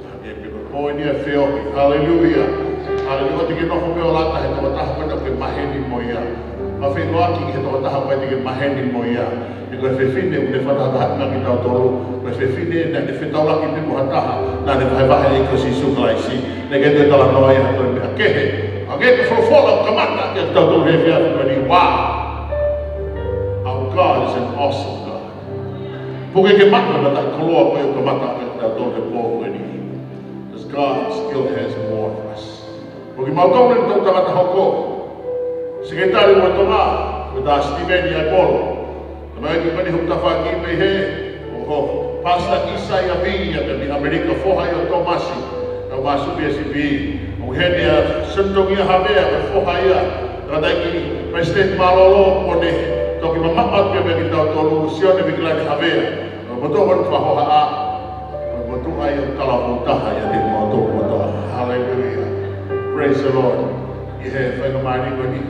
Hangē pē ko e pō ni ʻa e feohi. Haleluia. Haleluia. ʻOua te ke nofo pē ʻo lata he tokotaha ko ē te ke maheni mo ia. Ka feʻiloaki ki he tokotaha ko ē te ke maheni mo ia. He ko e fefine ʻoku ne fakatahaʻi kitautolu. Ko e fefine naʻa ne fetaulaki pē mo ha taha naʻa ne vahevahe ʻEiki ko Sīsū Kalaisi. Naʻe ʻikai ke talanoa ia ha toe meʻa kehe. Hangē ko e folofola ʻoku kamata kiate kitautolu he efiafi ko eni. Wow. Our God is an awesome God. Puke ke mata mata koloa ko e kamata ke tau tō ke pō ko eni. Because God still has more for us. Ko kimautolu ʻeni tau tangata hoko. Sekelitali ʻo Tonga, ko tā Steven Iaipolo. Tamaiki mani hoku tafaʻaki mei hē, ʻo ko Pastor ʻIsaia Via, pea mei ʻAmelika, foha ia ʻo Tōmasi, ʻo Māsupi S P. ʻO heni ʻa Sentongia Havea, ko e foha ia, tangataʻeiki palesiteni mālōlō, ʻo ne toki mamaʻo atu pē kiate kitautolu, Sione Vikilani Havea. Ko e motuʻa ʻoku fakahohaʻa, ko e motuʻa ia ʻoku talavou taha ia ʻiate kimautolu kotoa. Hallelujah. Praise the Lord. ʻI he faingamālie ko eni.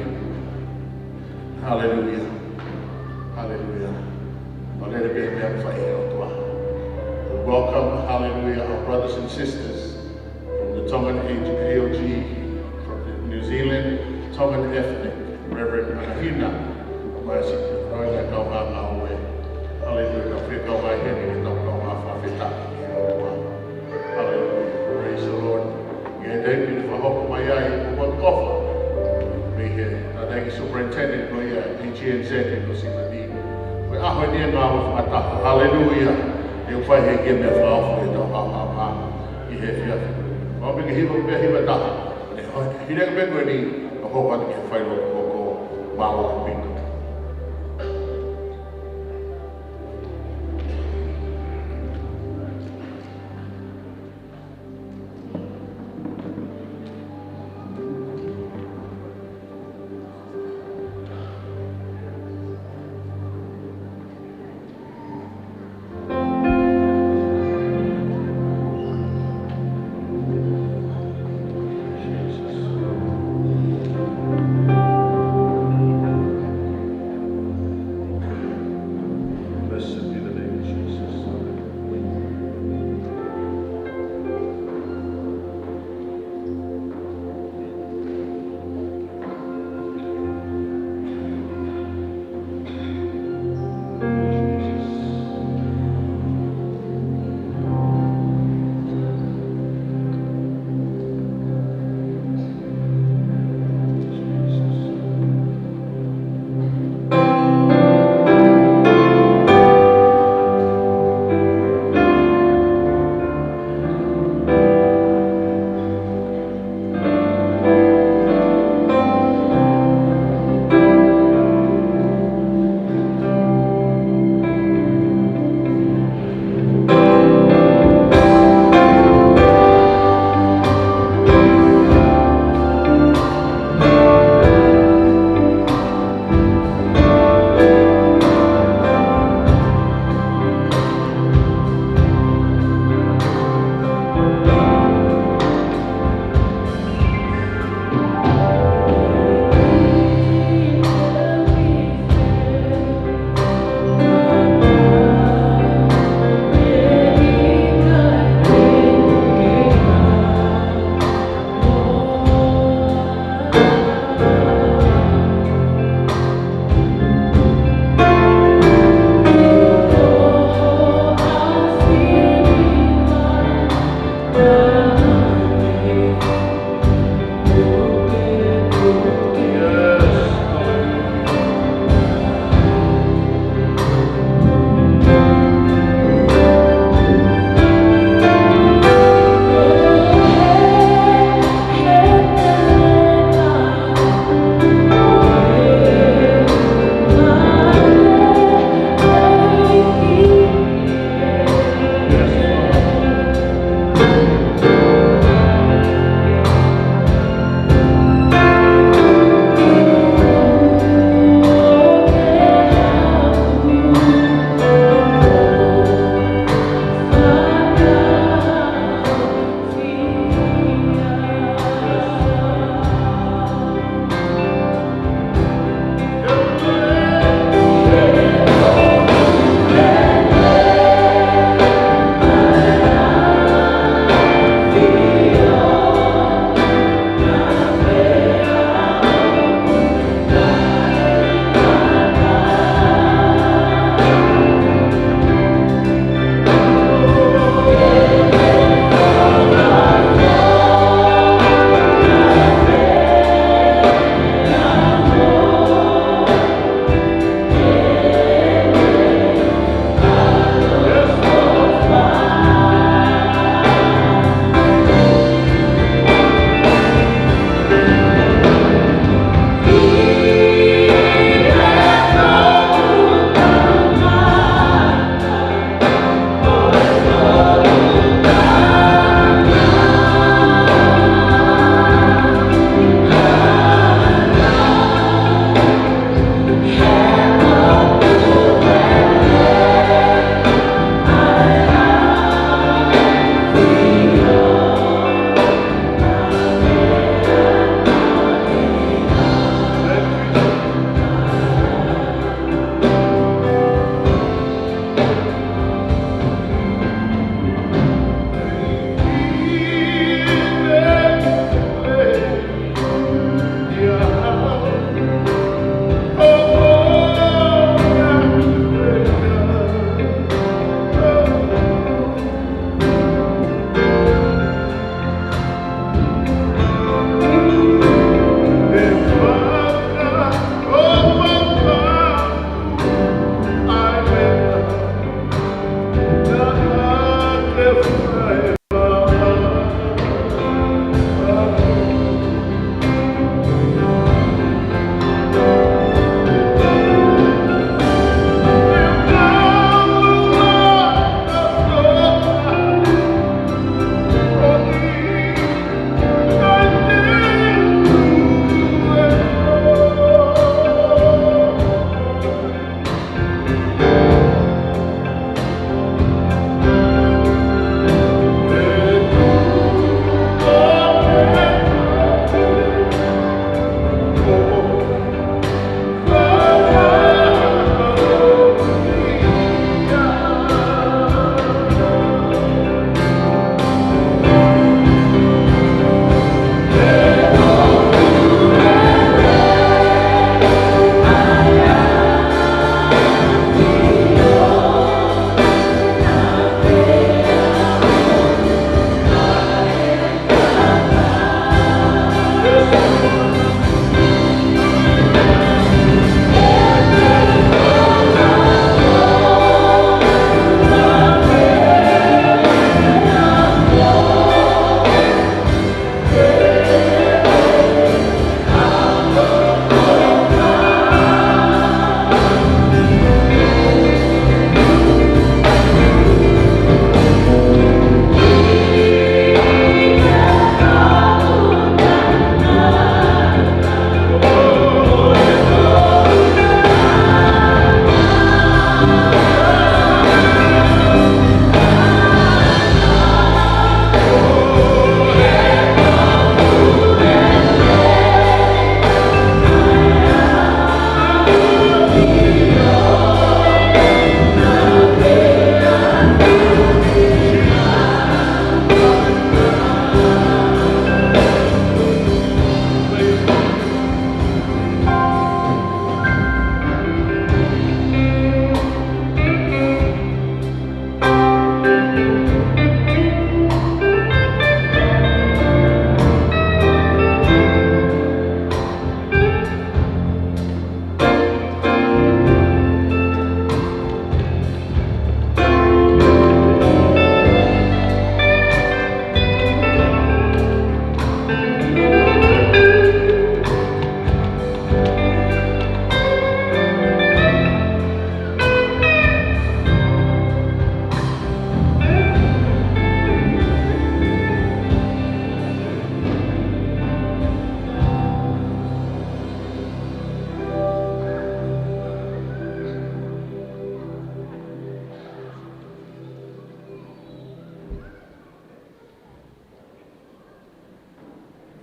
Hallelujah. Hallelujah. Mālō e pehē meʻa fai ʻe he ʻOtua. Welcome, hallelujah, our brothers and sisters from the Tongan A O G, from the New Zealand Tongan Ethnic, Reverend Anahina, mai si, ʻo e kaungā ngāue. Hallelujah, ka fie kaungā heni ke tau kaungā fakafetaʻi ki he ʻOtua. Hallelujah, praise the Lord. ʻI he taimi naʻe fakahoko mai ai, ʻoku ou kofa. Mei he, naʻe ʻi ai e superintendent ko ia, P G N Z, ko Sina Ni. Ko e ʻaho eni ʻa e ngāue fakataha. Hallelujah. ʻE ʻoku fai ʻe he ʻEiki e meʻa fakaofo ʻi heʻetau haohaoa ʻi he efiafi. Mau pē ke hiva, pē hiva taha. Hine ke pē ko eni, ʻo hoko atu ki he fai lotu hoko, mālō ʻaupito. Blessed be the name of Jesus.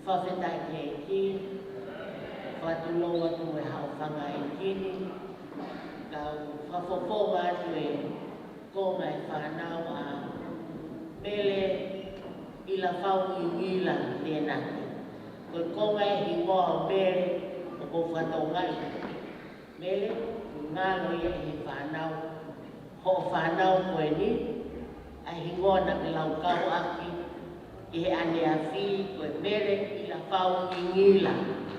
Fakafetaʻi ki he ʻEiki, fakatulou atu e haʻofanga ʻeiki ni, kau fakafofonga atu e konga e fānau ʻa Mele ʻIlafau Ngingila Lenati. Ko e konga e hingoa ʻo Mele ʻoku ou fakatokangaʻi. Mele, ngalo ia ʻi he fānau, hoʻo fānau ko eni, ʻa e hingoa naʻa ke laukau ʻaki ʻi he ʻaneafi ko e Mele ʻIlafau Ngingila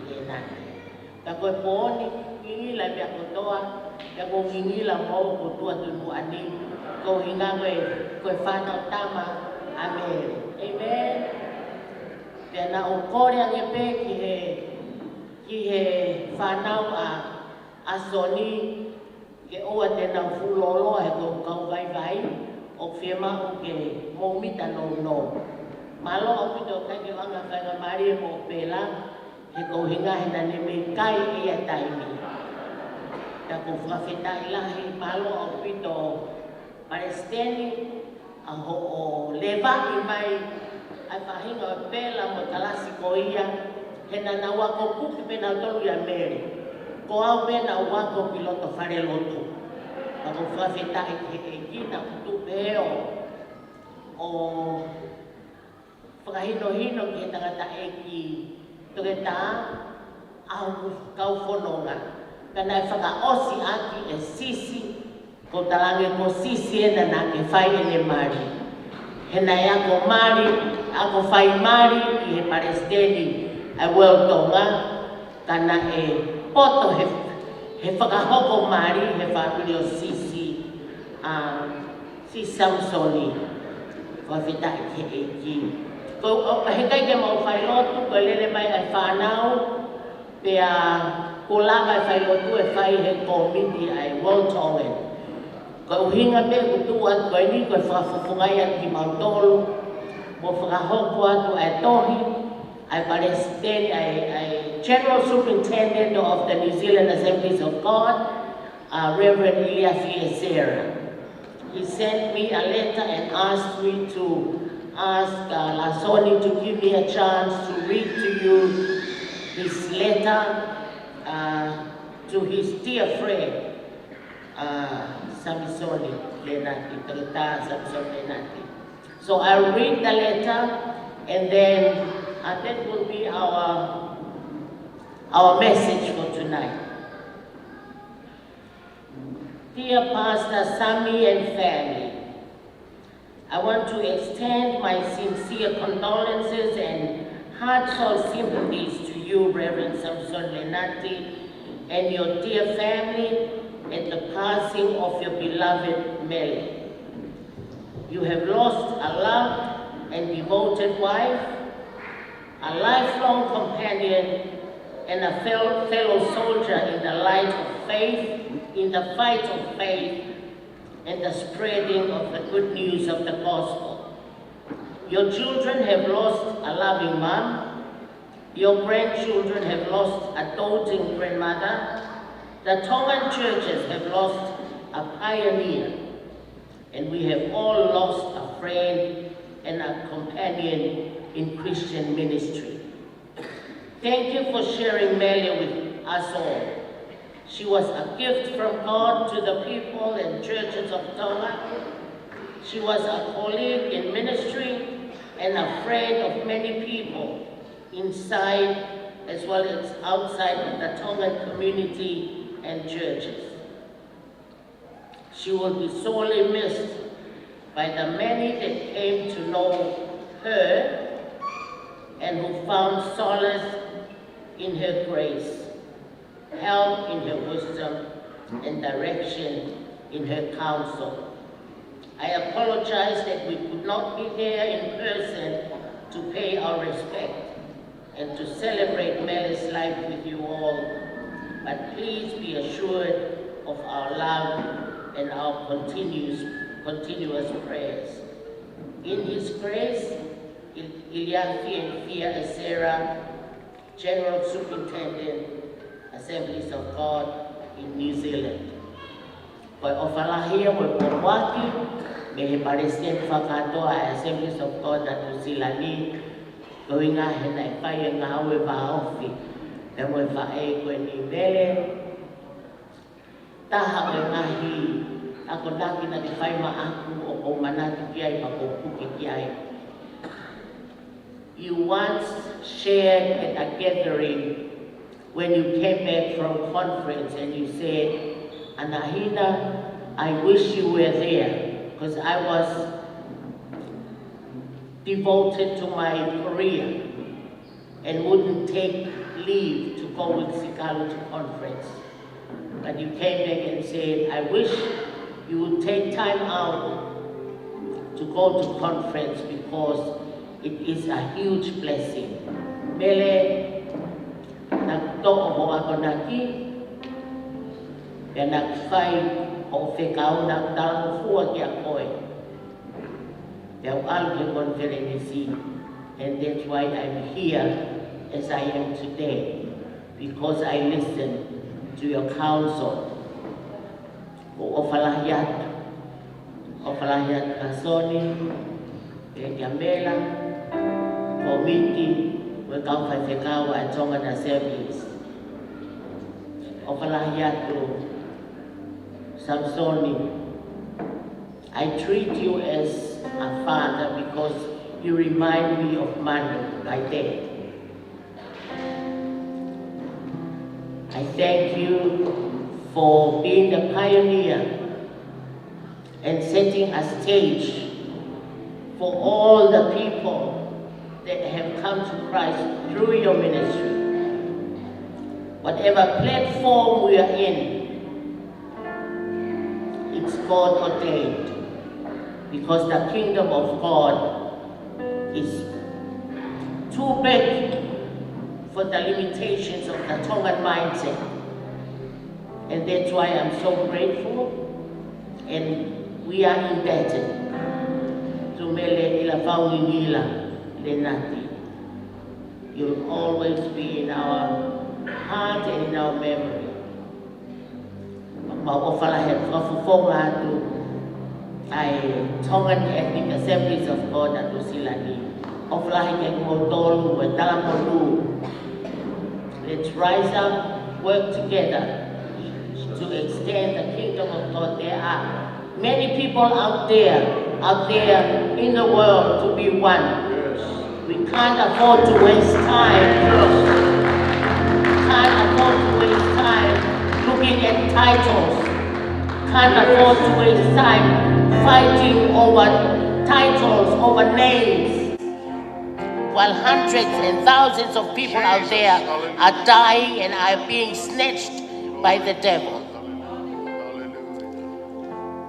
Lenati. Ka ko e pō ni, ngingila e meʻa kotoa, pea ko e ngingila mo ʻoku tuʻu atu ʻi muʻa ni, ko e ʻuhinga ko e, ko e fānau tama ʻa Mele. ʻĒmeni. Pea naʻa ku kole ange pē ki he, ki he fānau ʻa ʻa Soni, ke ʻoua te nau fuʻu lōloa he ko e kau vaivai, ʻoku fiemaʻu ke mou mita nounou. Mālō ʻaupito ʻikai ke u anga faingamālie mo Pela, he ko e ʻuhinga he naʻa ne mei kai ʻi he taimi. Ka ʻoku ou fakafetaʻi lahi, mālō ʻaupito Palesiteni, ʻa hoʻo levaʻi mai ʻa e faʻahinga ʻo Pela mo e kalasi ko ia, he naʻa nau ako kuki pē nautolu ʻia Mele. Ko au pē naʻa ku ako ki loto falelotu. Ka ʻoku ou fakafetaʻi ki he ʻEiki naʻa ku tuʻu pē ʻo, ʻo fakahinohino ki he tangataʻeiki toketā, ʻa hoku kau fononga. Ka naʻe fakaʻosi ʻaki ʻe Sisi, ko e talaange ko Sisi ena naʻa ke fai ʻene mali. He naʻe ako mali, ako fai mali ʻi he Palesiteni ʻa e World Tonga, ka naʻe poto he, he fakahoko mali he fāmili ʻo Sisi, ʻa Sisi Samisoni, fakafetaʻi ki he ʻEiki. Ko, ʻo, heʻikai ke mau failotu, ko e lele mai ʻa e fānau, pea kuo lava e failotu ʻe fai he kōmiti ʻa e World Tongan. Ko e ʻuhinga pē ʻoku tuʻu atu ko eni ko e fakafofongaʻi atu kimautolu, mo fakahoko atu ʻa e tohi, ʻa e Palesiteni, ʻa e, ʻa e General Superintendent of the New Zealand Assemblies of God, uh, Reverend Iliafi Esera. He sent me a letter and asked me to ask, uh, Lasoni to give me a chance to read to you his letter, uh, to his dear friend, uh, Samisoni Lenati, Toketā Samisoni Lenati. So I'll read the letter, and then, uh, that will be our, our message for tonight. Dear Pastor Sami and family, I want to extend my sincere condolences and heartfelt sympathies to you, Reverend Samson Lenati, and your dear family at the passing of your beloved Mele. You have lost a loved and devoted wife, a lifelong companion, and a fel-, fellow soldier in the light of faith, in the fight of faith, and the spreading of the good news of the gospel. Your children have lost a loving mom. Your grandchildren have lost a doting grandmother. The Tongan churches have lost a pioneer. And we have all lost a friend and a companion in Christian ministry. Thank you for sharing Mele with us all. She was a gift from God to the people and churches of Tonga. She was a colleague in ministry and a friend of many people inside as well as outside of the Tongan community and churches. She will be sorely missed by the many that came to know her and who found solace in her grace, help in her wisdom, and direction in her counsel. I apologize that we could not be there in person to pay our respect and to celebrate Mele's life with you all, but please be assured of our love and our continuous, continuous prayers. In His grace, Il-, Iliafi and Fia Esera, General Superintendent, Assemblies of God in New Zealand. Ko e ʻofa lahi ia mo e pōpoaki mei he Palesiteni Fakakātoa ʻa e Assemblies of God ʻa Nuʻu Sila ni, Ko e ʻuhinga he naʻe fai e ngāue vāofi pea mo e faʻē ko eni, Mele. Taha ʻo e ngaahi akonaki naʻa ke fai maʻaku ʻoku ou manatu ki ai pea ʻoku ou puke ki ai. You once shared at a gathering when you came back from conference and you said, "Anahina, I wish you were there, 'cause I was devoted to my career and wouldn't take leave to go with Sikalu to conference." But you came back and said, "I wish you would take time out to go to conference because it is a huge blessing." Mele, naʻa ku toʻo hoʻo akonaki, pea naʻa ku fai hoʻo fekau, naʻa ku talangofua kia koe. Pea u ʻalu ki he konifelenisi, and that's why I'm here as I am today, because I listened to your counsel. ʻOku ou ʻofa lahi atu, ʻofa lahi atu kia Soni, pea kia Mela, komiti, mo e kau faifekau ʻa e Tongan Assemblies. ʻOfa lahi atu, Samisoni. I treat you as a father because you remind me of Manu, my dad. I thank you for being the pioneer and setting a stage for all the people that have come to Christ through your ministry. Whatever platform we are in, it's God ordained, because the kingdom of God is too big for the limitations of the Tongan mindset. And that's why I'm so grateful, and we are indebted to Mele ʻIlafau Ngingila Lenati. You'll always be in our heart and in our memory. Mau ʻofa lahi atu, fakafofonga atu ʻa e Tongan Ethnic Assemblies of God ʻa Nuʻu Sila ni. ʻOfa lahi kimoutolu ʻa e talangofua. Let's rise up, work together to extend the kingdom of God. There are many people out there, out there in the world to be won. We can't afford to waste time. Can't afford to waste time looking at titles. Can't afford to waste time fighting over titles, over names, while hundreds and thousands of people out there are dying and are being snatched by the devil.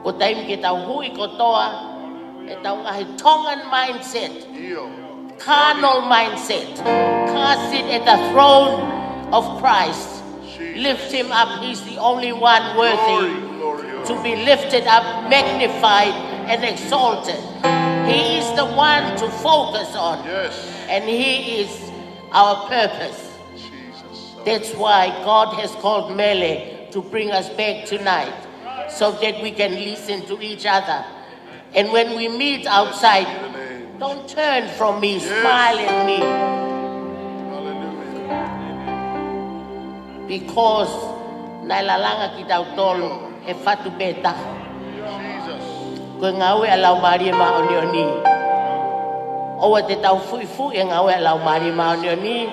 Ko e taimi ke tau hui kotoa ʻetau ngaahi Tongan mindset, carnal mindset, cast it at the throne of Christ. Lift him up. He's the only one worthy to be lifted up, magnified, and exalted. He is the one to focus on. And he is our purpose. That's why God has called Mele to bring us back tonight, so that we can listen to each other. And when we meet outside, don't turn from me, smile at me. Because naʻe lalanga kitautolu he fatu pē taha. Ko e ngāue ʻa e Laumālie Māʻoniʻoni. ʻOua te tau fuʻifuʻi e ngāue ʻa e Laumālie Māʻoniʻoni.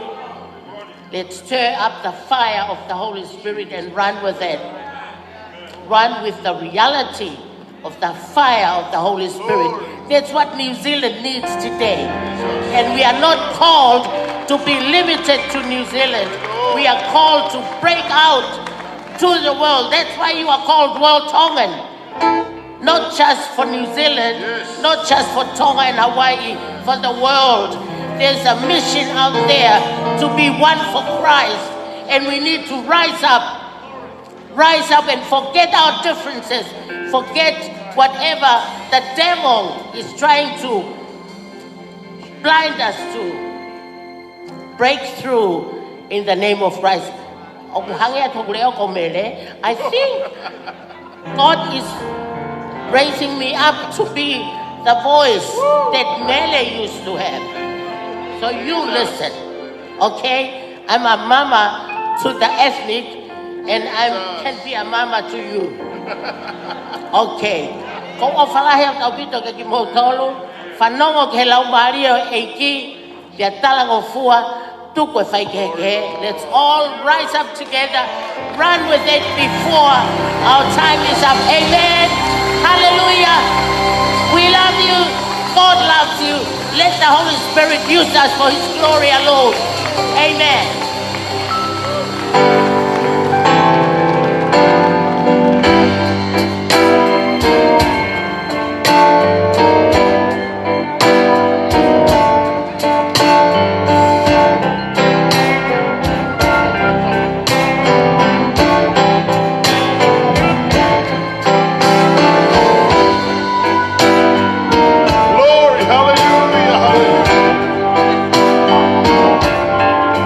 Let's stir up the fire of the Holy Spirit and run with it. Run with the reality of the fire of the Holy Spirit. That's what New Zealand needs today. And we are not called to be limited to New Zealand. We are called to break out to the world. That's why you are called World Tongan. Not just for New Zealand, not just for Tonga and Hawaii, for the world. There's a mission out there to be one for Christ, and we need to rise up. Rise up and forget our differences. Forget whatever the devil is trying to blind us to. Breakthrough in the name of Christ. ʻOku hangē atu ʻoku leʻo ko Mele, I think God is raising me up to be the voice that Mele used to have. So you listen, okay? I'm a mama to the ethnic, and I can be a mama to you. Okay. Ko e ʻofa lahi ʻaupito kiate kimoutolu, fanongo ki he Laumālie ʻo e ʻEiki, pea talangofua, tuku e faikehekehe. Let's all rise up together, run with it before our time is up. Amen. Hallelujah. We love you. God loves you. Let the Holy Spirit use us for His glory alone. Amen. Glory, hallelujah, hallelujah.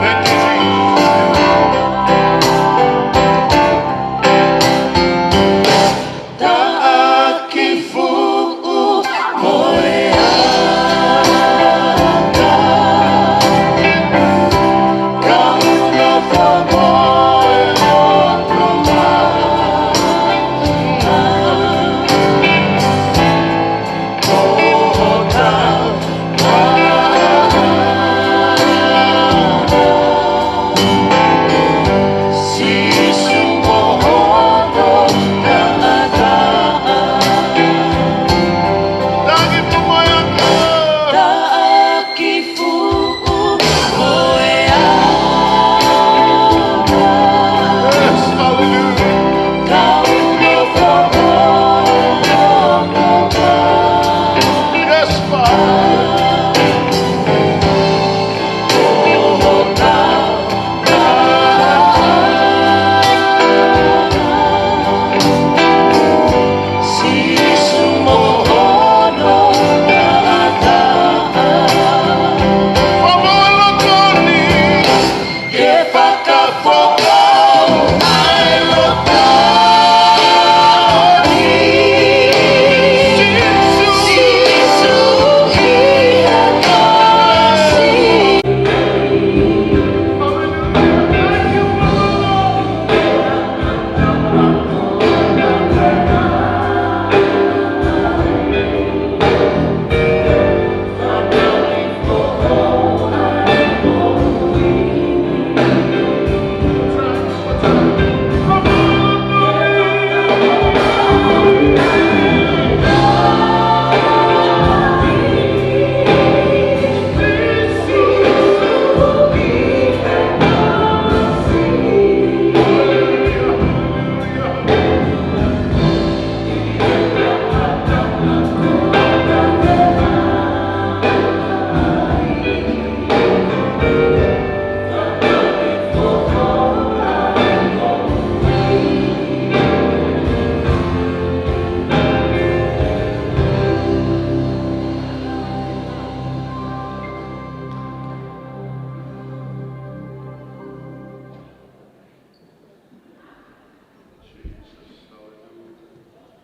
Thank you, Jesus. Yes, Father.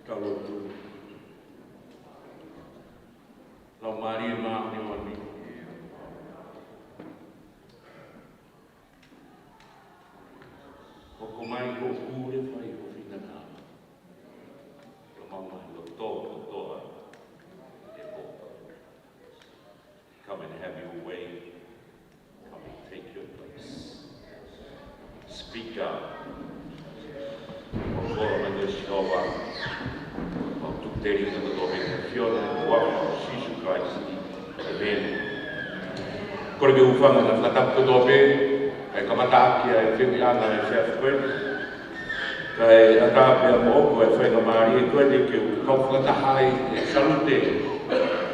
Tau lotu. Laumālie Māʻoniʻoni, hoko mai hoʻo pule, fai ho finangalo. Ke mau maʻu loto kotoa ʻe hoʻo. Come and have your way. Come and take your place. Speak, God. ʻOku ʻi he huafa ʻo Sihova, ʻoku tuku telinga kotoa pē ki he ʻAfiona, ʻi he huafa ʻo Sīsū Kalaisi. ʻĒmeni. Kole ke u hūfanga he fakatapu kotoa pē, kae kamata ʻaki ʻa e fehuʻiʻanga ʻa e efiafi ko eni. Kae ʻatā pē ʻa moʻoku ʻa e faingamālie ko eni ke u kau fakataha ai he salute,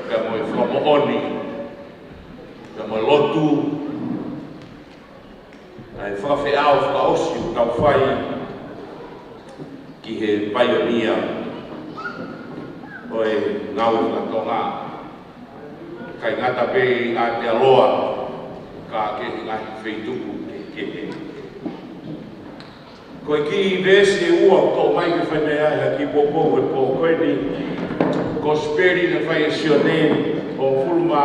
pea mo e fakamoʻoni, pea mo e lotu, ʻa e fakafeʻao fakaʻosi ʻoku tau fai ki he paionia ʻo e ngāue faka-Tonga. ʻIkai ngata pē ʻi Aotearoa, ka ki he ngaahi feituʻu kehekehe. Ko e kiʻi veesi ʻe ua ʻoku toʻo mai ke fai mei ai ha kiʻi poupou he pō ko eni, Kosipeli naʻe fai ʻe Sione, hongofulu mā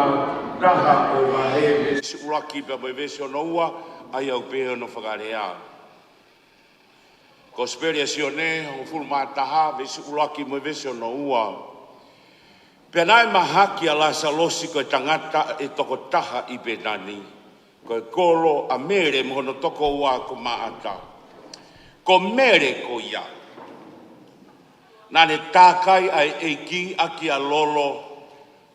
Taha ʻo e vahe, veesi ʻuluaki pea mo e veesi hono ua, ʻa ia ʻoku pehē hono fakalea. Kosipeli ʻa Sione, hongofulu mā taha, veesi ʻuluaki mo e veesi hono ua. Pea naʻe mahaki ʻa Lasalosi ko e tangata ʻe tokotaha ʻi Pētani, ko e kolo ʻa Mele mo hono tokoua ko Maʻata. Ko Mele ko ia naʻa ne tākai ʻa e ʻEiki ʻaki ʻa e lolo,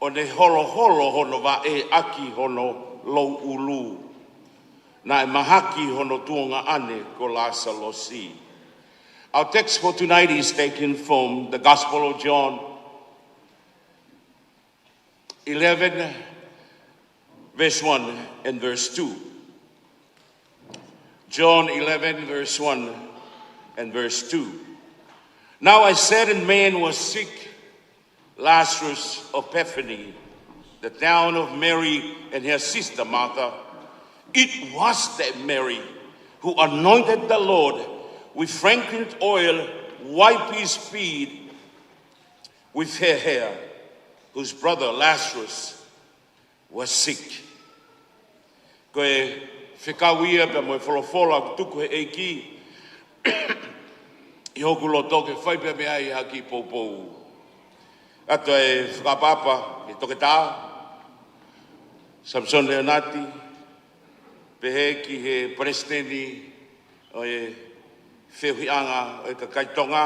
ʻo ne holoholo hono vaʻe ʻaki hono louʻulu. Naʻe mahaki hono tuongaʻane ko Lasalosi. Our text for tonight is taken from the Gospel of John, eleven, verse one and verse two. John eleven, verse one and verse two. Now a certain man was sick, Lazarus of Bethany, the town of Mary and her sister Martha. It was that Mary who anointed the Lord with fragrant oil, wiped his feet with her hair, whose brother Lazarus was sick. Ko e fekau ia pea mo e folofola ʻoku tuku he ʻEiki ʻi hoku loto ke fai pē mei ai ha kiʻi poupou. ʻA ia ʻe fakaʻapaʻapa ki he toketā Samisoni Leonati, pehē ki he palesiteni ʻo e feohiʻanga ʻo e kakai Tonga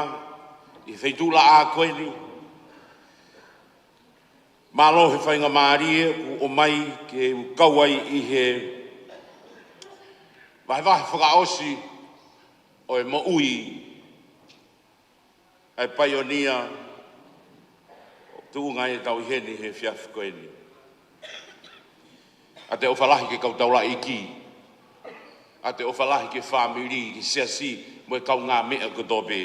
ʻi he feituʻulaʻā ko eni. Mālō he faingamālie kuo ʻomai ke u kau ai ʻi he vahevahe fakaʻosi ʻo e moʻui ʻa e paionia ʻoku tuʻunga ai ʻetau ʻi heni he efiafi ko eni. ʻA e ʻofa lahi ki he kau taulaʻeiki, ʻa e ʻofa lahi ki he fāmili, ki he siasi, mo e kaungāmeʻa kotoa pē.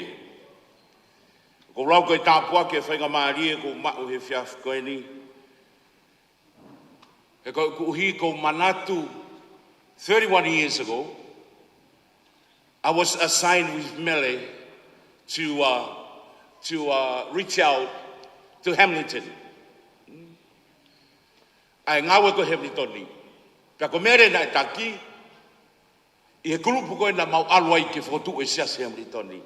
ʻOku ou lau ko e tāpuaki ʻa e faingamālie kuo u maʻu he efiafi ko eni. He ko ʻeku ʻuhi ʻoku ou manatu, thirty-one years ago, I was assigned with Mele to, uh, to, uh, reach out to Hamilton. ʻA e ngāue ko Hamilton ni. Pea ko Mele naʻe taki ʻi he kulupu ko ē naʻa mau ʻalu ai ke fokotuʻu e siasi Hamilton ni.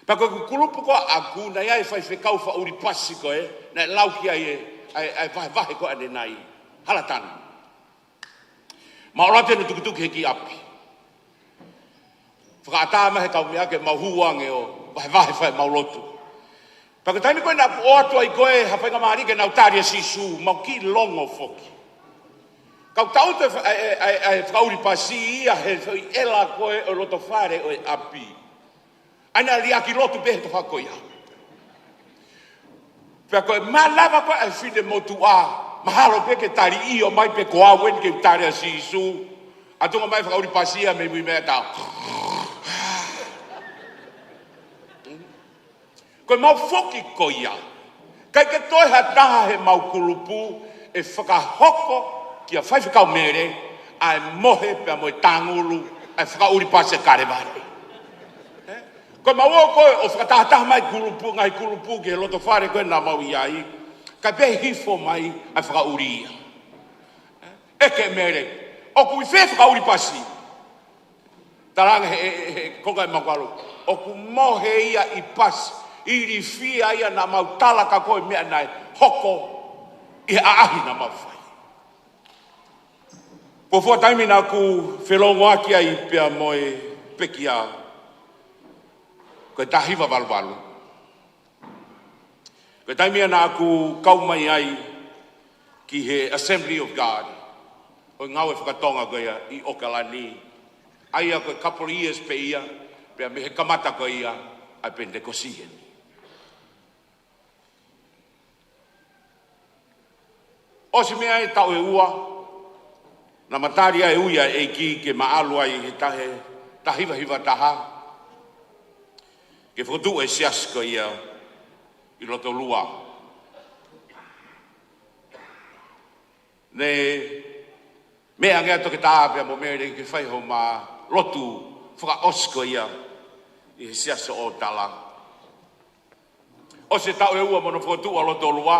Pea ko e kulupu ko ē ʻaʻaku naʻe ʻi ai e faifekau fakaʻuli pasi ko ē, naʻe lau ki ai e, ʻa e, ʻa e vahevahe ko ē ʻanenai. Hala tanu. Mau ʻalu atu ʻo tukituki he kiʻi ʻapi. Fakaʻatā mai he kaumeʻa ke mau hū ange ʻo vahevahe fai ʻemau lotu. Pea ko e taimi ko ē naʻa ku ʻoatu ai ko ē ha faingamālie ke nau tali ʻa Sīsū, mau kiʻi longo foki. Kau tau te fa-, ʻa e, ʻa e, ʻa e fakaʻuli pasi ia he foʻi ʻela ko ē ʻo e loto fale ʻo e ʻapi. ʻA ia naʻa liʻaki lotu pē he tafaʻaki ko ia. Pea ko e malava ko ē ʻa e fine motuʻa, mahalo pē ke tali ʻio mai pē ko au eni ke u tali ʻa Sīsū. ʻA e tuʻunga mai fakaʻuli pasi ia mei mui mea ta. Ko e mau foki ko ia. ʻIkai ke toe ha taha he mau kulupu ʻe fakahoko kia Faifekau Mele ʻa e mohe pea mo e tāngulu ʻa e fakaʻuli pasi ʻa Kalevale. Ko e mau ō ko ē ʻo fakatahataha mai kulupu, ngaahi kulupu ki he loto fale ko ē naʻa mau ʻi ai. Kae pehē hifo mai ʻa e fakaʻuli ia. ʻEke Mele, ʻoku ʻi fē fakaʻuli pasi? Talaange he, he, he konga ʻe mau kalo. ʻOku mohe ia ʻi pasi, ilifia ia naʻa mau tala ka ko e meʻa naʻe hoko ʻi he ʻaʻahi naʻa mau fai. Ko e fuʻu taimi naʻa ku felongoaki ai pea mo e pekia, ko e taha hiva valu valu. Ko e taimi ia naʻa ku kau mai ai ki he Assembly of God, ʻo e ngāue fakatonga ko ia ʻi ʻOkalani. ʻA ia ko e couple years pē ia, pea mei he kamata ko ia ʻa e Penitekosi heni. ʻOsi meʻa e taʻu ʻe ua, naʻa ma tali ai e ui ʻa e ʻEiki ke ma ʻalu ai he tahe, taha hiva hiva taha, ke fokotuʻu e siasi ko ia ʻi Lotolua. Ne meʻa ange ʻa e toketā pea mo Mele ke fai homa lotu fakaʻosi ko ia ʻi he siasi ʻo Tala. ʻOsi e taʻu ʻe ua mo hono fokotuʻu ʻa Lotolua,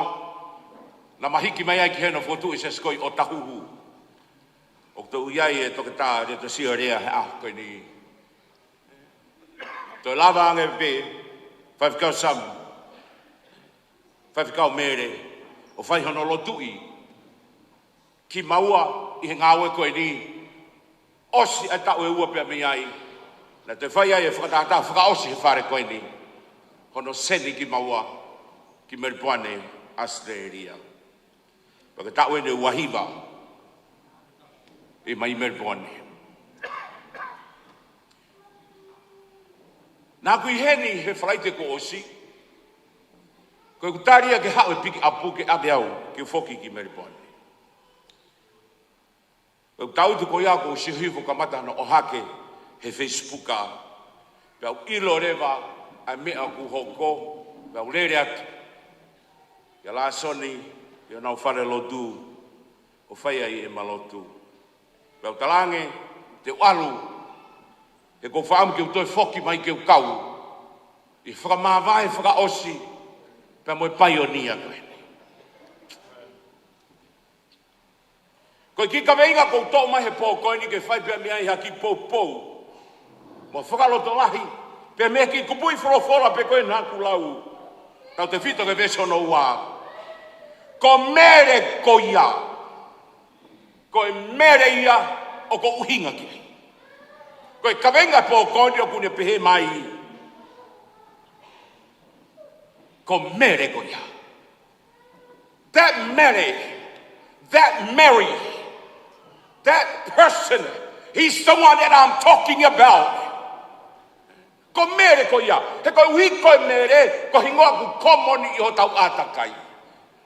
Naʻa ma hiki mai ai ki heni ʻo fokotuʻu e siasi ko ē ʻi ʻOtahuhu. ʻOku toe ʻi ai e toketā Letiō Sioelea he ʻaho ko eni. Toe lava ange pē Faifekau Sam, Faifekau Mele, ʻo fai hono lotuʻi kimaua ʻi he ngāue ko eni. ʻOsi ʻa e taʻu ʻe ua pea mei ai, naʻa te fai ai e fakatātā fakaʻosi he fale ko eni, hono seni kimaua ki Melipoane, ʻAositelēlia. Pea ko e taʻu eni ʻe ua hiva ʻi mai Melipoane. Naʻa ku ʻi heni he Falaite kuo ʻosi, ko ʻeku tali ia ke haʻu e pikiʻapu ke ʻave au ke foki ki Melipoane. Ko ʻeku tangutu ko ia kuo u sio hifo kamata hono ʻohake he Facebook, pea u ʻilo leva ʻa e meʻa kuo hoko, pea u lele atu kia Lāsoni, ʻi honau fale lotu, ʻo fai ai ʻema lotu. Pea u talaange te u ʻalu, he ʻoku ou fakaʻamu ke u toe foki mai ke u kau ʻi he fakamāvae fakaʻosi pea mo e paionia ko eni. Ko e kiʻi kaveinga ʻoku ou toʻo mai he pō ko eni ke fai pē mei ai ha kiʻi poupou mo e fakalotolahi, pea mei he kiʻi kupuʻi folofola pē ko ē naʻa ku lau. Tautefito ki he veesi hono ua. Ko Mele ko ia. Ko e Mele ia ʻoku ou ʻuhinga ki ai. Ko e kaveinga he pō ko eni ʻoku ne pehē mai, ko Mele ko ia. That Mele, that Mary, that person, he's the one that I'm talking about. Ko Mele ko ia, he koeʻuhi ko e Mele, ko e hingoa ʻoku kōmoni ʻi hotau ʻātakai.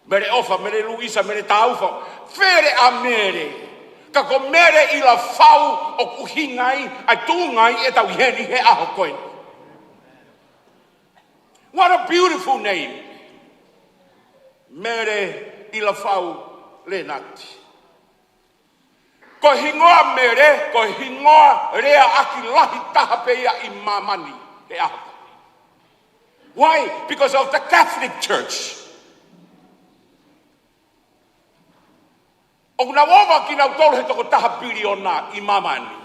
Mele ʻofa, Mele Luisa, Mele Taufa, fele ʻa Mele. Ka ko Mele ʻIlafau ʻoku ʻuhinga ai ʻa e tuʻunga ʻi heʻetau ʻi heni he ʻaho ko eni. What a beautiful name. Mele ʻIlafau Lenati. Ko e hingoa Mele, ko e hingoa leaʻaki lahi taha pē ia ʻi māmani he ʻaho. Why? Because of the Catholic Church. ʻOku nau ova kinautolu he toko taha piliona ʻi māmani.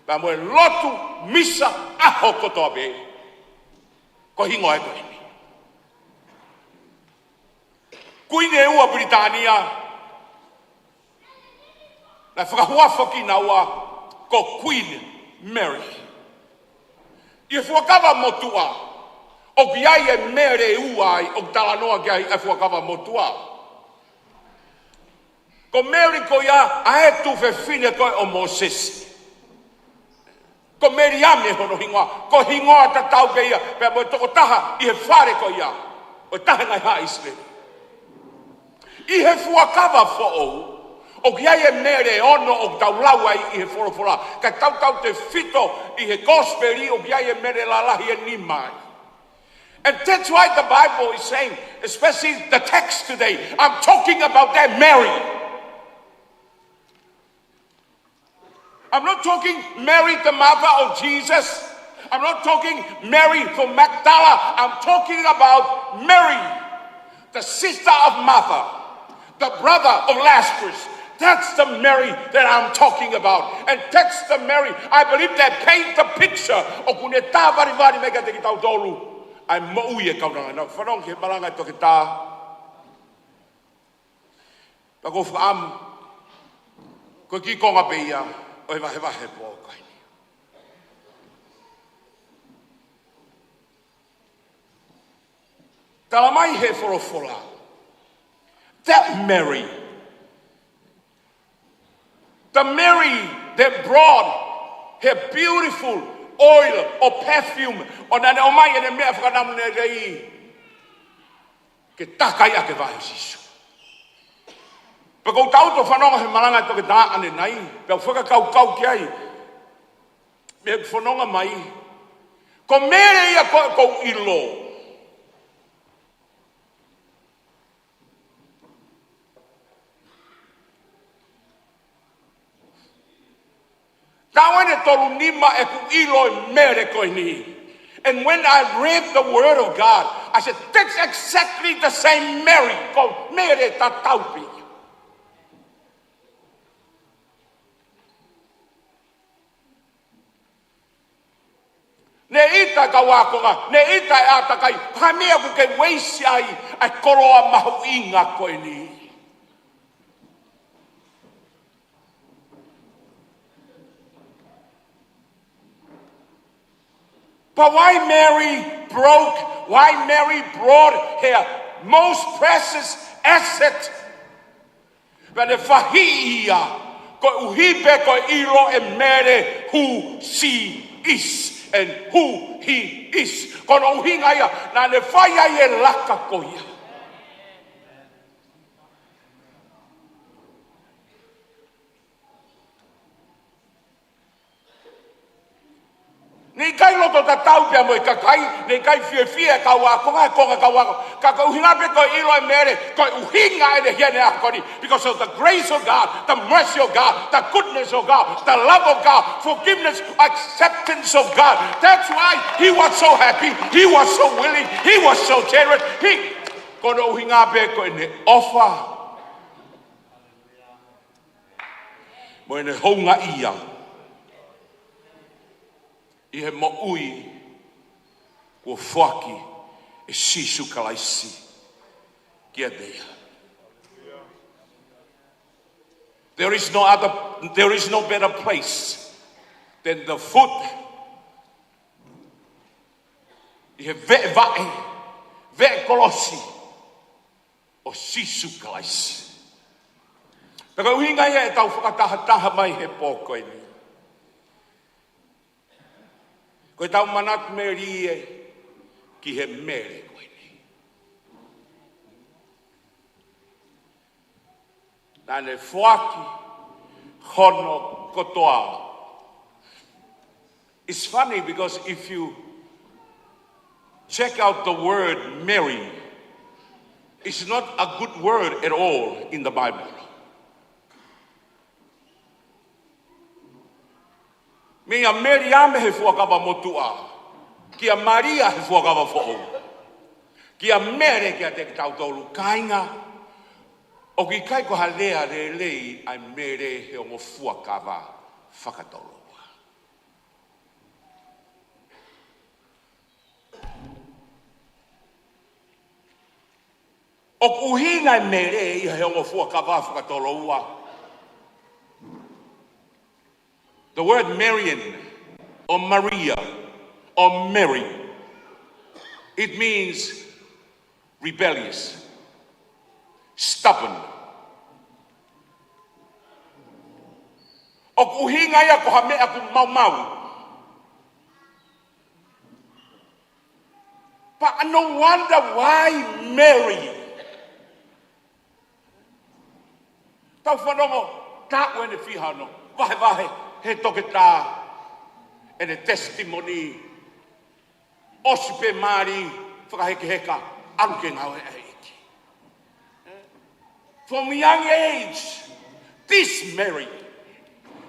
Pea mo e lotu misa ʻaho kotoa pē, ko e hingoa ē ko eni. Kuini ʻe ua Pilitānia, naʻe fakahuafa kinaua ko Queen Mary. ʻI he Fuakava Motuʻa, ʻoku ʻi ai e Mele ʻe ua ai ʻoku talanoa ki ai ʻa e Fuakava Motuʻa. Ko Mele ko ia ʻa e tuofefine ko ē ʻo Mōsese. Ko Meliame hono hingoa, ko e hingoa tatau pē ia, pea mo e tokotaha ʻi he fale ko ia ʻo e taha e ngaahi haʻa ʻIsileli. ʻI he Fuakava Foʻou, ʻoku ʻi ai e Mele ʻe ono ʻoku tau lau ai ʻi he folofola, ka tau tautefito ʻi he Kosipeli ʻoku ʻi ai e Mele lalahi ʻe nima ai. And that's why the Bible is saying, especially the text today, I'm talking about that Mary. I'm not talking Mary, the mother of Jesus. I'm not talking Mary from Magdala. I'm talking about Mary, the sister of Martha, the brother of Lazarus. That's the Mary that I'm talking about. And that's the Mary, I believe, that paint the picture ʻoku ne tā valivali mai kiate kitautolu ʻa e moʻui ʻa e kaunanga. Naʻa ku fanongo ki he malanga ʻa e toketā. Pea ʻoku ou fakaʻamu, ko e kiʻi konga pē ia ʻo e vahevahe pō ko eni. Tala mai he folofola, that Mary, the Mary that brought her beautiful oil or perfume, ʻo naʻa ne ʻomai ʻene meʻa fakanamulelei ke takai ʻaki e vahe ʻo Sīsū. Pea ʻoku ou tangutu ʻo fanongo he malanga ʻa e toketā ʻanenai, pea u fakakaukau ki ai mei heʻeku fononga mai. Ko Mele ia ko ē ʻoku ou ʻilo. Taʻu ʻe tolu nima ʻeku ʻilo e Mele ko eni. And when I read the word of God, I said, "That's exactly the same Mary," ko Mele tatau pē ia. Naʻe ʻita e kau ākonga, naʻe ʻita e ʻātakai, ha meʻa ʻoku ke uesia ai ʻa e koloa mahuʻinga ko eni. But why Mary broke, why Mary brought her most precious asset? Pea ne fahiʻi ia, koeʻuhi pē ko e ʻilo ʻe Mele who she is and who he is. Ko hono ʻuhinga ia, naʻa ne fai ai e laka ko ia. Naʻe ʻikai loto tatau pea mo e kakai, naʻe ʻikai fiefia e kau ākonga, e konga kau ākonga. Ka ko e ʻuhinga pē ko e ʻilo ʻe Mele, ko e ʻuhinga ʻene hia he ʻaho ko eni. Because of the grace of God, the mercy of God, the goodness of God, the love of God, forgiveness, acceptance of God. That's why he was so happy, he was so willing, he was so generous. He, ko hono ʻuhinga pē ko ʻene ʻofa mo ʻene houngaʻia ʻi he moʻui kuo foaki ʻe Sīsū Kalaisi kiate ia. There is no other, there is no better place than the foot ʻi he veʻe vaʻe, veʻe kolosi ʻo Sīsū Kalaisi. Pea ko e ʻuhinga ia ʻetau fakatahataha mai he pō ko eni. Ko ʻetau manatu melie ki he Mele ko eni. Naʻa ne foaki hono kotoa. It's funny because if you check out the word Mary, it's not a good word at all in the Bible. Meia Mele ia mei he fuakava motuʻa, kia Malia he fuakava foʻou, kia Mele kiate kitautolu kāinga, ʻoku ʻikai ko ha lea lelei ʻa e Mele he ongo fuakava fakatoloua. ʻOku ʻuhinga e Mele ia he ongo fuakava fakatoloua. The word Marian, or Maria, or Mary, it means rebellious, stubborn. ʻOku ʻuhinga ia ko ha meʻa ʻoku maumau. But no wonder why Mary. Tau fanongo, taʻu ʻe fiha ono, vahevahe he toketā ʻene testimony, ʻosi pē mali, fakahekeheka, ʻalu ke ngāue ʻa e ʻEiki. From young age, this Mary,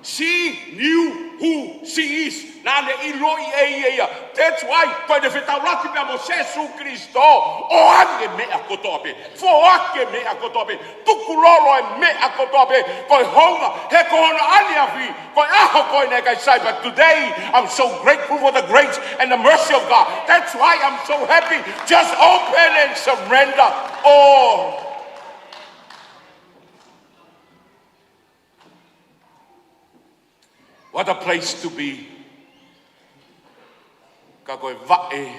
she knew who she is. Naʻa ne ʻiloʻi ʻe ia ia. That's why, ko ʻene fetaulaki pea mo Sīsū Kalaisi, ʻoange meʻa kotoa pē. Foaki meʻa kotoa pē. Tukulolo e meʻa kotoa pē. Ko e hounga, he ko hono ʻaneafi, ko e ʻaho ko ē naʻe ʻikai sai, but today I'm so grateful for the grace and the mercy of God. That's why I'm so happy. Just open and surrender all. What a place to be. Ka ko e vaʻe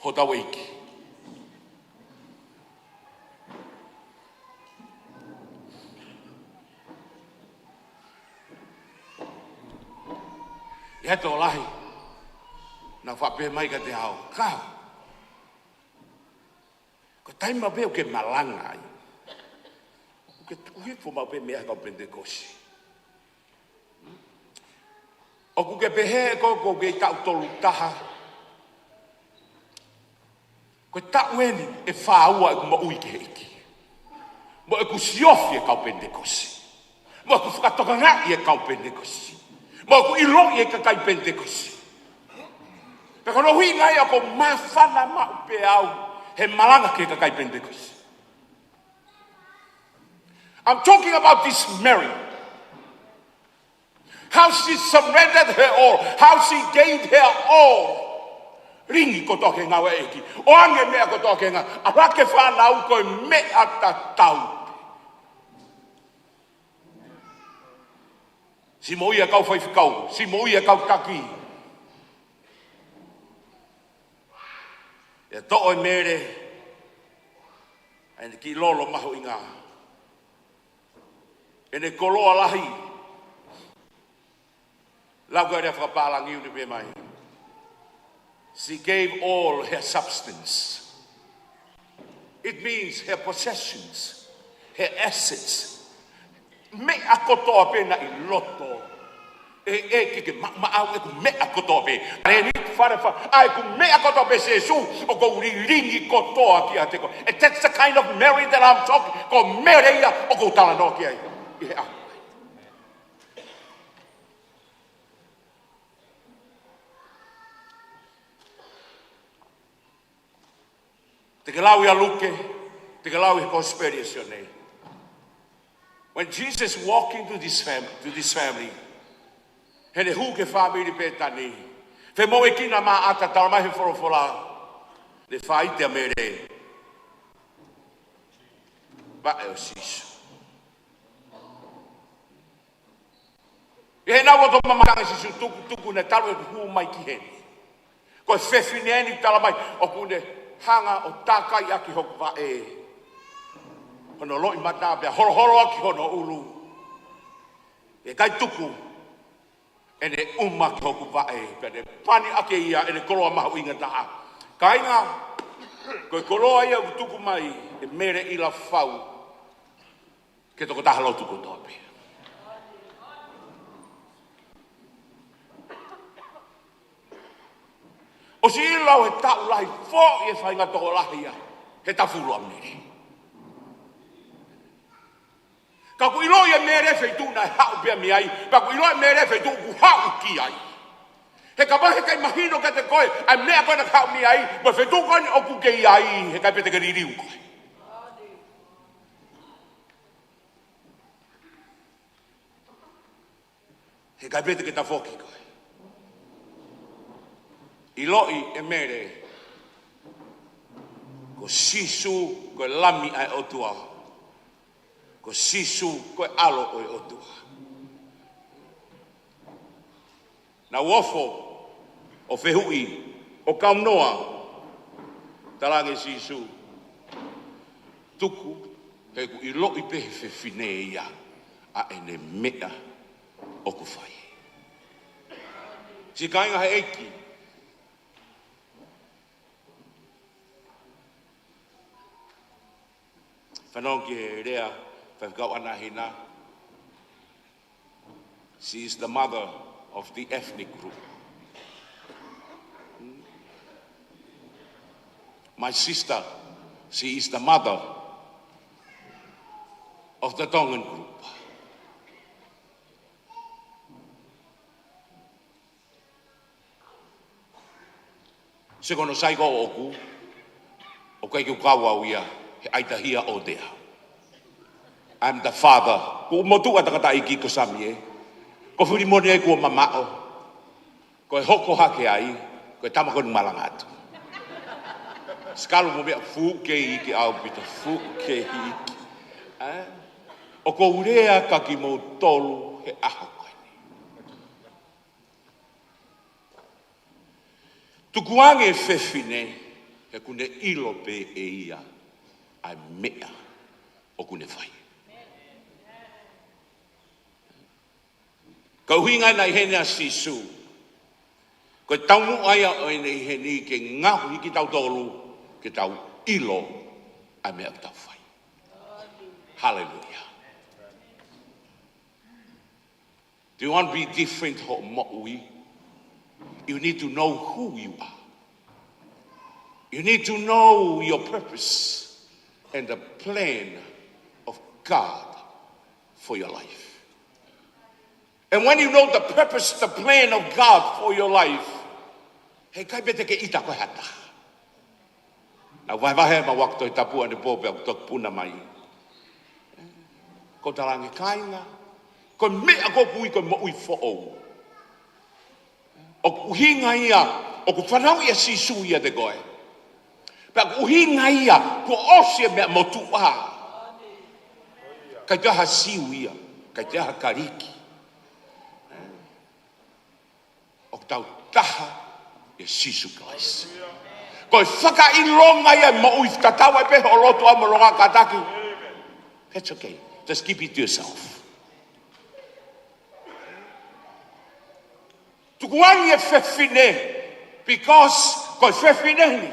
hotau ʻEiki. ʻI he tokolahi, naʻa nau faʻa pehē mai kiate au, Kau, ko e taimi maʻu pē ʻoku ke malanga ai, ʻoku ke tukuhifo maʻu pē meʻa he kau Penitekosi. ʻOku ke pehē ʻe koe ʻoku ke taʻu tolu taha. Ko e taʻu eni ʻe fā ua ʻeku moʻui ki he ʻEiki. Mo ʻeku siofi e kau Penitekosi. Mo ʻeku fakatokangaʻi e kau Penitekosi. Mo ʻeku ʻiloʻi e kakai Penitekosi. Pea ko hono ʻuhinga ia ʻoku ou māfana maʻu pē au he malanga ki he kakai Penitekosi. I'm talking about this Mary. How she surrendered her all. How she gave her all. Lingi kotoa ki he ngāue ʻa e ʻEiki. ʻOange meʻa kotoa ki he ngāue. ʻAlu hake fānau ko e meʻa tatau. Siʻi moʻui ʻa e kau faifekau. Siʻi moʻui ʻa e kau taki. ʻE toʻo ʻe Mele ʻa ʻene kiʻi lolo mahuʻinga, ʻene koloa lahi. Lau ko e lea fakapālangi ʻoku ne pehē mai, she gave all her substance. It means her possessions, her assets. Meʻa kotoa pē naʻe ʻi loto. ʻE, ʻe, ke, ke ma, maʻu ʻeku meʻa kotoa pē. Eni fale fa, ʻa ʻeku meʻa kotoa pē Sīsū, ʻoku ou lilingi kotoa kiate koe. And that's the kind of Mary that I'm talking. Ko Mele ia ʻoku ou talanoa ki ai. ʻI he ʻaho. Te ke lau ia Luke, te ke lau ʻi he Kosipeli ʻa Sione. When Jesus walked into this fam-, to this family, heʻene hū ki he fāmili Pētani, femoʻuekina Māʻata, talamai ʻe he folofola, ne faite ʻa Mele vaʻe ʻo Sīsū. ʻI heʻenau loto mamahi ange Sīsū, tuku, tuku, naʻe talu ʻeku hū mai ki heni. Ko e fefine eni talamai, ʻoku ne hanga ʻo tākai ʻaki hoku vaʻe. Hono loʻimata pea holoholo ʻaki hono ʻulu. ʻIkai tuku ʻene ʻuma ki hoku vaʻe, pea ne pani ʻaki ia ʻene koloa mahuʻinga taha. Kāinga, ko e koloa ia ʻoku tuku mai ʻe Mele ʻi Lafau. Ke tokotaha lotu kotoa pē. ʻOsi ʻilo he taʻu lahi foʻi e faʻahinga tokolahi ia he tafulu ʻa Mele. Ka ʻoku ʻiloʻi ʻe Mele feituʻu naʻe haʻu pē ia mei ai, pea ʻoku ʻiloʻi ʻe Mele feituʻu ʻoku haʻu ki ai. He kapau heʻikai mahino kiate koe ʻa e meʻa ko ē naʻe haʻu mei ai, mo e feituʻu ko eni ʻoku ke ʻi ai, heʻikai pē te ke liliu koe. Heʻikai pē te ke tafoki koe. ʻIloʻi ʻe Mele, ko Sīsū ko e Lami ʻa e ʻOtua. Ko Sīsū ko e ʻAlo ʻo e ʻOtua. Naʻa nau ofo ʻo fehuʻi, ʻo kaunoa, talaange ʻe Sīsū, tuku, he ʻoku ʻiloʻi pē ʻe he fefine ia ʻa ʻene meʻa ʻoku fai. Siʻi kāinga he ʻEiki, fanongo ki he lea, Faifekau ʻAna Hina. She is the mother of the ethnic group. My sister, she is the mother of the Tongan group. Sio ki hono sai ko ʻoku, ʻoku ʻikai ke u kau au ia he ʻaitahia ʻo tea. I'm the father. Kuo motuʻa tangataʻeiki ko Sami ē. Ko e fili moʻoni ai kuo mamaʻo. Ko e hoko hake ai, ko e tama ko eni malanga atu. Sikalu mo meʻa fuʻu kei iiki ʻaupito fuʻu kei iiki. Ē? ʻOku ou lea kia kimoutolu he ʻaho ko eni. Tukuange fefine, he ʻoku ne ʻilo pē ʻe ia ʻa e meʻa ʻoku ne fai. Ko e ʻuhinga ia naʻe ʻi heni ʻa Sīsū. Ko e taumuʻa ia ʻo ʻene ʻi heni ke ngaohi kitautolu, ke tau ʻilo ʻa e meʻa ʻoku tau fai. Haleluia. Do you want to be different hoʻo moʻui? You need to know who you are. You need to know your purpose and the plan of God for your life. And when you know the purpose, the plan of God for your life, He ʻikai pē te ke ʻita koe ha taha. Naʻa ku vahevahe ʻemau ako Tohi Tapu ʻanepō pea u toki puna mai. Ko e talaange, kāinga, ko e meʻa ko ē ʻoku ui ko e moʻui foʻou, ʻoku ʻuhinga ia ʻoku fanauʻi ʻa Sīsū ʻiate koe. Pea ʻoku ʻuhinga ia kuo ʻosi e meʻa motuʻa. ʻIkai toe ʻi ai ha Siu ia, ʻikai toe ʻi ai ha Kalisi. ʻOku tau taha ʻia Sīsū Kalaisi. Ko e fakaʻilonga ia e moʻui, tatau ai pē hoʻo lotu ʻaʻau mo e longoaʻa kātaki. That's okay. Just keep it to yourself. Tukuange e fefine, because ko e fefine ni,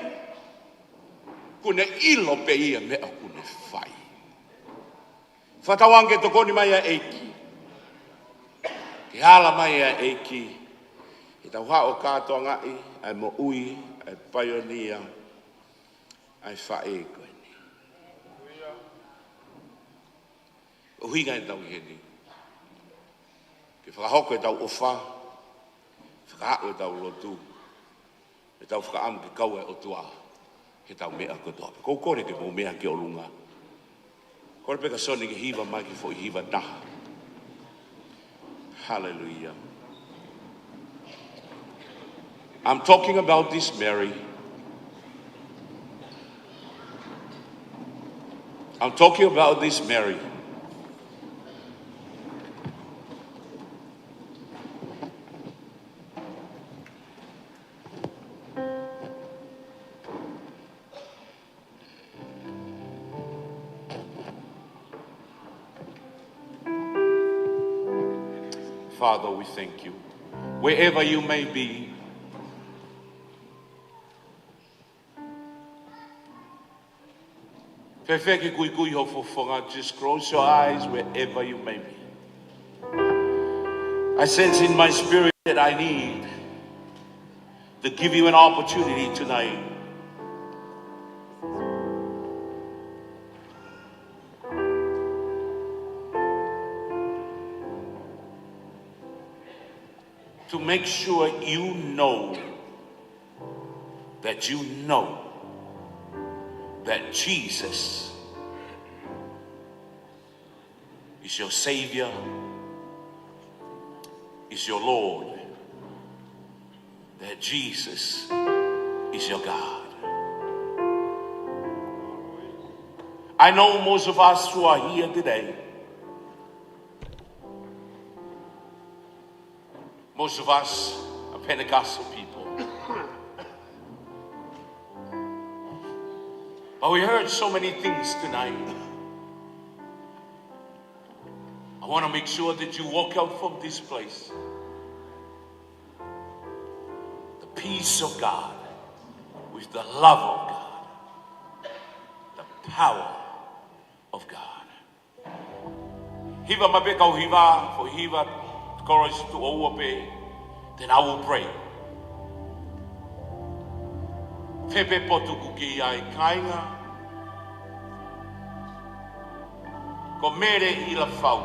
kuo ne ʻilo pē ia e meʻa ʻoku ne fai. Fakatauange ke tokoni mai ʻa e ʻEiki. Ke ala mai ʻa e ʻEiki. Ke tau haʻu ʻo kātoangaʻi ʻa e moʻui ʻa e paionia, ʻa e faʻē ko eni. ʻUhinga ʻetau ʻi heni, ke fakahoko ʻetau ʻofa, fakahoko ʻetau lotu, ʻetau fakaʻamu ke kau ʻa e ʻOtua heʻetau meʻa kotoa. Ko e kole ke mou meʻa ki ʻolunga. Kole pē kia Soni ke hiva mai ha kiʻi foʻi hiva ʻe taha. Hallelujah. I'm talking about this, Mary. I'm talking about this, Mary. Father, we thank you. Wherever you may be, fēfē ke kuikui ho fofonga, just close your eyes wherever you may be. I sense in my spirit that I need to give you an opportunity tonight to make sure you know that you know that Jesus is your Savior, is your Lord, that Jesus is your God. I know most of us who are here today, most of us are Pentecostal people. But we heard so many things tonight. I want to make sure that you walk out from this place the peace of God, with the love of God, the power of God. Hiva mai pē kau hiva, foʻi hiva, chorus tuʻo ua pē, then I will pray. Fē pē potu ʻoku ke ʻi ai, kāinga? Ko Mele ʻIlafau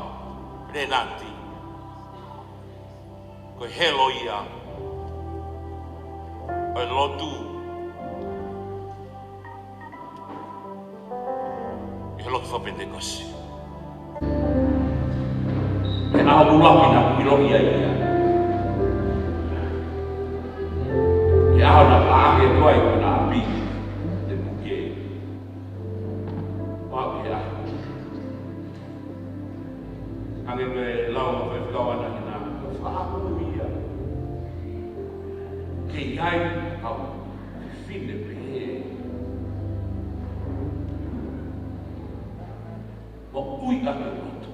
Lenati, ko e helo ia ʻo e lotu ʻi he lotu fakapenitekosi. He ʻaho lulaki naʻa ku ʻilo ai ia. He ʻaho naʻe paʻake atu ai ko ʻena ʻapi, te puke. Pau he ʻaho. Hangē ko e lau ʻa e faifekau ʻanenai, ko e fakaʻamu ia ke ʻi ai ha kau fefine pehē. Moʻui ʻaki e lotu.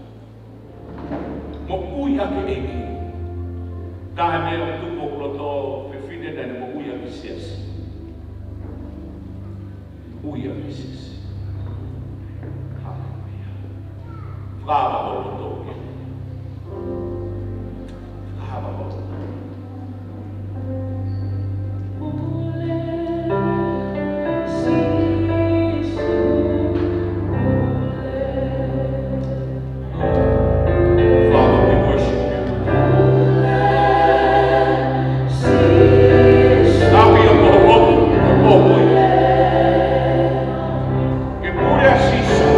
Moʻui ʻaki e ʻEiki. Taha e meʻa ʻoku tupu ʻi hoku loto, fefine naʻa ne moʻui ʻaki e siasi. Moʻui ʻaki e siasi. Haleluia. Fakaava ho loto. Fakaava ho loto. Father, we worship you. Now Sīsū.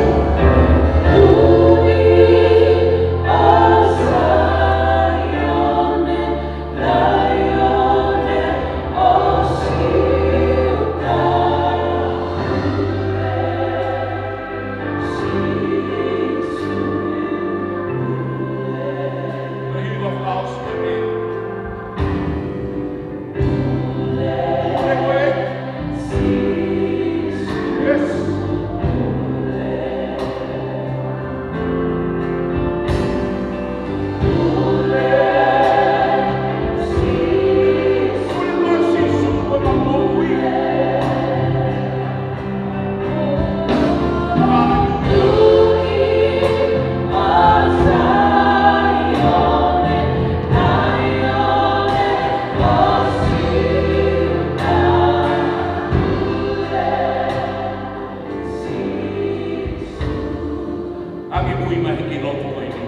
Ange mui mai ki loto ko eni.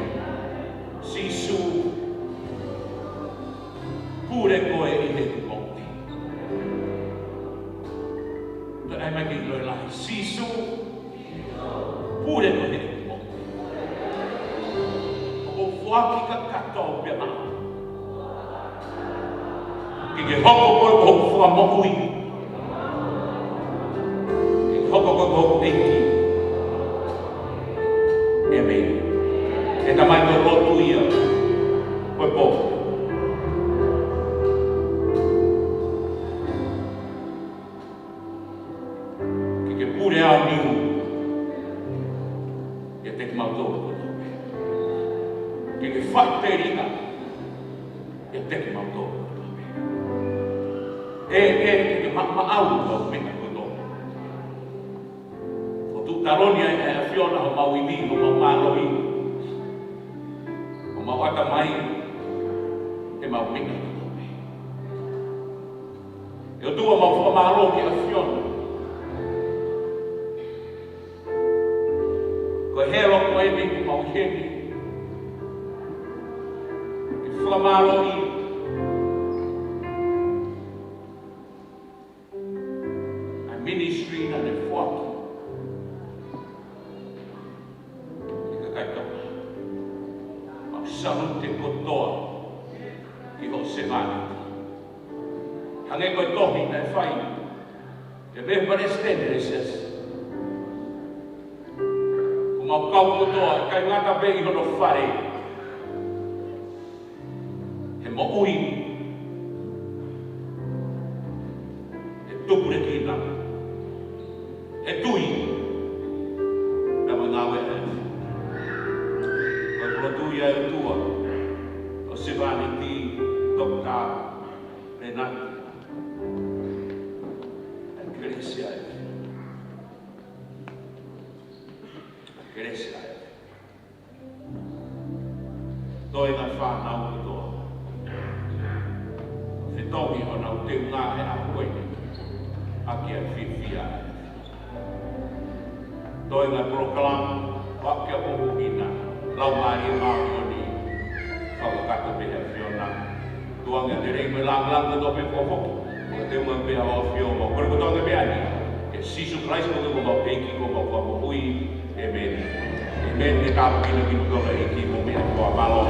Sīsū, pule koe ʻi heʻeku moʻui. Toe ʻai mai ke ʻiloʻi lahi. Sīsū, pule koe ʻi heʻeku moʻui. ʻOku ou foaki kakato pē maʻau. Ke ke hoko koe ko hoku Fakamoʻui. Ke ke hoko koe ko hoku ʻEiki. ʻĒmeni. ʻE Tamai, ko e lotu ia ko e pō. Ke ke pule ʻa e niu ʻiate kimautolu kotoa pē. Ke ke faʻiteliha ʻiate kimautolu kotoa pē. ʻĒ, ʻĒ, ke ke maʻu, maʻu ʻa e meʻa kotoa. ʻOku tuʻu taloni ai ʻa e ʻAfiona homau ivi, homau mālohi, homau ʻatamai, ʻemau meʻa kotoa pē. ʻE ʻOtua, mau fakamālō ki he ʻAfiona. Ko e helo ko eni ʻoku mau ʻi heni ke fakamālōʻia ʻa e ministry naʻa ne foaki ki he kakai Tonga. Mau salute kotoa ki hoʻo sevāniti. Hangē ko e tohi naʻe fai ʻe he palesiteni ʻo e siasi. Kuo mau kau kotoa, ʻikai ngata pē ʻi hono fale, he moʻui, he tupulekina, he tui, pea mo e ngāue ʻa e ʻAfiona. Ko e lotu ia ʻe ʻOtua, ʻo sevāniti Toketā Lenati. ʻA e kelesi ʻa e ʻAfiona. Kelesi ʻa e ʻAfiona. Toe ngaahi fānau kotoa. Fetongi honau teunga he ʻaho ko eni ʻaki ʻa e fiefia ʻa e ʻAfiona. Toe ngaahi polokalama, ʻoku ʻaʻu ke ʻapongipongi na, Laumālie Māʻoniʻoni, fakakakato pē ʻe he ʻAfiona. Tuku ange ʻa e lelei mo e lāngilangi kotoa pē ʻoku foki. Ko e teunga pē ʻa e ʻAfio, mau kole kotoa ange pē ʻa e ʻEiki. ʻIa Sīsū Kalaisi ko homau ʻEiki, ko homau Fakamoʻui. ʻĒmeni. ʻĒmeni. Ke tāpuekina kimoutolu ʻe he ʻEiki mo e meʻa kotoa. Mālō.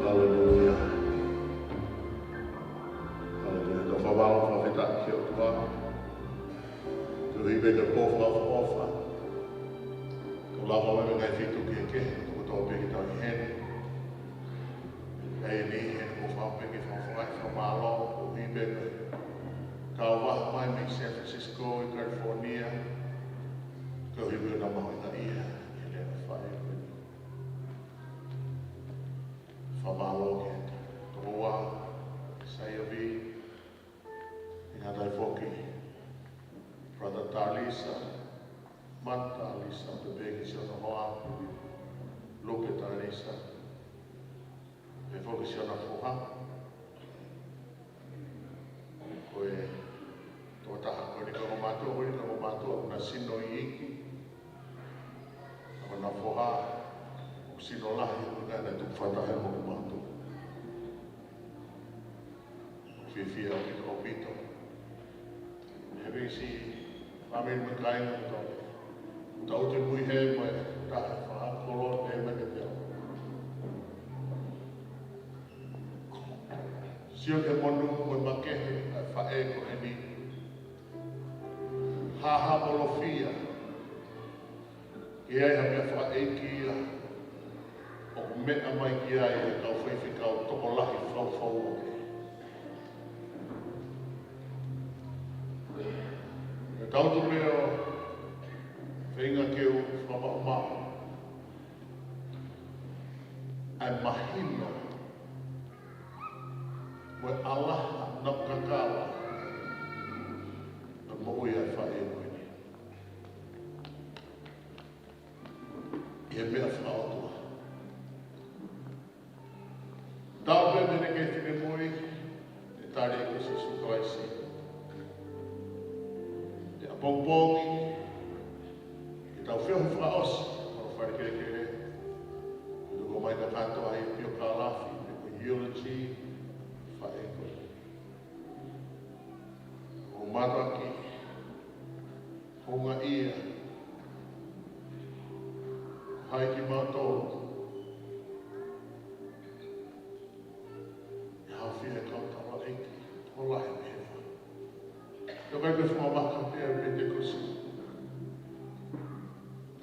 Haleluia. Haleluia. Tau fakamālō, fakafetaʻi ki he ʻOtua. Koeʻuhi pē ko e pō fakaʻofoʻofa. Tau lava mai mei he ngaahi feituʻu kehekehe, tau tokoto pē ki he tau ʻi heni. ʻI heni, heni ko e fakaʻamu pē ke fakafofongaʻi e fakamālō, koeʻuhi pē ko e kau vaha mai mei San Francisco ʻi California. Koeʻuhi pē ko e mahuʻinga ia ʻi he lea naʻe fai ko eni. Fakamālō ki he tokoua, Saiavi, ʻi he ngaahi foki, Brother Talisa, Mother Talisa, pea pehē ki siʻono hoa, Lupe Talisa, pehē foki siʻono foha. Ko e tokotaha ko eni ko e ongo mātuʻa, ko eni ko e ongo mātuʻa ʻoku na sino iiki. Ko ʻena foha, ʻoku sino lahi, ʻoku na, na tuku fakataha mo e ongo mātuʻa. ʻOku fiefia ʻaupito, ʻaupito. He veisi, fāmili mo e kāinga ʻoku tau, ʻoku tau ʻutu mui he mo e taha fakakolo ne mai ke te au. Sio ki he monū mo e makehe ʻa e faʻē ko eni. Hāhāmolofia. Ke ʻi ai ha meʻa fakaʻeiki ia ʻoku meʻa mai ki ai e kau faifekau tokolahi faufaua. Ko e tau tu leo, feinga ke u fakamaʻumaʻu ʻa e mahino mo e ʻalaha naʻe kakala ʻa e moʻui ʻa e faʻē ko eni ʻi he meʻa fakaʻotua. Tau pē mene ke finemui, ʻe tali ʻe Sīsū Kalaisi. ʻI he pongipongi, ke tau feohi fakaʻosi, ʻo fale kelekele. Ko e tuku mai kakato ai pio kalafi, mo e eulogy, faʻē ko ē. ʻO mātuʻaki, houngaʻia, hai kimautolu, ʻe haʻu fie kau taulaʻeiki, ʻo lahi mehefa. Ka ʻikai ke fuʻu maka pea Penitekosi.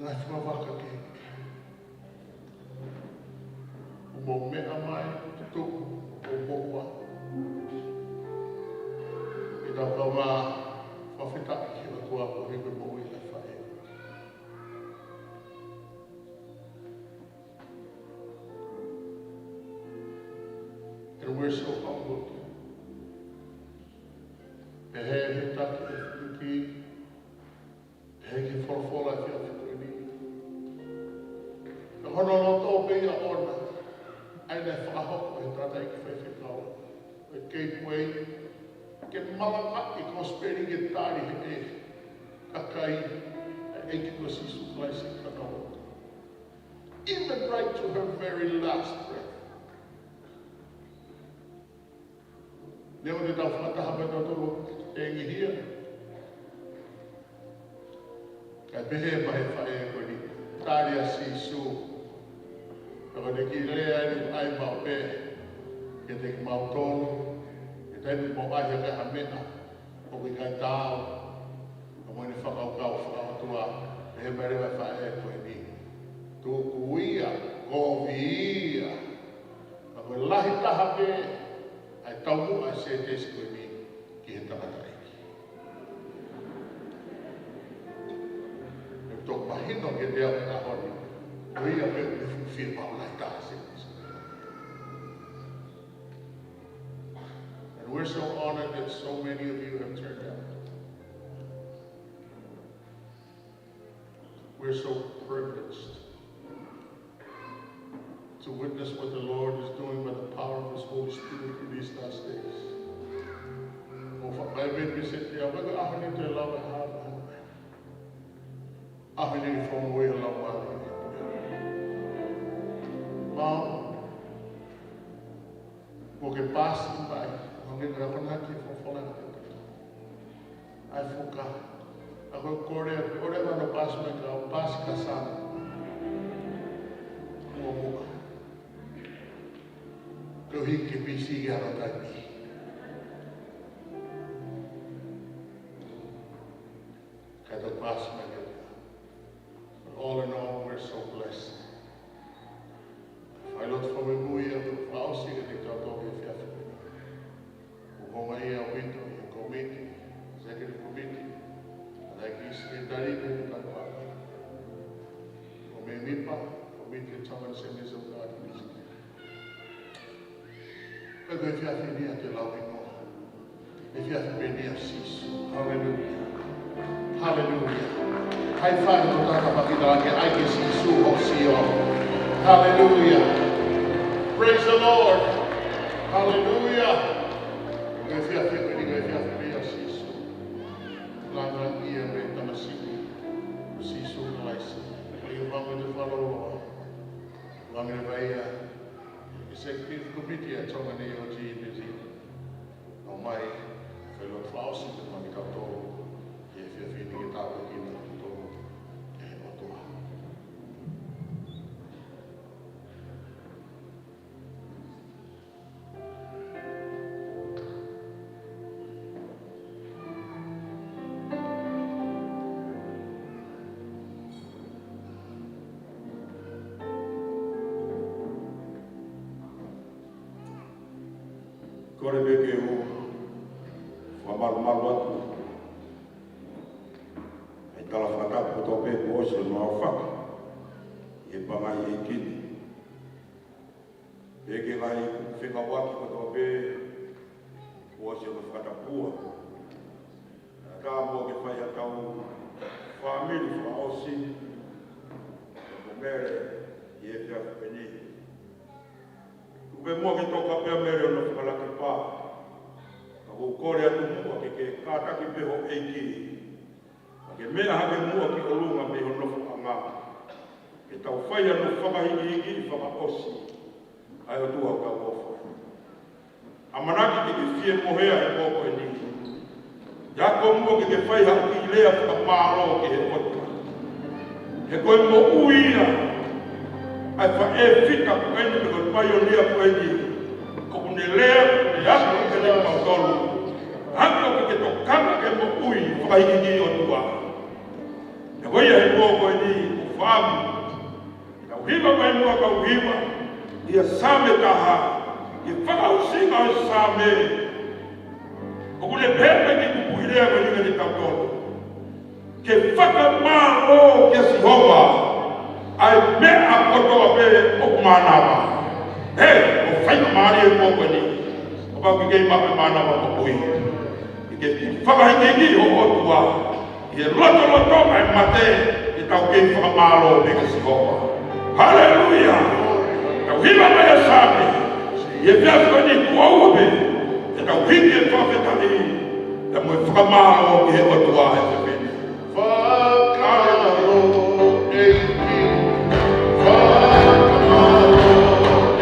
Ngaahi fuʻu maka ke ʻoku mou meʻa mai, tuku, ʻo moʻua. ʻE tau kau fakafetaʻi ki he ʻOtua koeʻuhi ko e moʻui ʻa e faʻē. And we're so humbled. Pehē he taki ʻe fiki, pehē ki he folofola ʻa e efiafi ko eni. Ka ko hono loto pē ia ʻoʻona, ʻa ia naʻe fakahoko ʻe he tangataʻeiki faifekau ʻo e Gateway, ke malangaʻi e kosipeli ke tali ʻe he kakai ʻa e ʻEiki ko Sīsū Kalaisi kakato. Even right to her very last breath. Neongo ʻetau fakataha pē tautolu ʻi he ngaahi ʻaho, kae pehē mai ʻe he faʻē ko eni, tali ʻa Sīsū. Ka ko e kiʻi lea eni ʻoku ʻai maʻu pē kiate kimautolu, ʻi he taimi ʻoku mou ʻai ha meʻa ʻoku ʻikai taau, ka mou ʻi he fakakaukau fakaʻotua, pehē mai leva ʻe he faʻē ko eni, tuku ia, kovi ia. Ka ko e lahi taha pē ʻa e taumuʻa ʻa e sētesi ko eni ki he tangataʻeiki. ʻE toki mahino kiate au he ʻaho ni, ko ia pē ʻoku fie maʻu lahi taha ʻa e sētesi. And we're so honored that so many of you have turned out. We're so privileged to witness what the Lord is doing by the power of His Holy Spirit in these last days. ʻO fa-, ʻai pē pisi te au, ʻai pē ʻaho ni te lau e hā, ʻaho ni ke fonu e lau ʻa e. Mau, ʻoku ke pasi mai, ʻo ke karakonaki folofola. ʻAi fuka. ʻA ko e kole, kole ma no pasi mai ka, pasi ka sana. Muʻa muʻa. Koeʻuhi ke pisi ke ʻalu taimi. Kae toki pasi mai ke. But all in all, we're so blessed. Fai lotu fakamolemole atu fakaʻosi kiate kitautolu he efiafi ni. ʻOku ou ʻoatu ʻa e ʻaupito ʻi he kōmiti, executive committee, ʻa e kiʻi sekitali mo e kau papa. ʻO mēmipa, kōmiti ʻo e Tongan Assemblies of God in this country. Ka ko e efiafi ni ʻoku te lau hingoa. Efiafi pē ni ʻa Sīsū. Haleluia. Haleluia. High five mo e tangata paki talaange, ʻai ke Sīsū hoʻo sio. Haleluia. Praise the Lord. Haleluia. Ko e efiafi pē ni, ko e efiafi pē ʻa Sīsū. Langa ia mei he tamasiʻi ʻo Sīsū Kalaisi. Ko ia pē mo e fakaloloa. Langa ia. Executive Committee ʻa e Tongan A O G New Zealand. ʻOmai, fai lotu fakaʻosi kiate kitautolu, he efiafi ni ke tāpuekina kitautolu ʻe he ʻOtua. Kole pē ke u fakamalumalu atu ʻa e tala fakatapu kotoa pē kuo ʻosi hono aofaki ʻi he pangai ʻeiki ni. Pehē ki he ngaahi fekauʻaki kotoa pē kuo ʻosi hono fakatapua. Kae ʻatā muʻa ke fai haʻatau fāmili fakaʻosi, ʻa Mele, ʻi he efiafi ko eni. Tuku pē muʻa ke toka pē ʻa Mele hono fakalaki pā. Ka ʻoku ou kole atu muʻa ke ke kātaki pē ho ʻeiki, ke meʻa hake muʻa ki ʻolunga mei hono nofoʻanga, ke tau fai hano fakahikihiki fakaʻosi ʻa e ʻOtua ʻoku tau ʻofa. ʻAmanaki ke ke fie mohe ʻi he pō ko eni. Ke ako muʻa ke ke fai haʻo kiʻi lea fakamālō ki he ʻOtua. He ko e moʻui ia ʻa e faʻē fita ko eni, pe ko e paionia ko eni, ʻoku ne lea, ʻoku ne ako ʻe kimautolu. Hangē ʻoku ke tokanga ki he moʻui fakahikihiki ʻo e ʻOtua. He ko ia he pō ko eni, ʻoku ou fakaʻamu ke tau hiva mai muʻa, kau hiva ʻi he Saame taha, ʻi he fakaʻosinga ʻo e Saame. ʻOku ne pehē mai ki he kupuʻi lea ko eni kiate kitautolu: Ke fakamālō kia Sihova ʻa e meʻa kotoa pē ʻoku mānava. He ʻoku faingamālie he pō ko eni, kapau ʻoku ke kei maʻu e mānava moʻui. Ke ke fakahikihiki ho ʻOtua ʻi he lotolotonga e mate, ke tau kei fakamālō pē kia Sihova. Haleluia! Tau hiva mai e Saame ʻi he efiafi ko eni, tuʻo ua pē, ke tau hiki e fakafetaʻi pea mo e fakamālō ki he ʻOtua he efiafi ni. Fakamālō ʻEiki, fakamālō ʻEiki.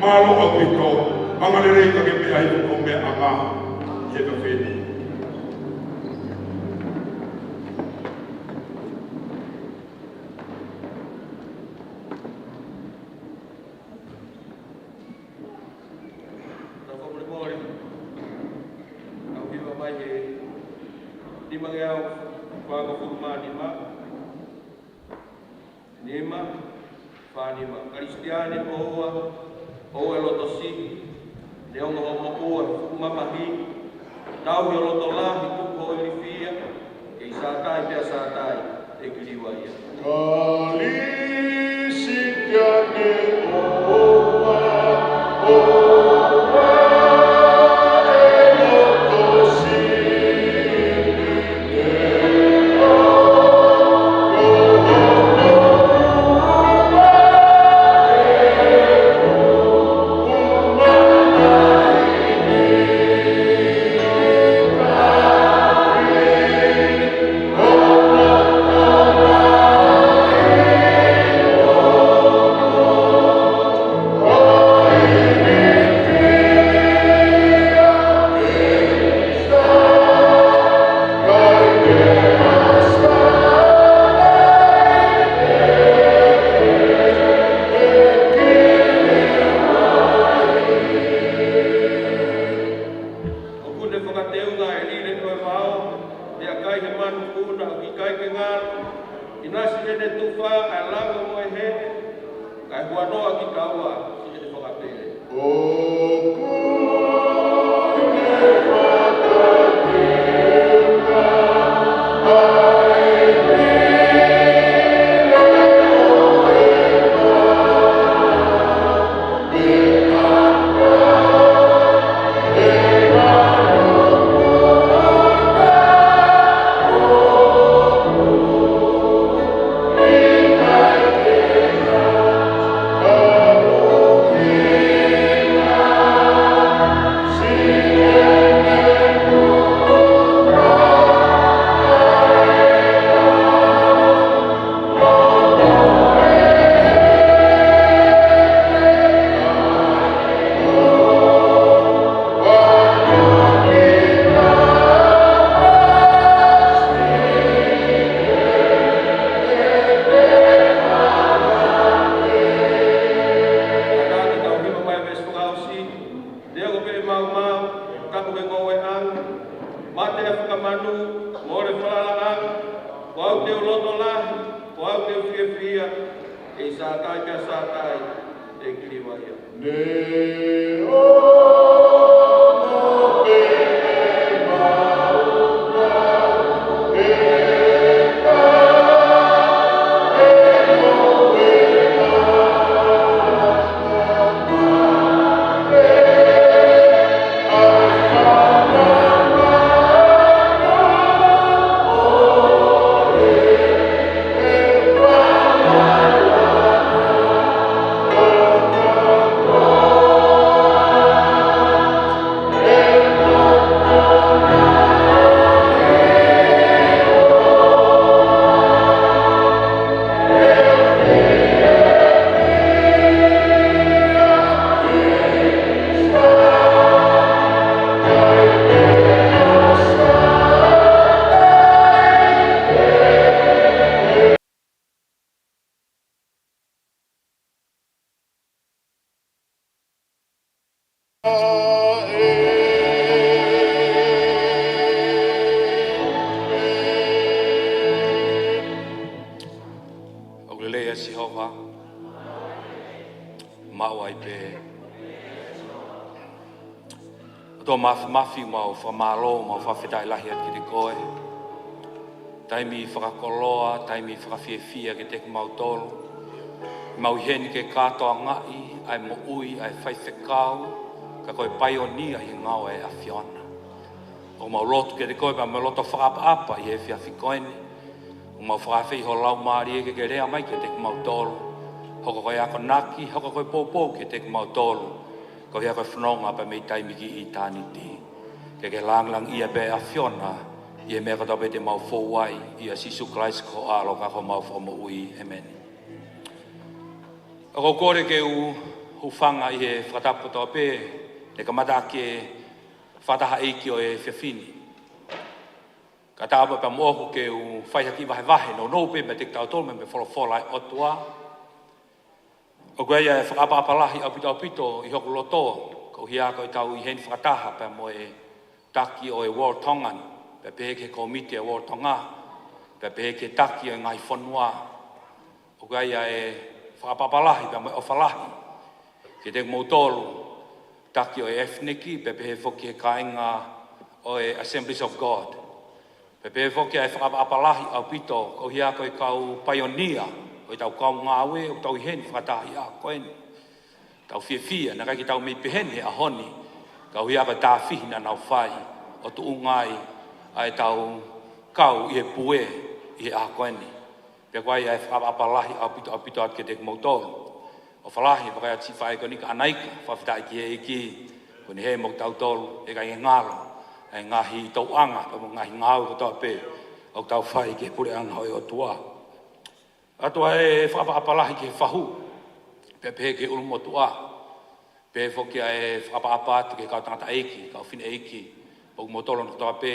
Mālō ʻaupito, mālō lelei ka ke meʻa hifo ki he meʻa ʻanga, he ka feni. Tau fakamolemole. Tau hiva mai he nimangeau fāngofulu mā nima. Nima, fā nima. Kalisitiane, ʻoua, ʻoua ʻe loto siʻi, neongo hoʻo moʻua he fuʻu mamahi, tauhi ho loto lahi, tuku hoʻo ilifia, kei Sātai pea Sātai ʻe kiliva ia. Kalisitiane ʻoua, ʻoua ʻe loto siʻi, neongo hoʻo moʻua ʻInasi ʻene tufa ʻa e langa mo e hē, kae huanoa kitaua siʻene fakapele. Tau hiva mai e veesi fakaʻosi. Neongo pē ʻa e maumau, tapu ki he ngoueʻanga, mate ʻa e fanga manu, mole ʻa e falalaʻanga, ko au te u loto lahi, ko au te u fiefia, ʻe sātai pea sātai, ʻe kiliva ia. ʻOku lelei ʻa Sihova, maʻu ai pē. ʻOtua Māfimafi, mau fakamālō, mau fakafetaʻi lahi atu kiate koe. Taimi fakakoloa, taimi fakafiefia kiate kimautolu. Mau ʻi heni ke kātoangaʻi ʻa e moʻui ʻa e faifekau, ka ko e paionia ʻi he ngāue ʻa e ʻAfiona. ʻOku mau lotu kiate koe pea mo e loto fakaʻapaʻapa ʻi he efiafi ko eni. ʻOku mau fakaafeʻi ho Laumālie ke ke lea mai kiate kimautolu. Hoko ko e akonaki, hoko ko e poupou kiate kimautolu. Koeʻuhi ko e fononga pea mei taimi ki ʻitāniti. Ke ke lāngilangiʻia pē ʻAfiona, ʻi he meʻa kotoa pē te mau fou ai, ʻia Sīsū Kalaisi ko ho ʻAlo ka ko homau Fakamoʻui. ʻĒmeni. ʻOku ou kole ke u hūfanga ʻi he fakatapu kotoa pē, ʻe kamata ʻaki e fakataha ʻeiki ʻo e efiafi ni. Kae ʻatā pē moʻoku ke u fai ha kiʻi vahevahe nounou pē meiate kitautolu mei he folofola ʻa e ʻOtua. ʻOku ʻi ai ʻa e fakaʻapaʻapa lahi ʻaupito ʻaupito ʻi hoku loto, koeʻuhi ko ʻetau ʻi heni fakataha pea mo e taki ʻo e World Tongan, pea pehē ki he kōmiti ʻa e World Tonga, pea pehē ki he taki ʻo e ngaahi fonua. ʻOku ʻi ai ʻa e fakaʻapaʻapa lahi pea mo e ʻofa lahi kiate kimoutolu, taki ʻo e ethnic, pea pehē foki ki he kāinga ʻo e Assemblies of God. Pea pehē foki ʻa e fakaʻapaʻapa lahi ʻaupito, koeʻuhi ko e kau paionia, ko ʻetau kau ngāue, ʻoku tau ʻi heni fakataha ʻi he ʻaho ko eni. Tau fiefia, naʻe ʻikai ke tau mei pehē ni he ʻaho ni, koeʻuhi ko e tafihi naʻa nau fai, ʻo tuʻunga ai ʻa ʻetau kau ʻi he pue ʻi he ʻaho ko eni. Pea ʻoku ʻi ai ʻa e fakaʻapaʻapa lahi ʻaupito ʻaupito atu kiate kimoutolu. ʻOfa lahi, pea ʻoku ʻi ai ʻa e siʻi faʻē ko eni ko ʻAnaika, fakafetaʻi ki he ʻEiki, ko eni he mo kitautolu, ʻe ʻikai ke ngalo ʻa e ngaahi tauʻanga, pea mo e ngaahi ngāue kotoa pē ʻoku tau fai ki he puleʻanga ʻo e ʻOtua. ʻOatu ʻa e fakaʻapaʻapa lahi ki he fahu, pea pehē ki he ʻulumotuʻa, pehē foki ʻa e fakaʻapaʻapa atu ki he kau tangataʻeiki, kau fineʻeiki, ʻoku moutolu hono kotoa pē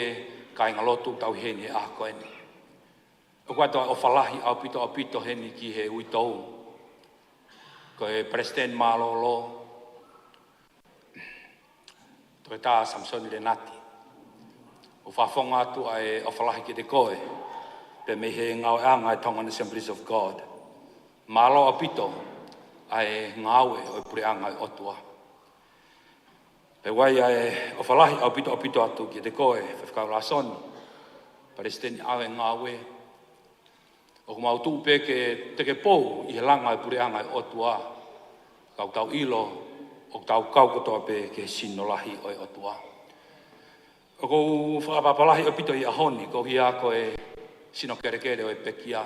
kāingalotu ʻoku tau ʻi heni he ʻaho ko eni. ʻOku ʻoatu ʻa e ʻofa lahi ʻaupito ʻaupito heni ki he uitou, ko e Palesiteni Mālōlō, Toketā Samisoni Lenati. ʻOku ou fakafofonga atu ʻa e ʻofa lahi kiate koe, pea mei he ngāueʻanga ʻa e Tongan Assemblies of God. Mālō ʻaupito ʻa e ngāue ʻo e puleʻanga ʻo e ʻOtua. Pea ʻoku ʻi ai ʻa e ʻofa lahi ʻaupito ʻaupito atu kiate koe, Faifekau Lāsoni, Palesiteni ʻo e ngāue. ʻOku mau tuʻu pē ke teke pou ʻi he langa ʻo e puleʻanga ʻo e ʻOtua. Ka ʻoku tau ʻilo ʻoku tau kau kotoa pē ki he sino lahi ʻo e ʻOtua. ʻOku ou fakaʻapaʻapa lahi ʻaupito ʻi he ʻaho ni, koeʻuhi ko e sino kelekele ʻo e pekia.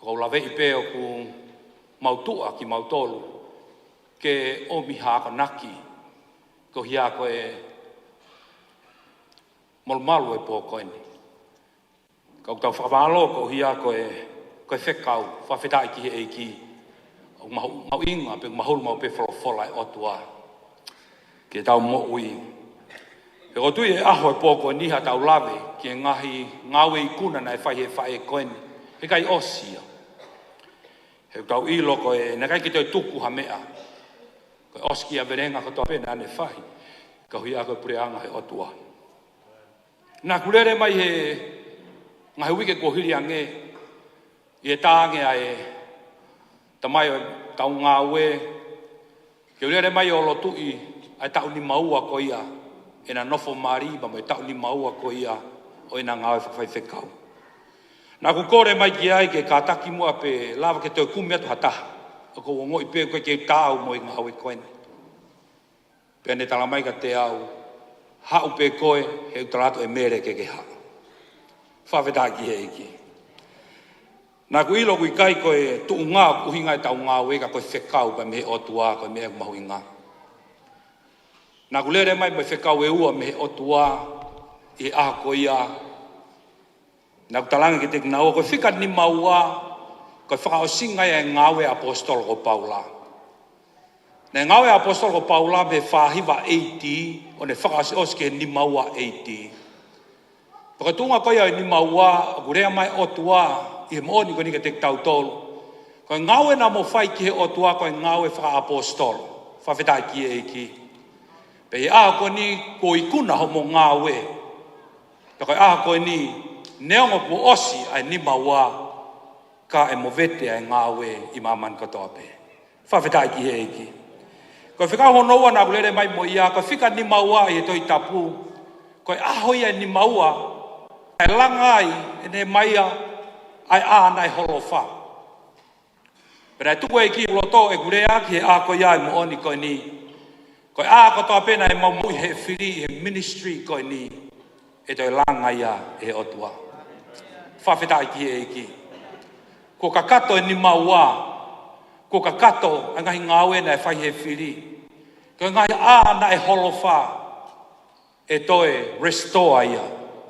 ʻOku ou laveʻi pē ʻoku mau tuʻa kimautolu ke ʻomi ha akonaki, koeʻuhi ko e molumalu ʻo e pō ko eni. Ka ʻoku tau fakamālō koeʻuhi ko e, ko e fekau, fakafetaʻi ki he ʻEiki. ʻOku mahu-, mahuʻinga pē, mahulu maʻu pē folofola ʻa e ʻOtua ki heʻetau moʻui. He ʻoku ou tui ʻe ʻaho ʻo e pō ko eni haʻatau lave ki he ngaahi ngāue ikuna naʻe fai ʻe he faʻē ko eni, heʻikai ʻosi ia. He ʻoku tau ʻilo ko e, naʻe ʻikai ke toe tuku ha meʻa. Ko e ʻosikiavelenga kotoa pē naʻa ne fai, koeʻuhi ko e puleʻanga ʻo e ʻOtua. Naʻa ku lele mai he ngaahi uike kuo hili ange, ʻi he tā ange ʻa e tamai ʻo ʻetau ngāue, ke u lele mai ʻo lotuʻi ʻa e taʻu nima ua ko ia ʻena nofo mali, pea mo e taʻu nima ua ko ia ʻo ʻena ngāue fakafaifekau. Naʻa ku kole mai ki ai ke kātaki muʻa pea lava ke toe kumi atu ha taha. ʻOku ou ongoʻi pē ʻoku ʻikai ke u taau mo e ngāue ko eni. Pea ne tala mai kiate au, haʻu pē koe, he ʻoku tala atu ʻe Mele ke ke haʻu. Fakafetaʻi ki he ʻEiki. Naʻa ku ʻilo ʻoku ʻikai ko e tuʻunga ʻoku ʻuhinga ʻetau ngāue ka ko e fekau pē mei he ʻOtua, ko e meʻa ʻoku mahuʻinga. Naʻa ku lele mai mo e fekau ʻe ua mei he ʻOtua ʻi he ʻaho ko ia. Naʻa ku talaange kiate kinaua, ko e fika nima ua, ko e fakaʻosinga ia ʻa e ngāue ʻa e ʻaposetolo ko Paula. Naʻe ngāue ʻa e ʻaposetolo ko Paula mei he fā hiva A D, ʻo ne fakaʻosiʻosi ki he nima ua A D. Pea ko e tuʻunga ko ia ʻo e nima ua, ʻoku lea mai ʻOtua ʻi he moʻoni ko eni kiate kitautolu. Ko e ngāue naʻa mo fai ki he ʻOtua ko e ngāue fakaʻaposetolo. Fakafetaʻi ki he ʻEiki. Pea ʻi he ʻaho ko eni kuo ikuna hoʻomo ngāue. Pea ko e ʻaho ko eni, neongo kuo ʻosi ʻa e nima ua, ka ʻe movete ʻa e ngāue ʻi māmani kotoa pē. Fakafetaʻi ki he ʻEiki. Ko e fekau hono ua naʻa ku lele mai mo ia, ko e fika nima ua ʻi he Tohi Tapu, ko e ʻaho ia ʻe nima ua, ʻe langa ai ʻe Nehemaia ʻa e ʻā naʻe holofa. Pea naʻe tuku ʻe he ʻEiki ʻi loto ʻeku lea ki he ʻaho ko ia ʻi he moʻoni ko eni. Ko e ʻā kotoa pē naʻe maumauʻi ʻe he fili ʻi he ministry ko eni, ʻe toe langa ia ʻe he ʻOtua. Fakafetaʻi ki he ʻEiki. Kuo kakato e nima ua, kuo kakato ʻa e ngaahi ngāue naʻe fai ʻe he fili. Ko e ngaahi ʻā naʻe holofa, ʻe toe restore ia.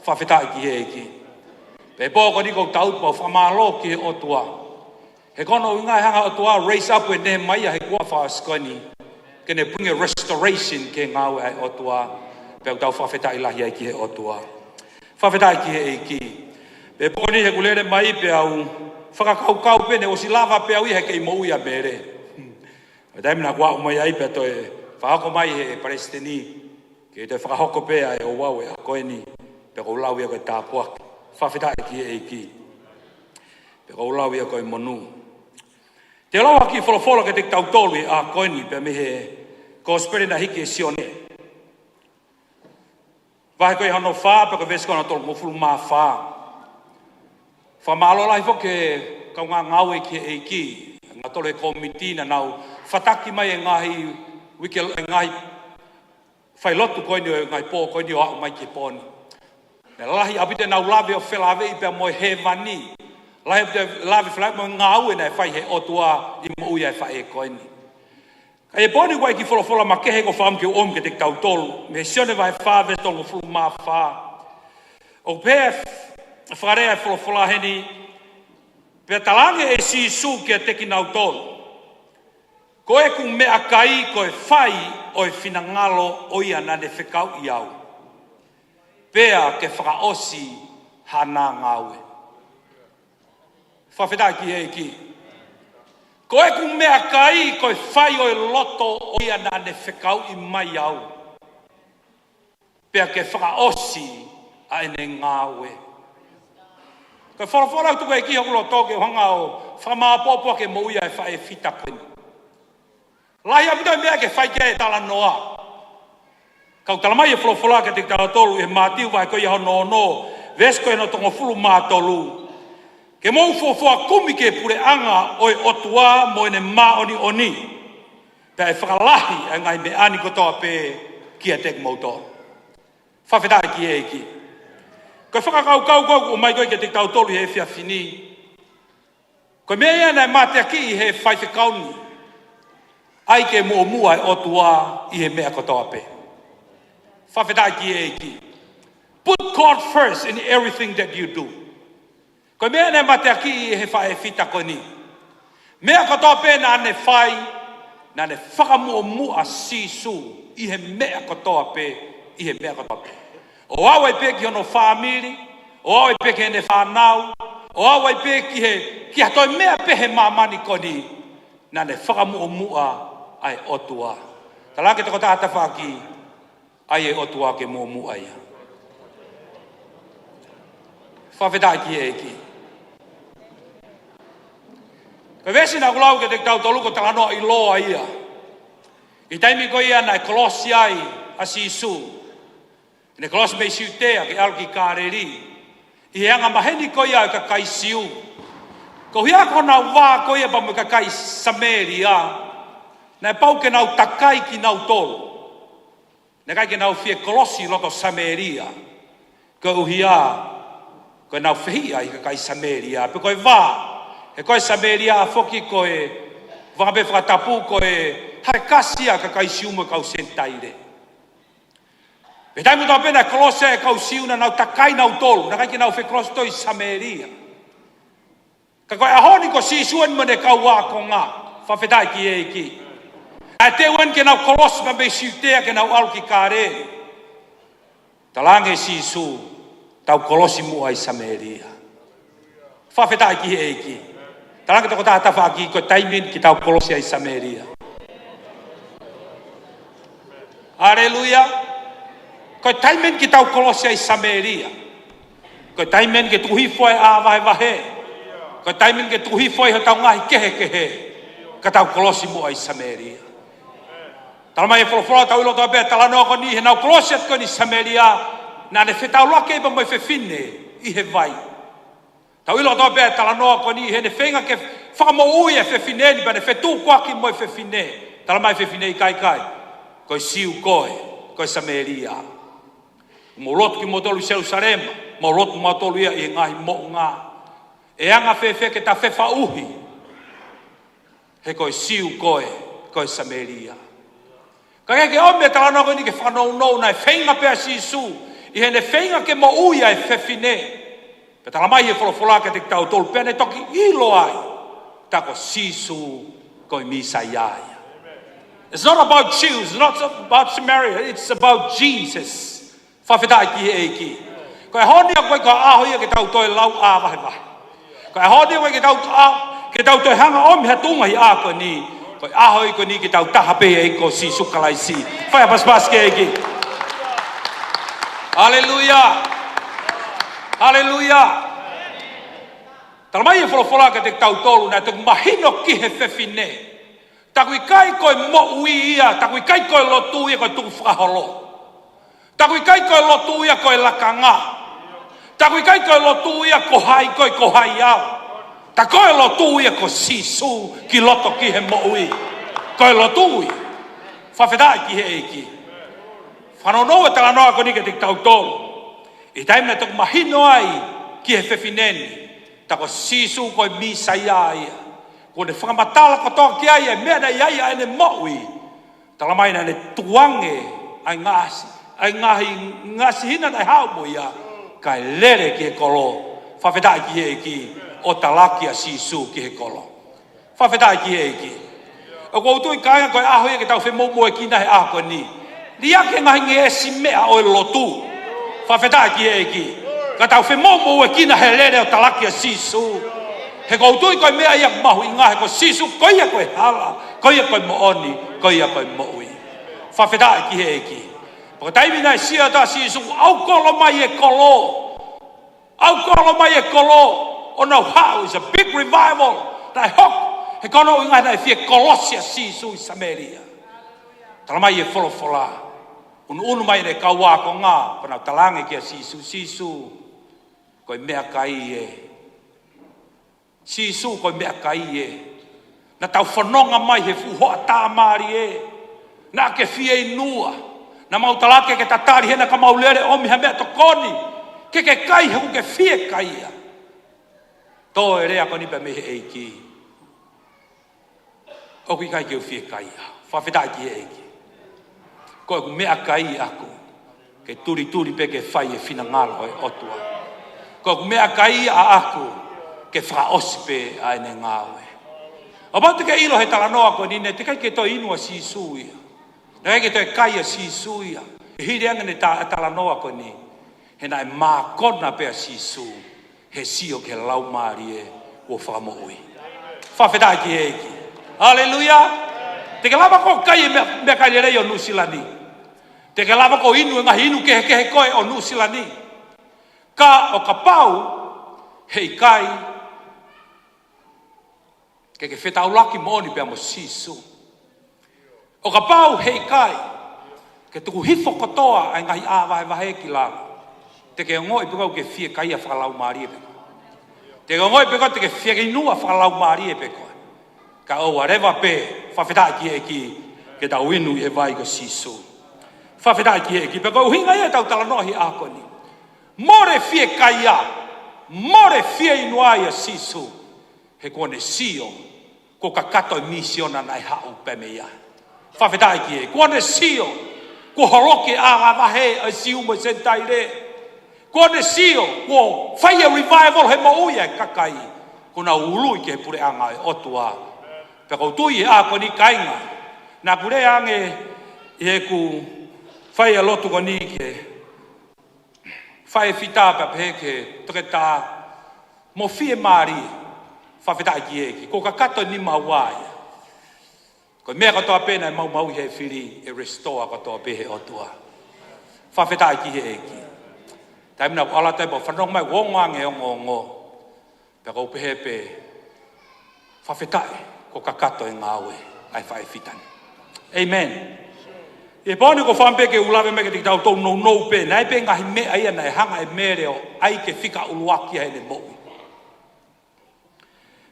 Fakafetaʻi ki he ʻEiki. Pea ʻi he pō ko eni ʻoku ou tau pau fakamālō ki he ʻOtua. He ko hono ʻuhinga ʻe hanga ʻe he ʻOtua ʻo raise up ʻa Nehemaia he kuonga fakaʻosi ko eni, ke ne bring a restoration ki he ngāue ʻa e ʻOtua. Pea ʻoku tau fakafetaʻi lahi ai ki he ʻOtua. Fakafetaʻi ki he ʻEiki. Pea ʻi he pō ko eni he ʻoku lele mai pea u fakakaukau pē ne ʻosi lava pē au ia he kei moʻui ʻa Mele. Ko e taimi naʻa ku aʻu mai ai pea toe fakahoko mai ʻe he palesiteni ke toe fakahoko pē ʻa e ouau ʻo e ʻaho ko eni, pea ʻoku ou lau ia ko e tāpuaki. Fakafetaʻi ki he ʻEiki. Pea ʻoku ou lau ia ko e monū. Te u lau ha kiʻi folofola kiate kitautolu ʻi he ʻaho ko eni, pea mei he Kosipeli naʻe hiki ʻe Sione. Vahe ko ia hono fā, pea ko e veesi ko hono tolungofulu mā fā. Fakamālō lahi foki ki he kaungā ngāue ki he ʻEiki, kinautolu he kōmiti naʻa nau fataki mai e ngaahi uike, e ngaahi failotu ko eni ʻo e ngaahi pō ko eni ʻo aʻu mai ki he pō ni. Naʻe lahi ʻaupito ʻenau lave ʻo felāveʻi pea mo e hēvani. Lahi ʻaupito e lave felāveʻi mo e ngāue naʻe fai ʻe he ʻOtua ʻi he moʻui ʻa e faʻē ko eni. Ka ʻi he pō ni ʻoku ʻi ai e kiʻi folofola makehe ʻoku ou fakaʻamu ke u ʻomi kiate kitautolu. Mei he Sione vahe fā veesi tolungofulu mā fā. ʻOku pehē ʻa e fakalea ʻa e folofola heni. Pea talaange ʻe Sīsū kiate kinautolu, ko ʻeku meʻakai ko e fai ʻo e finangalo ʻo ia naʻa ne fekauʻi au, pea ke fakaʻosi haʻana ngāue. Fakafetaʻi ki he ʻEiki. Ko ʻeku meʻakai ko e fai ʻo e loto ʻo ia naʻa ne fekauʻi mai au, pea ke fakaʻosi ʻa ʻene ngāue. Pea folofola ʻoku tuku ʻEiki hoku loto ke u hanga ʻo fakamāʻopoʻopo ʻaki e moʻui ʻa e faʻē fita ko eni. Lahi ʻaupito e meʻa ke fai ki ai e talanoa. Ka ʻoku talamai ʻe he folofola kiate kitautolu ʻi he Mātiu vahe ko ia hono ono, veesi ko ia hono tolungofulu mā tolu. Ke mou fuofua kumi ki he puleʻanga ʻo e ʻOtua mo ʻene māʻoniʻoni. Pea ʻe fakalahi ʻa e ngaahi meʻa ni kotoa pē kiate kimoutolu. Fakafetaʻi ki he ʻEiki. Ko e fakakaukau ko ē ʻoku ʻomai ko ē kiate kitautolu he efiafi ni. Ko e meʻa ia naʻe mateakiʻi ʻe he faifekau ni. ʻAi ke muʻomuʻa e ʻOtua ʻi he meʻa kotoa pē. Fakafetaʻi ki he ʻEiki. Put God first in everything that you do. Ko e meʻa naʻe mateakiʻi ʻe he faʻē fita ko eni. Meʻa kotoa pē naʻa ne fai, naʻa ne fakamuʻomuʻa Sīsū ʻi he meʻa kotoa pē, ʻi he meʻa kotoa pē. ʻO aʻu ai pē ki hono fāmili, ʻo aʻu ai pē ki heʻene fānau, ʻo aʻu ai pē ki he, ki ha toe meʻa pē he māmani ko eni, naʻa ne fakamuʻomuʻa ʻa e ʻOtua. Talaange ki he tokotaha tafaʻaki, ʻai e ʻOtua ke muʻomuʻa ia. Fakafetaʻi ki he ʻEiki. Ko e veesi naʻa ku lau kiate kitautolu ko e talanoa ʻiloa ia. ʻI he taimi ko ia naʻe kolosi ai ʻa Sīsū. Naʻe kolosi mei Siutea ke ʻalu ki Kāleli. ʻI he angamaheni ko ia ʻo e kakai Siu. Ko ia ko honau vā ko ia pea mo e kakai Samēlia. Naʻe pau ke nau takai kinautolu. Naʻe ʻikai ke nau fie kolosi loto Samēlia. Koeʻuhi ko ʻenau fehiʻa ʻi he kakai Samēlia. Pe ko e vā, he ko e Samēlia foki ko e vanga pē fakatapu ko e hā e kasi ʻa e kakai Siu mo e kau Senitaile. Pea taimi kotoa pē naʻe kolosi ai e kau Siu naʻa nau takai nautolu. Naʻe ʻikai ke nau fie kolosi toe ʻi Samēlia. Ka ko e ʻaho ni ko Sīsū eni mo ʻene kau ākonga. Fakafetaʻi ki he ʻEiki. ʻA e teu eni ke nau kolosi mei Siutea ke nau ʻalu ki Kāleli. Talaange ʻe Sīsū, tau kolosi muʻa ʻi Samēlia. Fakafetaʻi ki he ʻEiki. Talaange ki he tokotaha tafaʻaki ko e taimi eni ke tau kolosi ai ʻi Samēlia. Haleluia. Ko e taimi eni ke tau kolosi ai ʻi Samēlia. Ko e taimi eni ke tuku hifo ai ʻa e vahevahe. Ko e taimi eni ke tuku hifo ai hotau ngaahi kehekehe. Ka tau kolosi muʻa ʻi Samēlia. Talamai ʻe he folofola tau ʻilo atu pē ʻa e talanoa ko eni heʻenau kolosi atu ko eni ʻi Samēlia. Naʻa ne fetaulaki ai pea mo e fefine ʻi he vai. Tau ʻilo atu pē ʻa e talanoa ko eni heʻene feinga ke fakamoʻui e fefine ni pea ne fetukuaki mo e fefine. Talamai ʻe he fefine ʻikai, ʻikai. Ko e Siu koe, ko e Samēlia. Mou lotu kimoutolu ʻi Selusalema, mou lotu kimoutolu ia ʻi he ngaahi moʻunga. ʻE anga fēfē ke ta fefaʻuhi. He ko e Siu koe, ko e Samēlia. Ka ke ke ʻomi e talanoa ko eni ke fakanounou naʻe feinga pē ʻa Sīsū, ʻi heʻene feinga ke moʻui ʻa e fefine. Pea talamai ʻe he folofola kiate kitautolu pea ne toki ʻilo ai, tā ko Sīsū ko e Mīsaia ia. It's not about Jews, not about Samaria, it's about Jesus. Fakafetaʻi ki he ʻEiki. Ko e ʻaho ni ʻoku ʻikai ko e ʻaho ia ke tau toe lau ʻa e vahevahe. Ko e ʻaho ni ʻoku ʻikai ke tau, ke tau toe hanga ʻo ʻomi ha tuʻunga ʻi he ʻaho ko eni. Ko e ʻaho ia ko eni ke tau taha pē ʻia Sīsū Kalaisi. Fai ha pasipasi ki he ʻEiki. Haleluia. Haleluia. Talamai ʻe he folofola kiate kitautolu naʻe toki mahino ki he fefine. Tā ʻoku ʻikai ko e moʻui ia, tā ʻoku ʻikai ko e lotu ia ko e tukufakaholo. Tā ʻoku ʻikai ko e lotu ia ko e lakanga. Tā ʻoku ʻikai ko e lotu ia ko hai koe, ko hai au. Tā ko e lotu ia ko Sīsū ki loto ki he moʻui. Ko e lotu ia. Fakafetaʻi ki he ʻEiki. Fakanounou e talanoa ko eni kiate kitautolu. ʻI he taimi naʻe toki mahino ai ki he fefine ni, tā ko Sīsū ko e Mīsaia ia. Kuo ne fakamatala kotoa ki ai e meʻa naʻe ʻi ai ʻene moʻui. Talamai naʻa ne tukuange ʻa e ngaahi, ʻa e ngaahi, ngaahi hina naʻe haʻu mo ia, kae lele ki he kolo. Fakafetaʻi ki he ʻEiki, ʻo talaki ʻa Sīsū ki he kolo. Fakafetaʻi ki he ʻEiki. ʻOku ou tui kāinga ko e ʻaho ia ke tau femoʻumoʻuekina he ʻaho ko eni. Liʻaki e ngaahi ngeʻesi meʻa ʻo e lotu. Fakafetaʻi ki he ʻEiki. Ka tau femoʻumoʻuekina he lele ʻo talaki ʻa Sīsū. He ʻoku ou tui ko e meʻa ia mahuʻinga he ko Sīsū, ko ia ko e hala, ko ia ko e moʻoni, ko ia ko e moʻui. Fakafetaʻi ki he ʻEiki. Pea ko e taimi naʻe sio atu ai ʻa Sīsū, ʻalu kolo mai e kolo. ʻAlu kolo mai e kolo. ʻo nau haʻu, is a big revival naʻe hoko, he ko hono ʻuhinga naʻe fie kolosi ʻa Sīsū ʻi Samēlia. Talamai ʻe he folofola, ʻunuʻunu mai ʻene kau ākonga, pea nau talaange kia Sīsū, Sīsū, ko e meʻakai ē. Sīsū, ko e meʻakai ē. Naʻa tau fononga mai he fuʻu hoʻatā mālie ē. Naʻa ke fieinua. Naʻa mau tala ʻoku ke tatali hena ka mau lele ʻomi ha meʻatokoni ke ke kai he ʻoku ke fiekaia. Tō e lea ko eni pē mei he ʻEiki. ʻOku ʻikai ke u fiekaia. Fakafetaʻi ki he ʻEiki. Ko ʻeku meʻakai ʻaʻaku ke tulituli pē ke fai e finangalo ʻo e ʻOtua. Ko ʻeku meʻakai ʻaʻaku ke fakaʻosi pē ʻa ʻene ngāue. ʻO pau te ke ʻilo he talanoa ko eni, naʻe teʻeki ai ke toe inu ʻa Sīsū ia. Naʻe ʻikai ke toe kai ʻa Sīsū ia. ʻI he hili ange ʻene ta-, talanoa ko eni, he naʻe mākona pē ʻa Sīsū he sio ki he Laumālie kuo fakamoʻui. Fakafetaʻi ki he ʻEiki. Haleluia. Te ke lava koe ʻo kai e meʻa, meʻakai lelei ʻo Nuʻusila ni. Te ke lava koe ʻo inu e ngaahi inu kehekehe ko ē ʻo Nuʻusila ni. Ka ʻo kapau heʻikai ke ke fetaulaki moʻoni pea mo Sīsū. ʻO kapau heʻikai ke tuku hifo kotoa ʻa e ngaahi ʻā vahevahe ki lalo, te ke ongoʻi pē koe ʻoku ke fiekaia fakalaumālie pē koe. Te ke ongoʻi pē koe te ke fieinua fakalaumālie pē koe. Ka ʻoua leva pē, fakafetaʻi ki he ʻEiki, ke tau inu ʻi he vai ko Sīsū. Fakafetaʻi ki he ʻEiki, pea ko e ʻuhinga ia ʻetau talanoa he ʻaho ko eni. Mole fiekaia, mole fieinua ʻia Sīsū. He kuo ne sio, kuo kakato e misiona naʻe haʻu pē mei ai. Fakafetaʻi ki he, kuo ne sio, kuo holoki e ʻā vahevahe ʻa e Siu mo e Senitaile. Kuo ne sio, kuo fai e revival he moʻui ʻa e kakai kuo nau ului ki he puleʻanga ʻo e ʻOtua. Pea ʻoku ou tui he ʻaho ko eni kāinga, naʻa ku lea ange ʻi heʻeku fai e lotu ko eni ki he faifekau pea pehē ki he toketā mo fiemālie, fakafetaʻi ki he ʻEiki, kuo kakato e nima ua ia. Ko e meʻa kotoa pē naʻe maumauʻi ʻe he fili ʻe restore kotoa pē ʻe he ʻOtua. Fakafetaʻi ki he ʻEiki. Taimi naʻa ku ʻalu atu ai pea u fanongo mai, ongo ange ongoongo. Pea ʻoku ou pehē pē, fakafetaʻi, kuo kakato e ngāue ʻa e faifekau ni. ʻĒmeni. ʻI he pō ni ʻoku ou fakaʻamu pē ke u lave mai kiate kitautolu nounou pē, naʻe ʻi ai pē ngaahi meʻa ia naʻe hanga ʻe Mele ʻo ʻai ke fika ʻuluaki ʻa ʻene moʻui.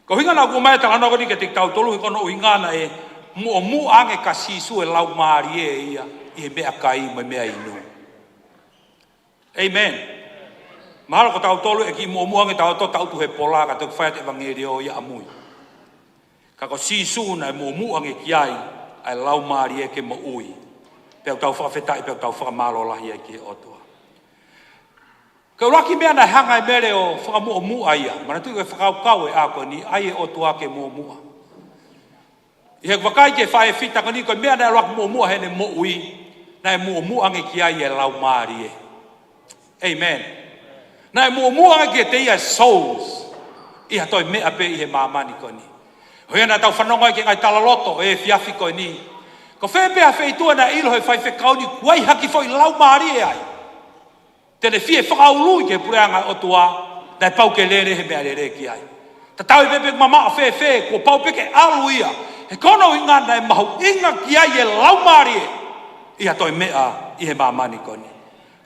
Ko e ʻuhinga naʻa ku ʻomai e talanoa ko eni kiate kitautolu he ko hono ʻuhinga naʻe muʻomuʻa ange kia Sīsū e Laumālie ia ʻi he meʻakai mo e meʻainu. ʻĒmeni. Mahalo ko tautolu ʻe kiʻi muʻomuʻa ange tautolu tautu he pola ka toki fai atu e ʻevangeliō ia ʻamui. Ka ko Sīsū naʻe muʻomuʻa ange ki ai ʻa e Laumālie ke moʻui. Pea ʻoku tau fakafetaʻi, pea ʻoku tau fakamālō lahi ai ki he ʻOtua. Ko e ʻuluaki meʻa naʻe hanga ʻe Mele ʻo fakamuʻomuʻa ia. Manatuʻi ko e fakakaukau ʻa e ʻaho ko eni, ʻai e ʻOtua ke muʻomuʻa. ʻI heʻeku vakai ki he faifekau ko eni, ko e meʻa naʻe ʻuluaki muʻomuʻa heʻene moʻui, naʻe muʻomuʻa ange ki ai e Laumālie. ʻĒmeni. Naʻe muʻomuʻa ange kiate ia e souls ʻi ha toe meʻa pē ʻi he māmani ko eni. ʻO ia naʻa tau fanongo ai ki he ngaahi talaloto ʻo e efiafi ko eni. Ko fē pē ha feituʻu naʻe ʻilo ʻe he faifekau ni ʻoku ʻi ai ha kiʻi foʻi laumālie ai te ne fie fakaului ki he puleʻanga ʻo e ʻOtua, naʻe pau ke lele he meʻalele ki ai. Tatau ai pē pe mamaʻo fēfē, kuo pau pē ke ʻalu ia. He ko hono ʻuhinga naʻe mahuʻinga ki ai e Laumālie ʻi ha toe meʻa ʻi he māmani ko eni.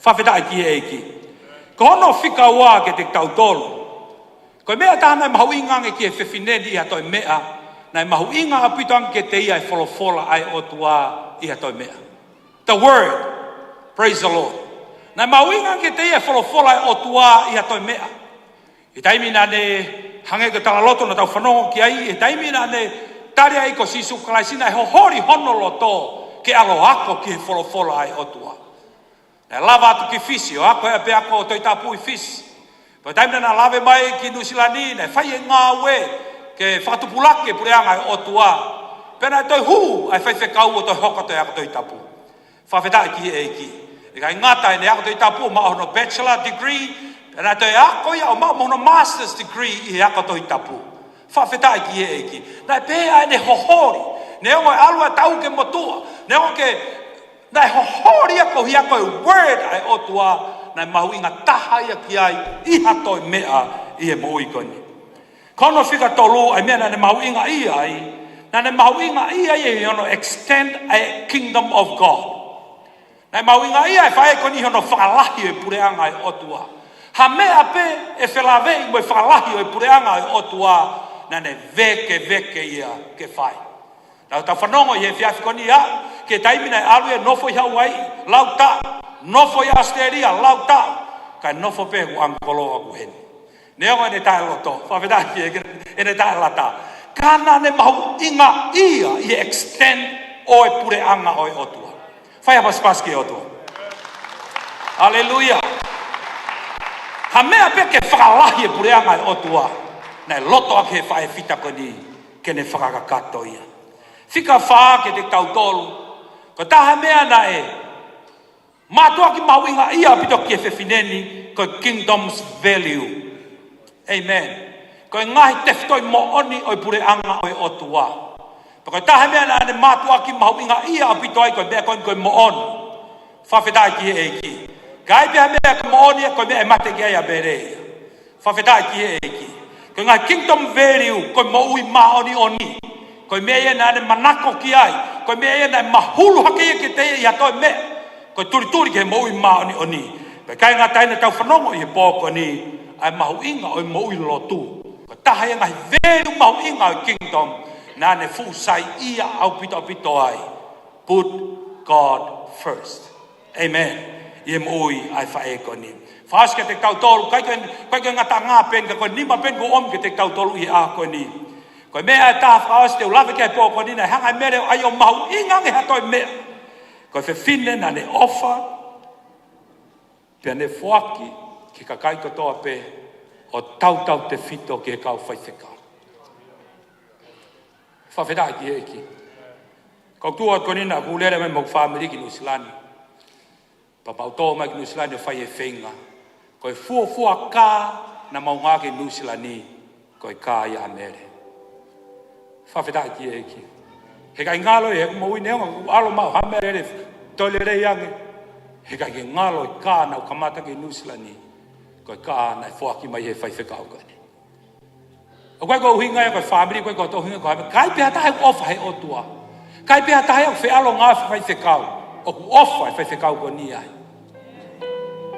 Fakafetaʻi ki he ʻEiki. Ko hono fika ua kiate kitautolu. Ko e meʻa ʻe taha naʻe mahuʻinga ange ki he fefine ni ʻi ha toe meʻa, naʻe mahuʻinga ʻaupito ange kiate ia e folofola ʻa e ʻOtua ʻi ha toe meʻa. The word. Praise the Lord. Naʻe mahuʻinga ange kiate ia e folofola ʻa e ʻOtua ʻi ha toe meʻa. ʻI he taimi naʻa ne hangē ko e talaloto naʻa tau fanongo ki ai, ʻi he taimi naʻa ne tali ai ko Sīsū Kalaisi, naʻe hoholi hono loto ke ʻalu ʻo ako ki he folofola ʻa e ʻOtua. Naʻe lava atu ki Fisi, ʻo ako e ʻapiako Tohi Tapu ʻi Fisi. Pea taimi naʻa na lave mai ki Nuʻusila ni, naʻe fai e ngāue ke fakatupulaki e puleʻanga ʻo e ʻOtua. Pea naʻe toe hū ʻa e faifekau ʻo toe hoko atu e ako Tohi Tapu. Fakafetaʻi ki he ʻEiki. ʻIkai ngata ʻene ako Tohi Tapu ʻo maʻu hono bachelor degree, pea naʻe toe ako ia ʻo maʻu mo hono master's degree ʻi he ako Tohi Tapu. Fakafetaʻi ki he ʻEiki. Naʻe pehē ʻa ʻene hoholi. Neongo e ʻalu ʻa e taʻu ke motuʻa. Neongo ke, naʻe hoholi ia koeʻuhi ko e word ʻa e ʻOtua, naʻe mahuʻinga taha ia ki ai ʻi ha toe meʻa ʻi he moʻui ko eni. Hono fika tolu, ʻa e meʻa naʻa ne mahuʻingaʻia ai, naʻa ne mahuʻingaʻia ai ʻi hono extend ʻa e kingdom of God. Naʻe mahuʻingaʻia e faʻē ko eni ʻi hono fakalahi ʻo e puleʻanga ʻo e ʻOtua. Ha meʻa pē ʻe felāveʻi mo e fakalahi ʻo e puleʻanga ʻo e ʻOtua, naʻa ne vēkeveke ia ke fai. Naʻa tau fanongo ʻi he efiafi ko eni ia, ki he taimi naʻe ʻalu ia ʻo nofo ʻi Hauaiʻi, lau taʻu, nofo ʻi ʻAositelēlia, lau taʻu, kae nofo pē ʻeku ʻangikolo ʻoʻoku heni. Neongo ʻene taʻeloto, fakafetaʻi ki he ʻene taʻelata. Ka naʻa ne mahuʻingaʻia ʻi he extend ʻo e puleʻanga ʻo e ʻOtua. Fai ha pasipasi ki he ʻOtua. Haleluia. Ha meʻa pē ke fakalahi e puleʻanga ʻo e ʻOtua, naʻe loto ʻaki he faʻē fita ko eni ke ne fakakakato ia. Fika fā kiate kitautolu. Ko e taha e meʻa naʻe mātuʻaki mahuʻingaʻia ʻaupito ki he fefine ni, ko e kingdom's value. ʻĒmeni. Ko e ngaahi tefitoʻi moʻoni ʻo e puleʻanga ʻo e ʻOtua. Pea ko e taha e meʻa naʻa ne mātuʻaki mahuʻingaʻia ʻaupito ai ko e meʻa ko eni ko e moʻoni. Fakafetaʻi ki he ʻEiki. Ka ʻi ai pē ha meʻa ko e moʻoni ia ko e meʻa ʻe mate ki ai ʻa Mele ia. Fakafetaʻi ki he ʻEiki. Ko e ngaahi kingdom value, ko e moʻui māʻoniʻoni. Ko e meʻa ia naʻa ne manako ki ai. Ko e meʻa ia naʻe mahulu hake ia kiate ia ʻi ha toe meʻa. Ko e tulituli ki he moʻui māʻoniʻoni. Pea ʻikai ngata ai, naʻa tau fanongo ʻi he pō ko eni ʻa e mahuʻinga ʻo e moʻui lotu. Ko e taha ia e ngaahi value mahuʻinga ʻo e kingdom naʻa ne fuʻu saiʻia ʻaupito ʻaupito ai. Put God first. ʻĒmeni. ʻI he moʻui ʻa e faʻē ko eni. Fakaʻosi kiate kitautolu, ʻikai ke, ʻikai ke ngata ʻa e ngaahi peni, ka ko e nima peni kuo ʻomi kiate kitautolu ʻi he ʻaho ko eni. Ko e meʻa ʻe taha fakaʻosi te u lave ki ai he pō ko eni, naʻe hanga ʻe Mele ʻo ʻai ʻo mahuʻinga ange ha toe meʻa. Ko e fefine naʻa ne ʻofa, pea ne foaki ki he kakai kotoa pē ʻo tautautefito ki he kau faifekau. Fakafetaʻi ki he ʻEiki. Kau tuʻu atu ko eni naʻa ku lele mai mo hoku fāmili ki Nuʻusila ni. Pea mau tō mai ki Nuʻusila ni ʻo fai e feinga. Ko e fuofua kā naʻa mau ngāueʻaki ʻi Nuʻusila ni, ko e kā ia ʻa Mele. Fakafetaʻi ki he ʻEiki. He ʻikai ngalo ia he moʻui, neongo ʻoku ʻalu ʻo maʻu ha meʻalele toe lelei ange. He ʻikai ke ngalo e kā naʻa ku kamata ki Nuʻusila ni, ko e kā naʻe foaki mai ʻe he faifekau ko eni. ʻOku ʻikai ko e ʻuhinga ia ko e fāmili, ʻoku ʻikai ko e ʻuhinga ko e hā, ka ʻi ai pē ha taha ʻoku ʻofa he ʻOtua. Ka ʻi ai pē ha taha ʻoku feʻaluʻanga faifekau, ʻoku ʻofa e faifekau ko eni ai.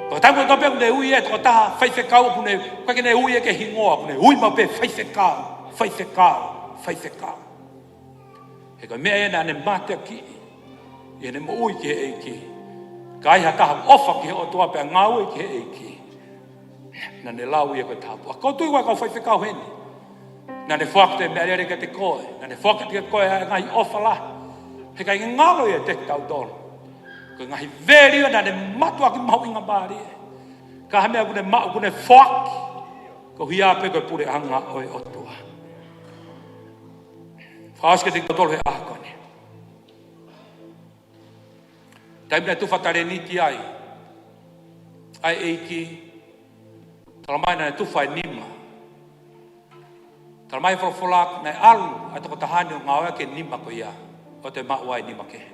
Ko e taimi kotoa pē ʻoku ne ui e tokotaha faifekau, ʻoku ne, ʻikai ke ne ui ia ki he hingoa, ʻoku ne ui maʻu pē faifekau, faifekau, faifekau. He ko e meʻa ia naʻa ne mateakiʻi ʻi heʻene moʻui ki he ʻEiki. Ka ʻi ai ha taha ʻoku ʻofa ki he ʻOtua pea ngāue ki he ʻEiki, naʻa ne lau ia ko e tāpuaki. Ko e tui ʻa e kau faifekau heni. Naʻa ne foaki e meʻalele kiate koe. Naʻa ne foaki kiate koe ʻa e ngaahi ʻofa lahi. He ʻikai ke ngalo ia kiate kitautolu. Ko e ngaahi value naʻa ne mātuʻaki mahuʻinga mālie. Ka ha meʻa ʻoku ne maʻu, ʻoku ne foaki, ko ia pē ko e puleʻanga ʻo e ʻOtua. Fakaʻosi kiate kitautolu he ʻaho ko eni. Taimi naʻe tufa talēniti ai ʻa e ʻEiki, talamai naʻe tufa e nima. Talamai folofola naʻe ʻalu ʻa e tokotaha ni ʻo ngāueʻaki e nima ko ia, ʻo toe maʻu ai e nima kehe.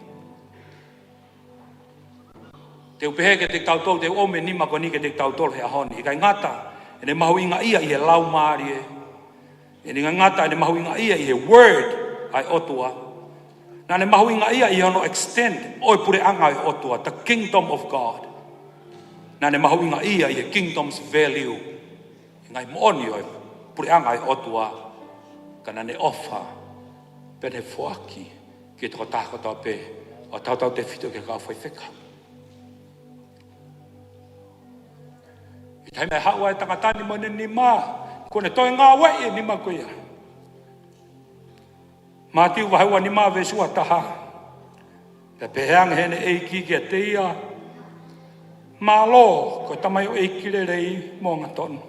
Te u pehē kiate kitautolu, te u ʻomi e nima ko eni kiate kitautolu he ʻaho ni. ʻIkai ngata ʻene mahuʻingaʻia ʻi he laumālie, ʻikai ngata ʻene mahuʻingaʻia ʻi he word ʻa e ʻOtua, naʻa ne mahuʻingaʻia ʻi hono extend ʻo e puleʻanga ʻo e ʻOtua, the kingdom of God. Naʻa ne mahuʻingaʻia ʻi he kingdom's value, ʻi he ngaahi moʻoni ʻo e puleʻanga ʻo e ʻOtua. Ka naʻa ne ʻofa, pea ne foaki ki he tokotaha kotoa pē ʻo tautautefito ki he kau faifekau. ʻI he taimi naʻe haʻu ai e tangata ni mo ʻene nima, kuo ne toe ngāueʻi e nima ko ia. Mātiu vahe ua nima veesi ua taha. Pea pehē ange heʻene ʻeiki kiate ia, mālō, ko e tamaioʻeiki lelei mo angatonu.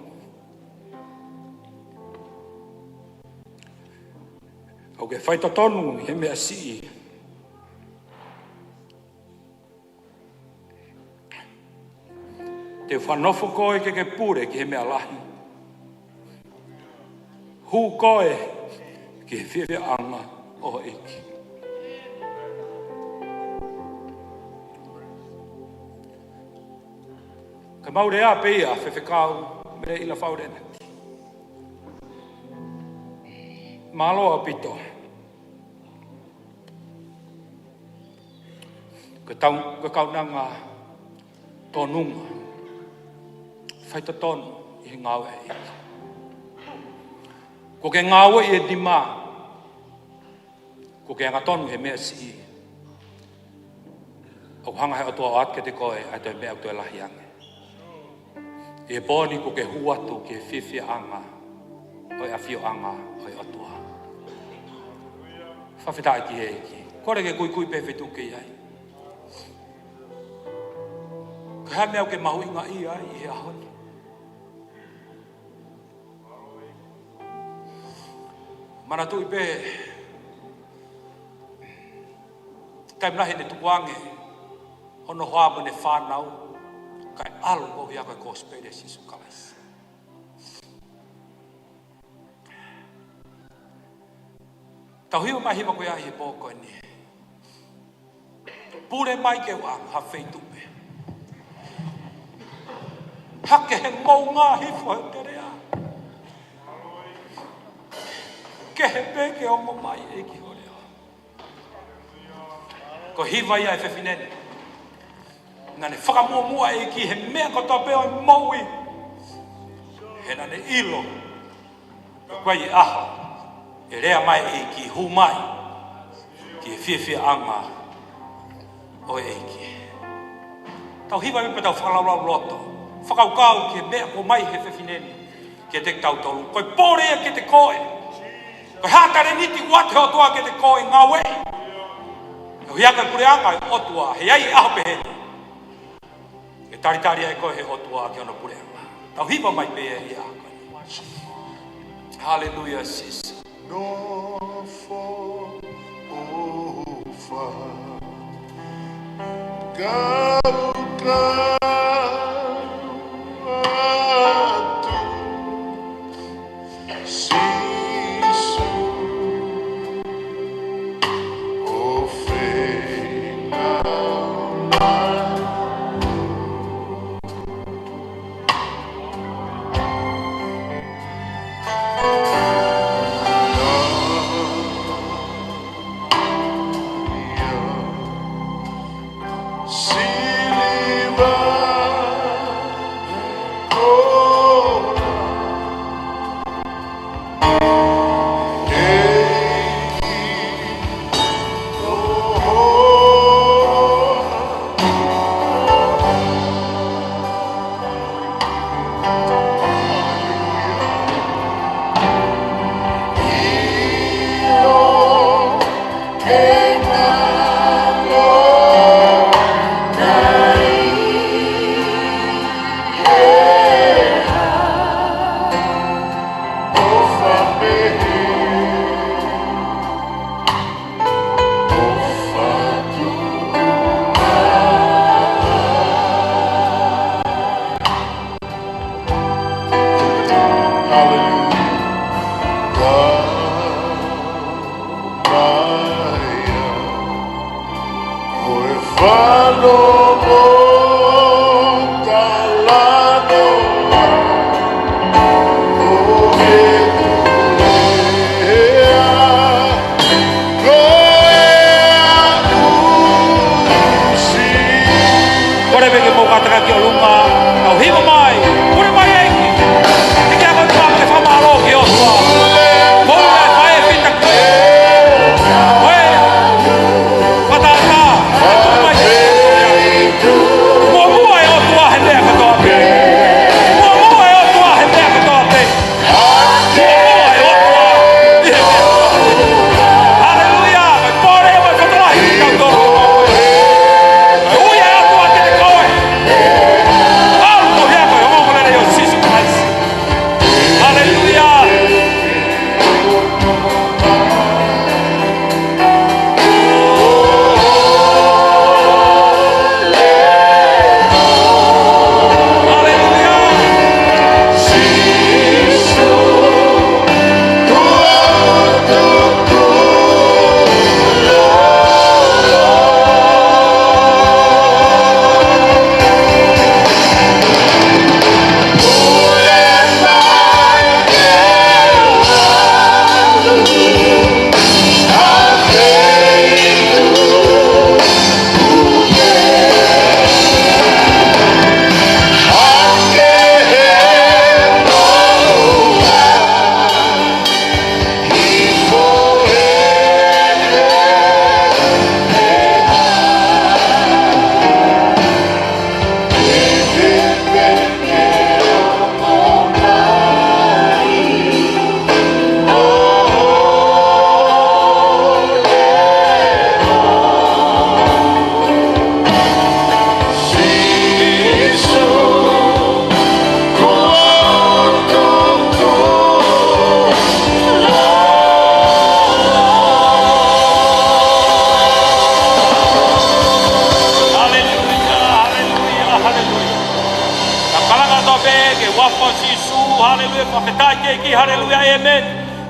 ʻOkú ke faitotonu ʻi he meʻa siʻi. Te u fakanofo koe ke ke pule ki he meʻa lahi. Hū koe ki he fiefiaʻanga ʻo e ʻEiki. Ka mau lea pē ia, Faifekau Mele ʻIla Fau Lenati. Mālō ʻaupito. Ko e tau, ko e kaunanga tōnunga, faitotonu ʻi he ngāue ʻa e ʻEiki. Kuo ke ngāueʻi e nima, kuo ke angatonu he meʻa siʻi. ʻOku hanga he ʻOtua ʻo ʻoatu kiate koe ʻa e toe meʻa ʻoku toe lahi ange. ʻI he pō ni kuo ke hū atu ki he fiefiaʻanga ʻo e ʻafioʻanga ʻo e ʻOtua. Fakafetaʻi ki he ʻEiki. Kole ke kuikui pē he feituʻu ʻoku ke ʻi ai. Ko e hā e meʻa ʻoku ke mahuʻingaʻia ai ʻi he ʻaho ni? Manatuʻi pē, taimi lahi ne tukuange hono hoa mo ʻene fānau, kae ʻalu ʻo ʻuhinga ko e kosipeli ʻa Sīsū Kalaisi. Tau hiva mai e hiva ko ia ʻi he pō ko eni. Pule mai ke u ʻalu ha feituʻu pē. Hake he moʻunga hifo he teleʻa. Kehe pē ke ongo mai ʻEiki ho leʻo. Ko e hiva ia ʻa e fefine ni. Naʻa ne fakamuʻomuʻa ʻEiki he meʻa kotoa pē ʻo e moʻui. He naʻa ne ʻilo ko e ʻaho ʻe lea mai ʻEiki, hū mai ki he fiefiaʻanga ʻo e ʻEiki. Tau hiva mai pea tau fakalaulauloto. Fakakaukau ki he meʻa kuo ʻomai he fefine ni kiate kitautolu. Ko e pole ia kiate koe. Ko e hā e talēniti ʻoku ʻoatu he ʻOtua kiate koe, ngāueʻi. He ʻoku ʻi ai e puleʻanga ʻo e ʻOtua, he ʻe ʻi ai e ʻaho pehē ni ʻe talitali ai koe he ʻOtua ki hono puleʻanga. Tau hiva mai pē ia ʻi he ʻaho ko eni. Haleluia, Sīsū. Nofo ʻofa. Kau, kau atu. Sīsū, ʻo feinga mai. Siliva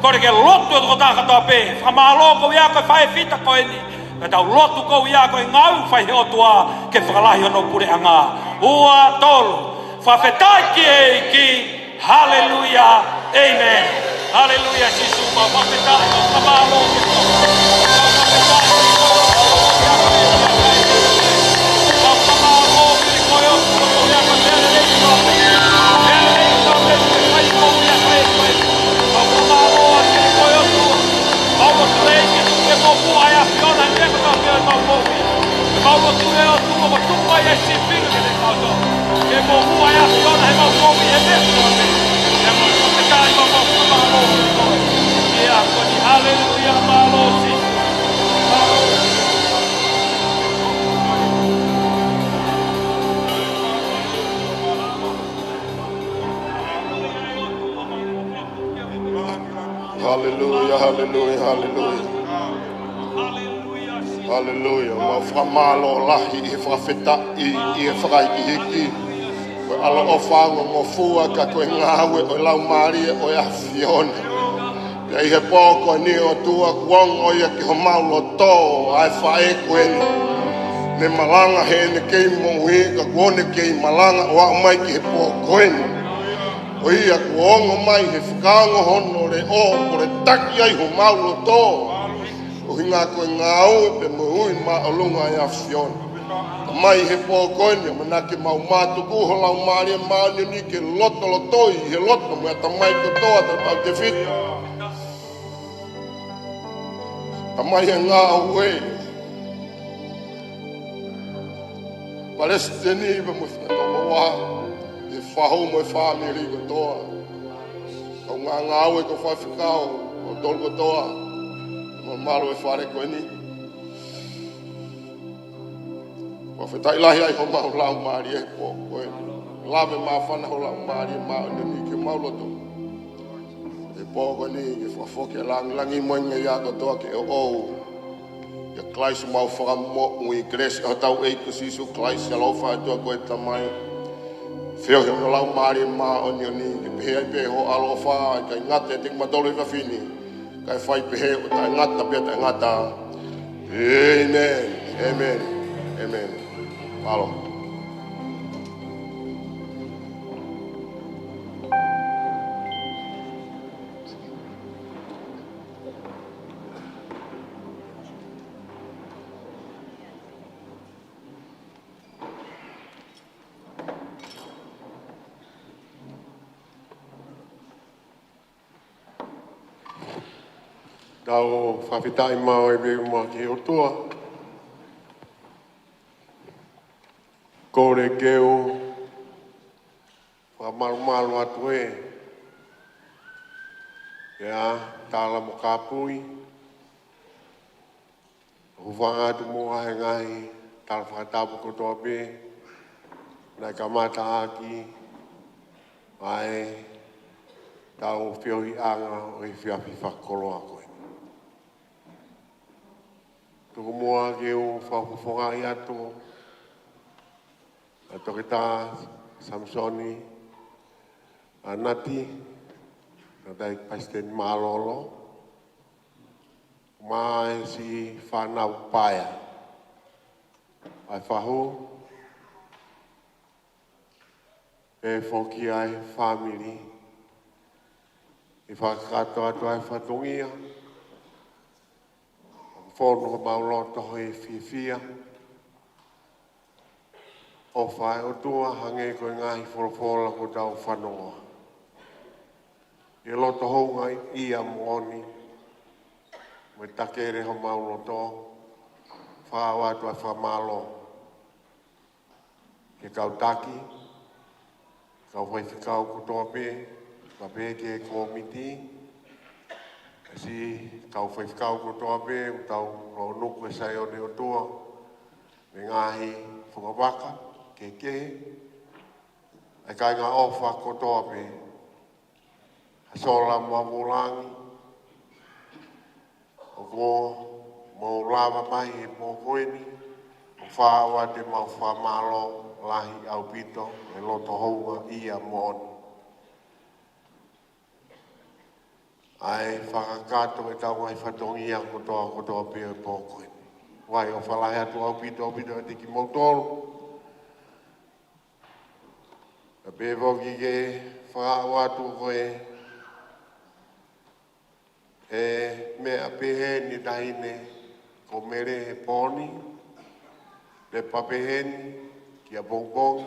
Kole ke lotu e tokotaha kotoa pē. Fakamālō ʻoku ou ʻi ai ko e faʻē fita ko eni. Ka tau lotu ʻoku ou ʻi ai ko e ngāue fai he ʻOtua ke fakalahi hono puleʻanga. Ua, tolu. Fakafetaʻi ki he ʻEiki. Haleluia. ʻĒmeni. Haleluia, Sīsū. Mau fakafetaʻi, mau fakamālō. Haleluia, mālō Sīsū. Haleluia, haleluia, haleluia. Haleluia. Mau fakamālō lahi ʻi he fakafetaʻi, ʻi he fakahikihiki. Ko e ʻaloʻofa ongongofua ka ko e ngāue ʻo e Laumālie ʻo e ʻAfiona. Pea ʻi he pō ko eni ʻOtua kuo ongo ia ki homau loto ʻa e faʻē ko eni. Ne malanga heʻene kei moʻui ka kuo ne kei malanga ʻo aʻu mai ki he pō ko eni. ʻO ia kuo ongo mai he fakaongo hono leʻo, kuo ne taki ai homau loto. ʻUhinga ko e ngāue pea mo e ui māʻolunga ʻa e ʻAfiona. Tamai, he pō ko eni, ʻamanaki ke mau mātuku ho Laumālie Māʻoniʻoni ke lotolotoi he loto mo e ʻatamai kotoa, tautautefito Tamai, ʻa e ngāue. Palesiteni pea mo e faitoʻo, ʻa e fahu mo e fāmili kotoa. Kau ngāue ko e faifekau, ʻo tolu kotoa. Mau mālō e fale ko eni. Fakafetaʻi lahi ai homau laumālie he pō ko eni. Lave māfana ho Laumālie Māʻoniʻoni ki homau loto. He pō ko eni ke fakafoki ʻa e lāngilangi mo e ngeia kotoa ke ʻoʻou. ʻIa Kalaisi homau Fakamoʻui, kelesi ʻa hotau ʻEiki ko Sīsū Kalaisi, ʻaloʻofa ʻa e ʻOtua ko e Tamai, feohi hono Laumālie Māʻoniʻoni, ke pehē ai pē ho ʻaloʻofa, ʻikai ngata ʻiate kimautolu he efiafi ni, kae fai pehē ʻo taʻengata pea taʻengata. ʻĒmeni. ʻĒmeni. ʻĒmeni. Mālō. Tau fakafetaʻi maʻu e veu ma ki he ʻOtua. Kole ke u fakamalumalu atu ē, ʻia Tala mo Kapui. Hūfanga atu muʻa he ngaahi tala fakatapu kotoa pē naʻe kamata ʻaki ʻa ʻetau feohiʻanga ʻo e efiafi fakakoloa ko ē. Tuku muʻa ke u fakafofongaʻi atu ʻa Toketā Samisoni ʻAnati, Toketā Palesiteni Mālōlō, mo e siʻi fānau paea ʻa e fahu, pea foki ʻa e fāmili, ʻi he fakakakato atu ʻa e fatongia, fonu homau loto he fiefia, ʻofa ʻa e ʻOtua hangē ko e ngaahi folofola kuo tau fanongoa. ʻI he loto houngaʻia moʻoni, mo e takele homau loto, fakaʻau atu ʻa e fakamālō ki he kau taki, kau faifekau kotoa pē, pea pehē ki he kōmiti, siʻi kau faifekau kotoa pē, ʻoku tau lounuku ʻe Saione ʻOtua, mei he ngaahi fungavaka kehekehe, ʻa e kāinga ʻofa kotoa pē, ʻa Sola mo Vulangi, ʻoku mou lava mai he pō ko eni, ʻo fakaʻau atu ʻemau fakamālō lahi ʻaupito, he loto houngaʻia moʻoni. ʻa e fakakakato ʻetau ngaahi fatongia kotoa kotoa pē ʻo e pō ko eni. Vakai ʻofa lahi atu ʻaupito ʻaupito ʻiate kimoutolu. Ka pehē foki ke fakaaʻu atu ko e, e meʻa pehē ni taʻahine ko Mele he pō ni, pepa pehē ni ki ʻapongipongi,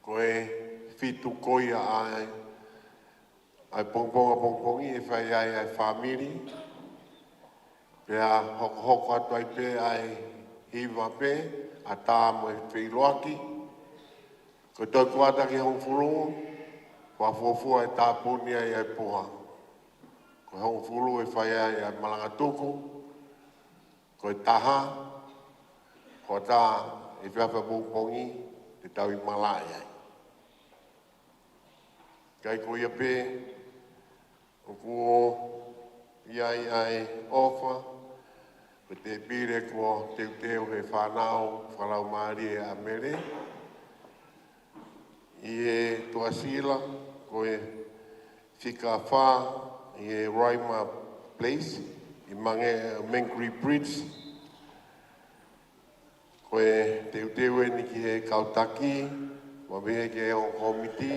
ko e fitu ko ia ʻa e, ʻa e pongipongi ʻapongipongi ʻe fai ai ʻa e fāmili. Pea hokohoko atu ai pē ʻa e hiva pē, ʻatā mo e feʻiloaki. Ko e toe kuata ki he hongofulu, fakafuofua ʻe tāpuni ai ʻa e puha. Ko e hongofulu ʻe fai ai ʻa e malanga tuku, ko e taha, ko e taha ʻi he efiafi ʻapongipongi, te tau ʻi malaʻe ai. Ka ko ia pē, ʻoku ʻi ai ʻa e ʻofa, ko e tēpile kuo teuteu he fānau fakalaumālie ʻa Mele. ʻI he tuʻasila, ko e fika fā, ʻi he Rima Place, ʻi Mange-, Mangere Bridge. Ko e teuteu eni ki he kau taki, mo e meʻa ki he ongo kōmiti,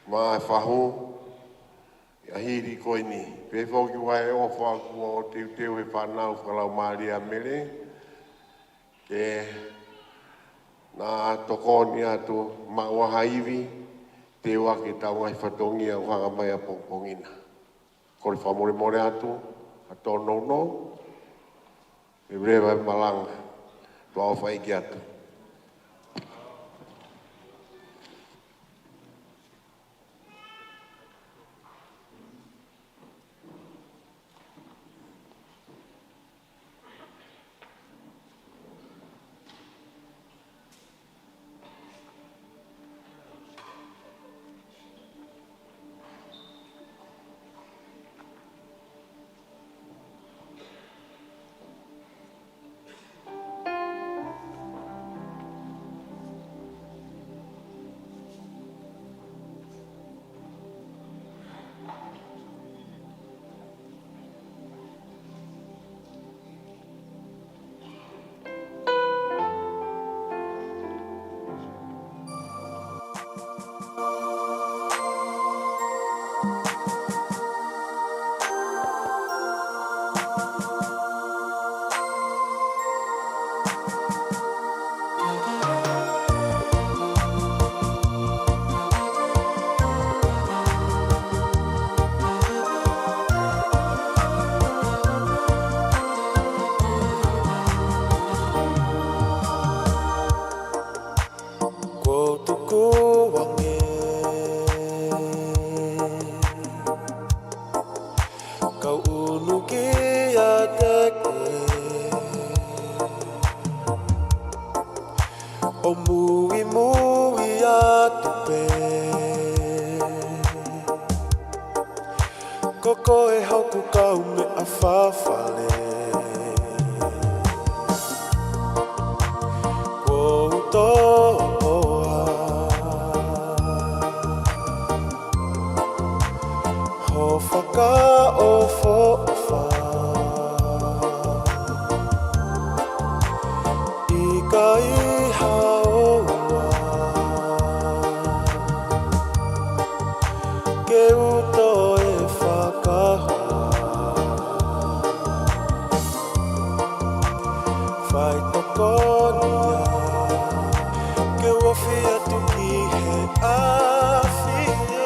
mo e fahu, ʻa e hili ko eni. Pehē foki ʻa e ʻofa kuo teuteu he fānau fakalaumālie ʻa Mele, ke na tokoni atu maʻu ha ivi, teu ʻaki ʻetau ngaahi fatongia ʻoku hanga mai ʻapongipongi na. Kole fakamolemole atu, ha tōnounou, ʻe leva e malanga, tuʻa ʻofa ʻeiki atu. Kuo u tukuange, kau ʻunu kiate koe, ʻo muimui atu pē. Ko koe hoku kaumeʻa fafale. Kuo u toʻoa ho fakaʻofoʻofa. ʻIkai haʻo ʻofa ke u toe fakahoa. Faitokoni ia ke u ofi atu ki he ʻAfiona.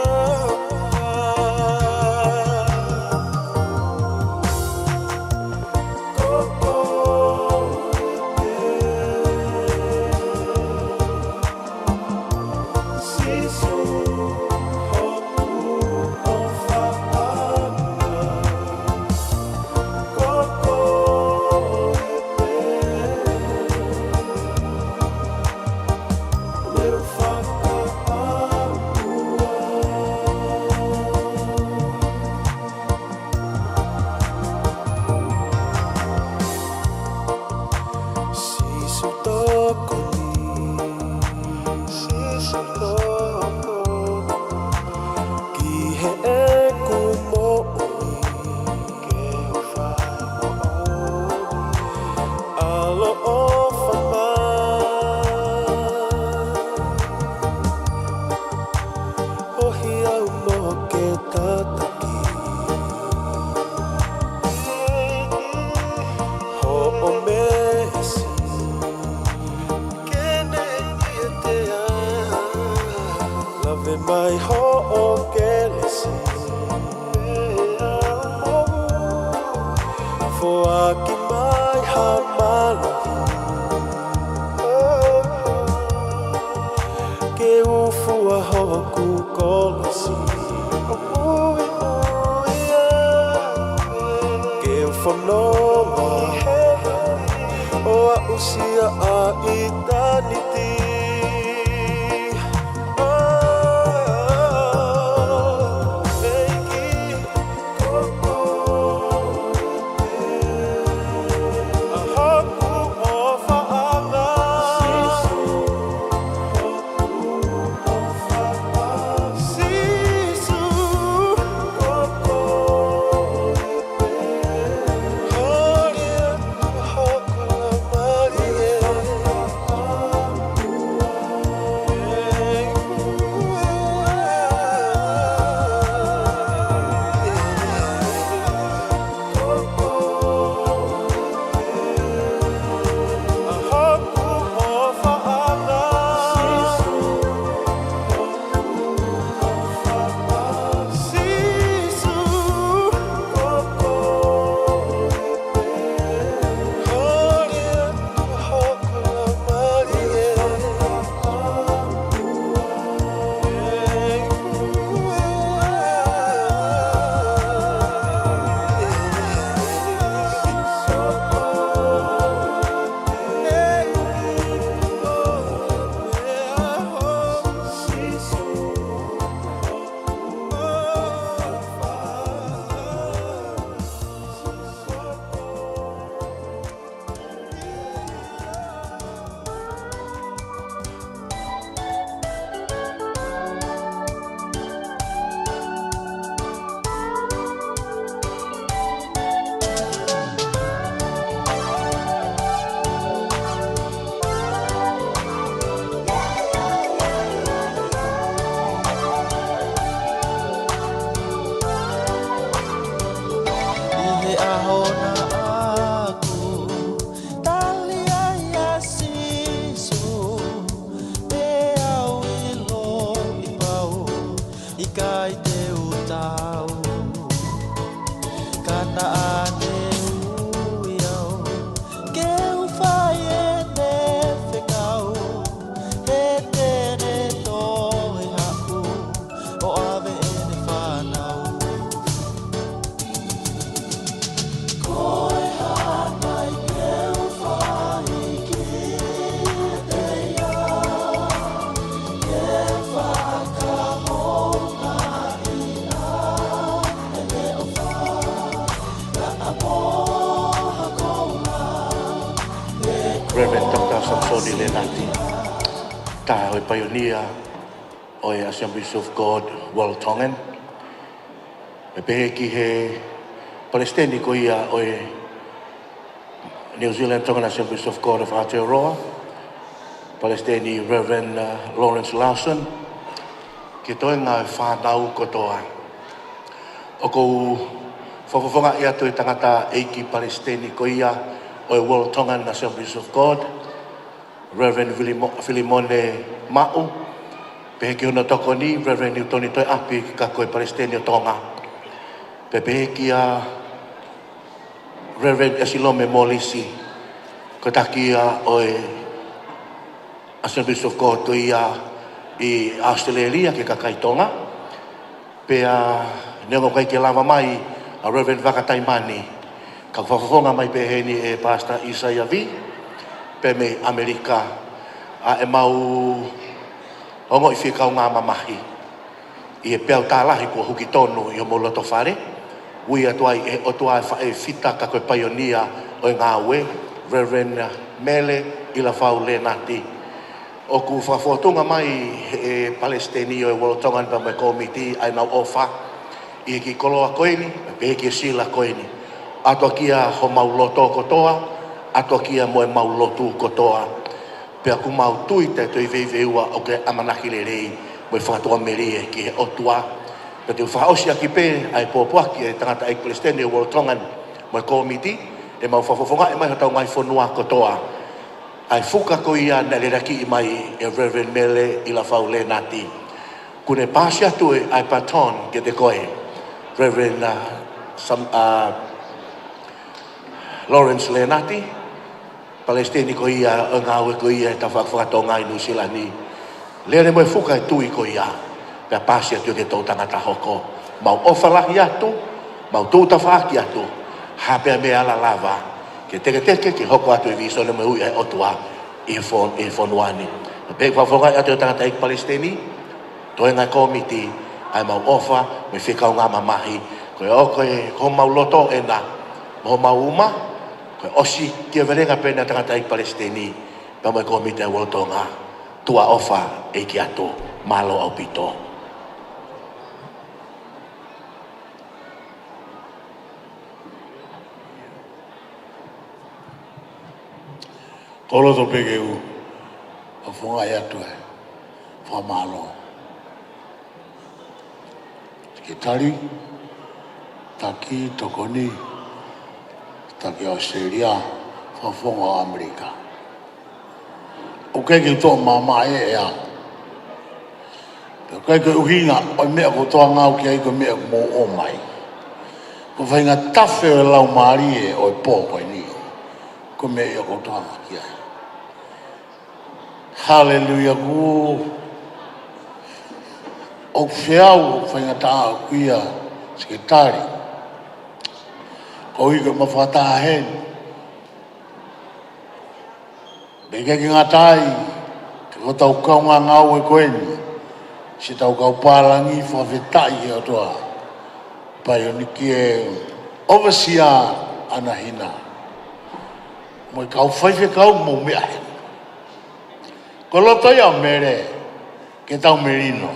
ʻOaki mai ha mālohi ke u fua hoku kolosi. Ke u fononga ʻo aʻusia ʻa ʻitāniti. ʻI he ʻaho naʻa ku tali ai ʻa Sīsū, pea u ʻiloʻi pau ʻikai te u tau. Ka naʻa ne ui au ke u fai ʻene fekau, he te ne tohi haʻu ʻo ʻave ʻene fānau. Ko e hā nai ke u fai kiate ia, ke fakahoungaʻi ʻa ʻene ʻofa, naʻa mo ha koula. Reverend Doctor Samisoni Lenati, taha ʻo e paionia ʻo e Assemblies of God World Tongan. Pea pehē ki he palesiteni ko ia ʻo e New Zealand Tongan Assemblies of God of Aotearoa, Palesiteni Reverend, uh, Lawrence Larson, ki he toenga ʻo e fānau kotoa. ʻOku ou fakafofongaʻi atu e tangata ʻeiki palesiteni ko ia ʻo e World Tongan Assemblies of God, Reverend Vilimo-, Filimone Maʻu, pehē ki hono tokoni, Reverend Niutoni Toeʻapi, ka ko e Palesiteni ʻo Tonga. Pea pehē kia Reverend ʻEsilome Molisi, ko e taki ia ʻo e Assemblies of God ko ia ʻi ʻAositelēlia ki he kakai Tonga. Pea neongo ʻoku ʻikai ke lava mai ʻa Reverend Vakataimani, ka ʻoku fakafofonga mai pē heni ʻe Pastor ʻIsaia Vī, pea mei ʻAmelika, ʻa ʻemau ongoʻi fie kaungā mamahi ʻi he peau tā lahi kuo huki tonu ʻi homou loto fale. Ui atu ai ʻe he ʻOtua e faʻē fita ka ko e paionia ʻo e ngāue, Reverend Mele ʻIlafau Lenati. ʻOku fakafōtunga mai ʻe he palesiteni ʻo e World Tongan pea mo e kōmiti ʻa ʻenau ʻofa ʻi he kiʻi koloa ko eni, pea pehē ki he sila ko eni. ʻAtu kia homau loto kotoa, ʻatu kia mo ʻemau lotu kotoa. Pea ʻoku mau tui te tau veiveiua ʻoku ke ʻamanaki lelei mo e fakatuʻamelie ki he ʻOtua. Pea te u fakaʻosi ʻaki pē ʻa e pōpoaki ʻa e tangata ʻeiki palesiteni ʻo e World Tongan mo e kōmiti, ʻemau fakafofongaʻi mai hotau ngaahi fonua kotoa ʻa e fuka ko ia naʻe leleakiʻi mai ʻe Reverend Mele ʻIlafau Lenati. Kuo ne paasi atu ʻa e baton kiate koe, Reverend, uh, Sam-, uh, Lawrence Lenati, Palesiteni ko ia ʻo e ngāue ko ia ʻa e tafaʻaki fakatonga ʻi Nuʻusila ni. Lele mo e fuka e tui ko ia, pea pasi atu ki he toʻutangata hoko. Mau ʻofa lahi atu, mau tuʻu tafaʻaki atu, ha pē meʻa ʻe ala lava ke teketeke ke hoko atu e vīsone mo e ui ʻa e ʻOtua ʻi he fon-, ʻi he fonua ni. Pea fakafofongaʻi atu e tangataʻeiki Palesiteni, toenga e kōmiti, ʻa e mau ʻofa mo e fekaungāmamahi. Ko e ʻoku ko homau loto ena, mo homau uma, ko e ʻosi kiʻi velenga pē ʻa e tangataʻeiki Palesiteni, pea mo e kōmiti ʻa e World Tonga. Tuʻa ʻofa ʻeiki atu, mālō ʻaupito. Ko e loto pē ke u fakafofongaʻi atu e fakamālō. Sekelitali, taki tokoni, taki ʻAositelēlia, fakafofonga ʻo ʻAmelika. ʻOku ʻikai ke u toʻo maʻamaʻa ʻe au. Pea ʻoku ʻikai ko e ʻuhinga ʻo e meʻa ʻoku ou toʻanga au ki ai ko e meʻa ʻoku mou ʻomai. Ko e faʻahinga tafe ʻo e laumālie ʻo e pō ko eni. Ko e meʻa ia ʻoku ou toʻanga ki ai. Haleluia, ʻoku ou feau, ʻoku faingataʻa ʻaʻaku ia, Sekelitali. Ko e ʻuhi ko e mafakataha heni. Pea ʻikai ke ngata ai, ko hotau kaungā ngāue ko eni, siʻetau kau pālangi, fakafetaʻi ki he ʻOtua. Pea ʻi he ʻEiki ʻe ʻovesia ʻa e hina. Mo e kau faifekau mo e meʻa heni. Ko e loto ia ʻo Mele, ke tau melino.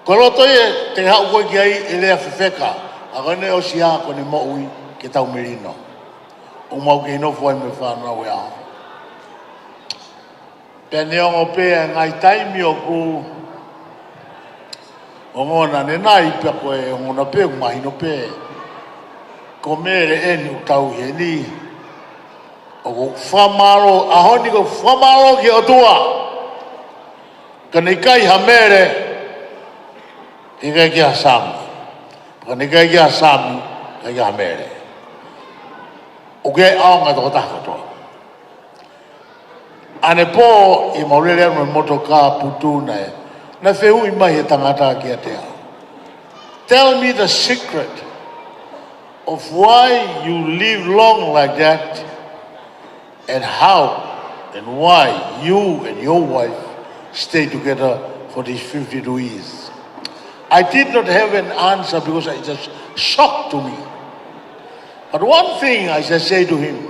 Ko e loto ia te ke haʻu koe ki ai ʻo lea fefeka, ʻa ko ʻene ʻosi ia ko ʻene moʻui ke tau melino. ʻOku mau kei nofo ai mo e fānau ʻe au. Pea neongo pē ʻa e ngaahi taimi ʻoku ongona ʻanenai pea ko e ongona pē ʻoku mahino pē. Ko Mele eni ʻoku tau ʻi heni. ʻOku ou fakamālō, ʻaho ni ʻoku ou fakamālō ki he ʻOtua. Ka naʻe ʻikai ha Mele, ʻikai ke ʻi ai ha Sami. Ka naʻe ʻikai ke ʻi ai ha Sami, ʻikai ke ʻi ai ha Mele. ʻOku ʻi ai e ʻaonga ʻo e tokotaha kotoa. ʻAnepō ʻi heʻemau lele atu mo e motokā putu naʻe, naʻe fehuʻi mai ʻe he tangata kiate au. Tell me the secret of why you live long like that and how and why you and your wife stay together for these fifty-two years. I did not have an answer because it just shocked to me. But one thing I shall say to him,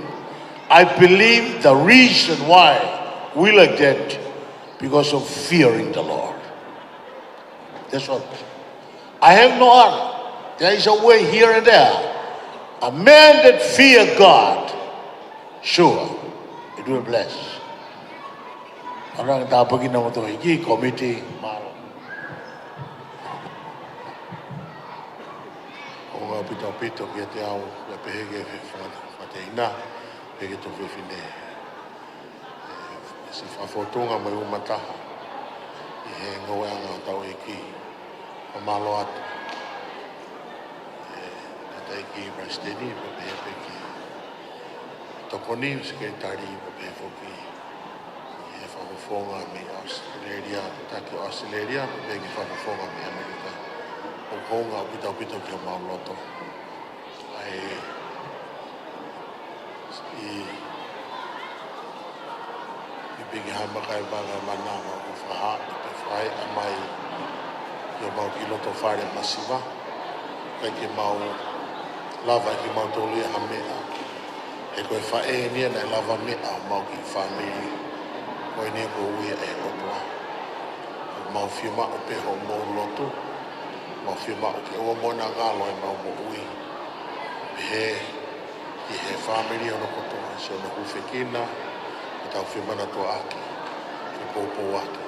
I believe the reason why we like that because of fearing the Lord. That's all. I have no other. There is a way here and there. A man that fear God, sure, it will bless. Arang tāpuekina kimoutolu ʻe he ʻEiki, kōmiti, mālō. ʻOku ou ʻaupito kiate au, ʻa e pehē ki he fefanga, fanga teina, pehē ki he tuofefine. ʻE, siʻi fakafotunga mo e umataha ʻi he ngāueʻanga ʻo hotau ʻEiki. Fakamālō atu. ʻE, tangataʻeiki Palesiteni, pea pehē pē ki he tokoni, sekelitali, pea pehē foki ki he fakafofonga mei ʻAositelēlia, taki ʻAositelēlia, pea pehē ki he fakafofonga mei ʻAmelika. ʻOku hounga ʻaupito ʻaupito ki homau loto. ʻA e, ʻi, ʻi piki hama kai vanga mana ma ʻoku fakahaʻi pe fai ʻa mai ʻi homau kiʻi loto fale masiva. ʻIkai ke mau lava ʻe kimautolu ia ha meʻa. He ko e faʻē eni ia naʻe lava meʻa homau kiʻi fāmili. Ko eni ko e ui ʻa e ʻOtua. Mau fiemaʻu pē hoʻomou lotu. Mau fiemaʻu ke ʻoua muʻa naʻa ngalo ʻemau moʻui. Pehē ki he fāmili hono kotoa, siʻono hūfekina, ke tau fiemātuʻaki, ke poupou atu,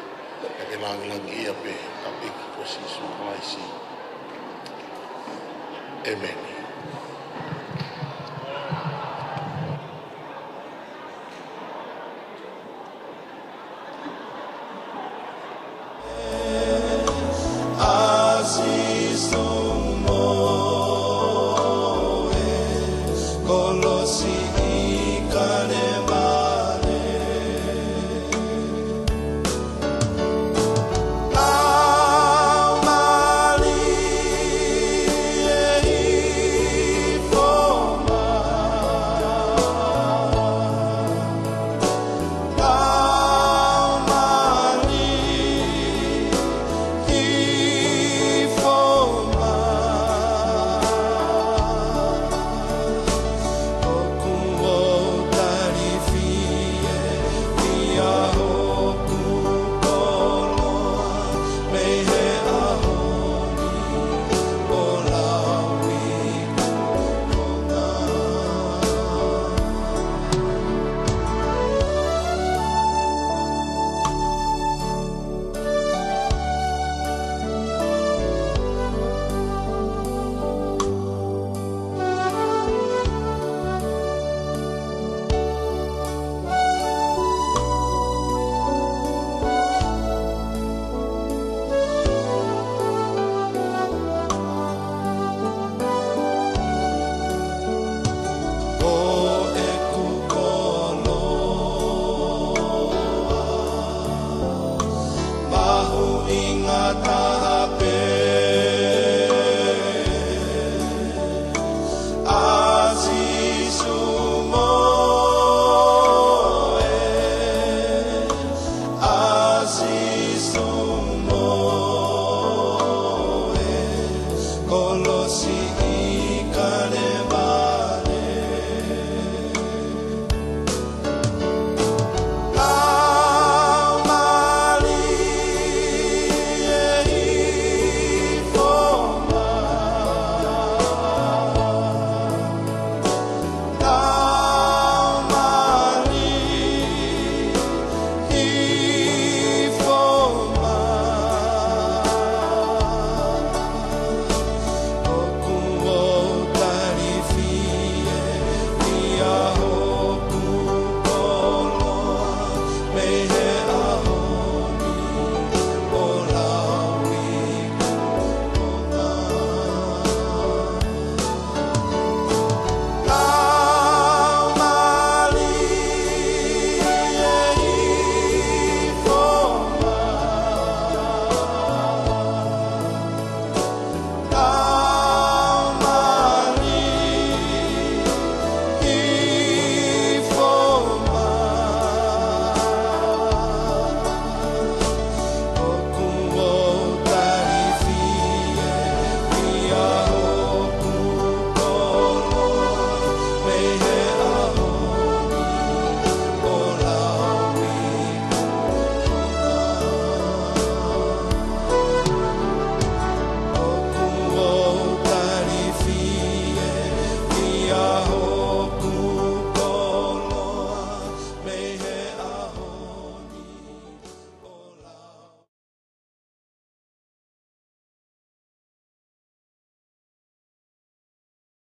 ke langilangiʻia pē hotau ʻEiki ko Sīsū Kalaisi. ʻĒmeni.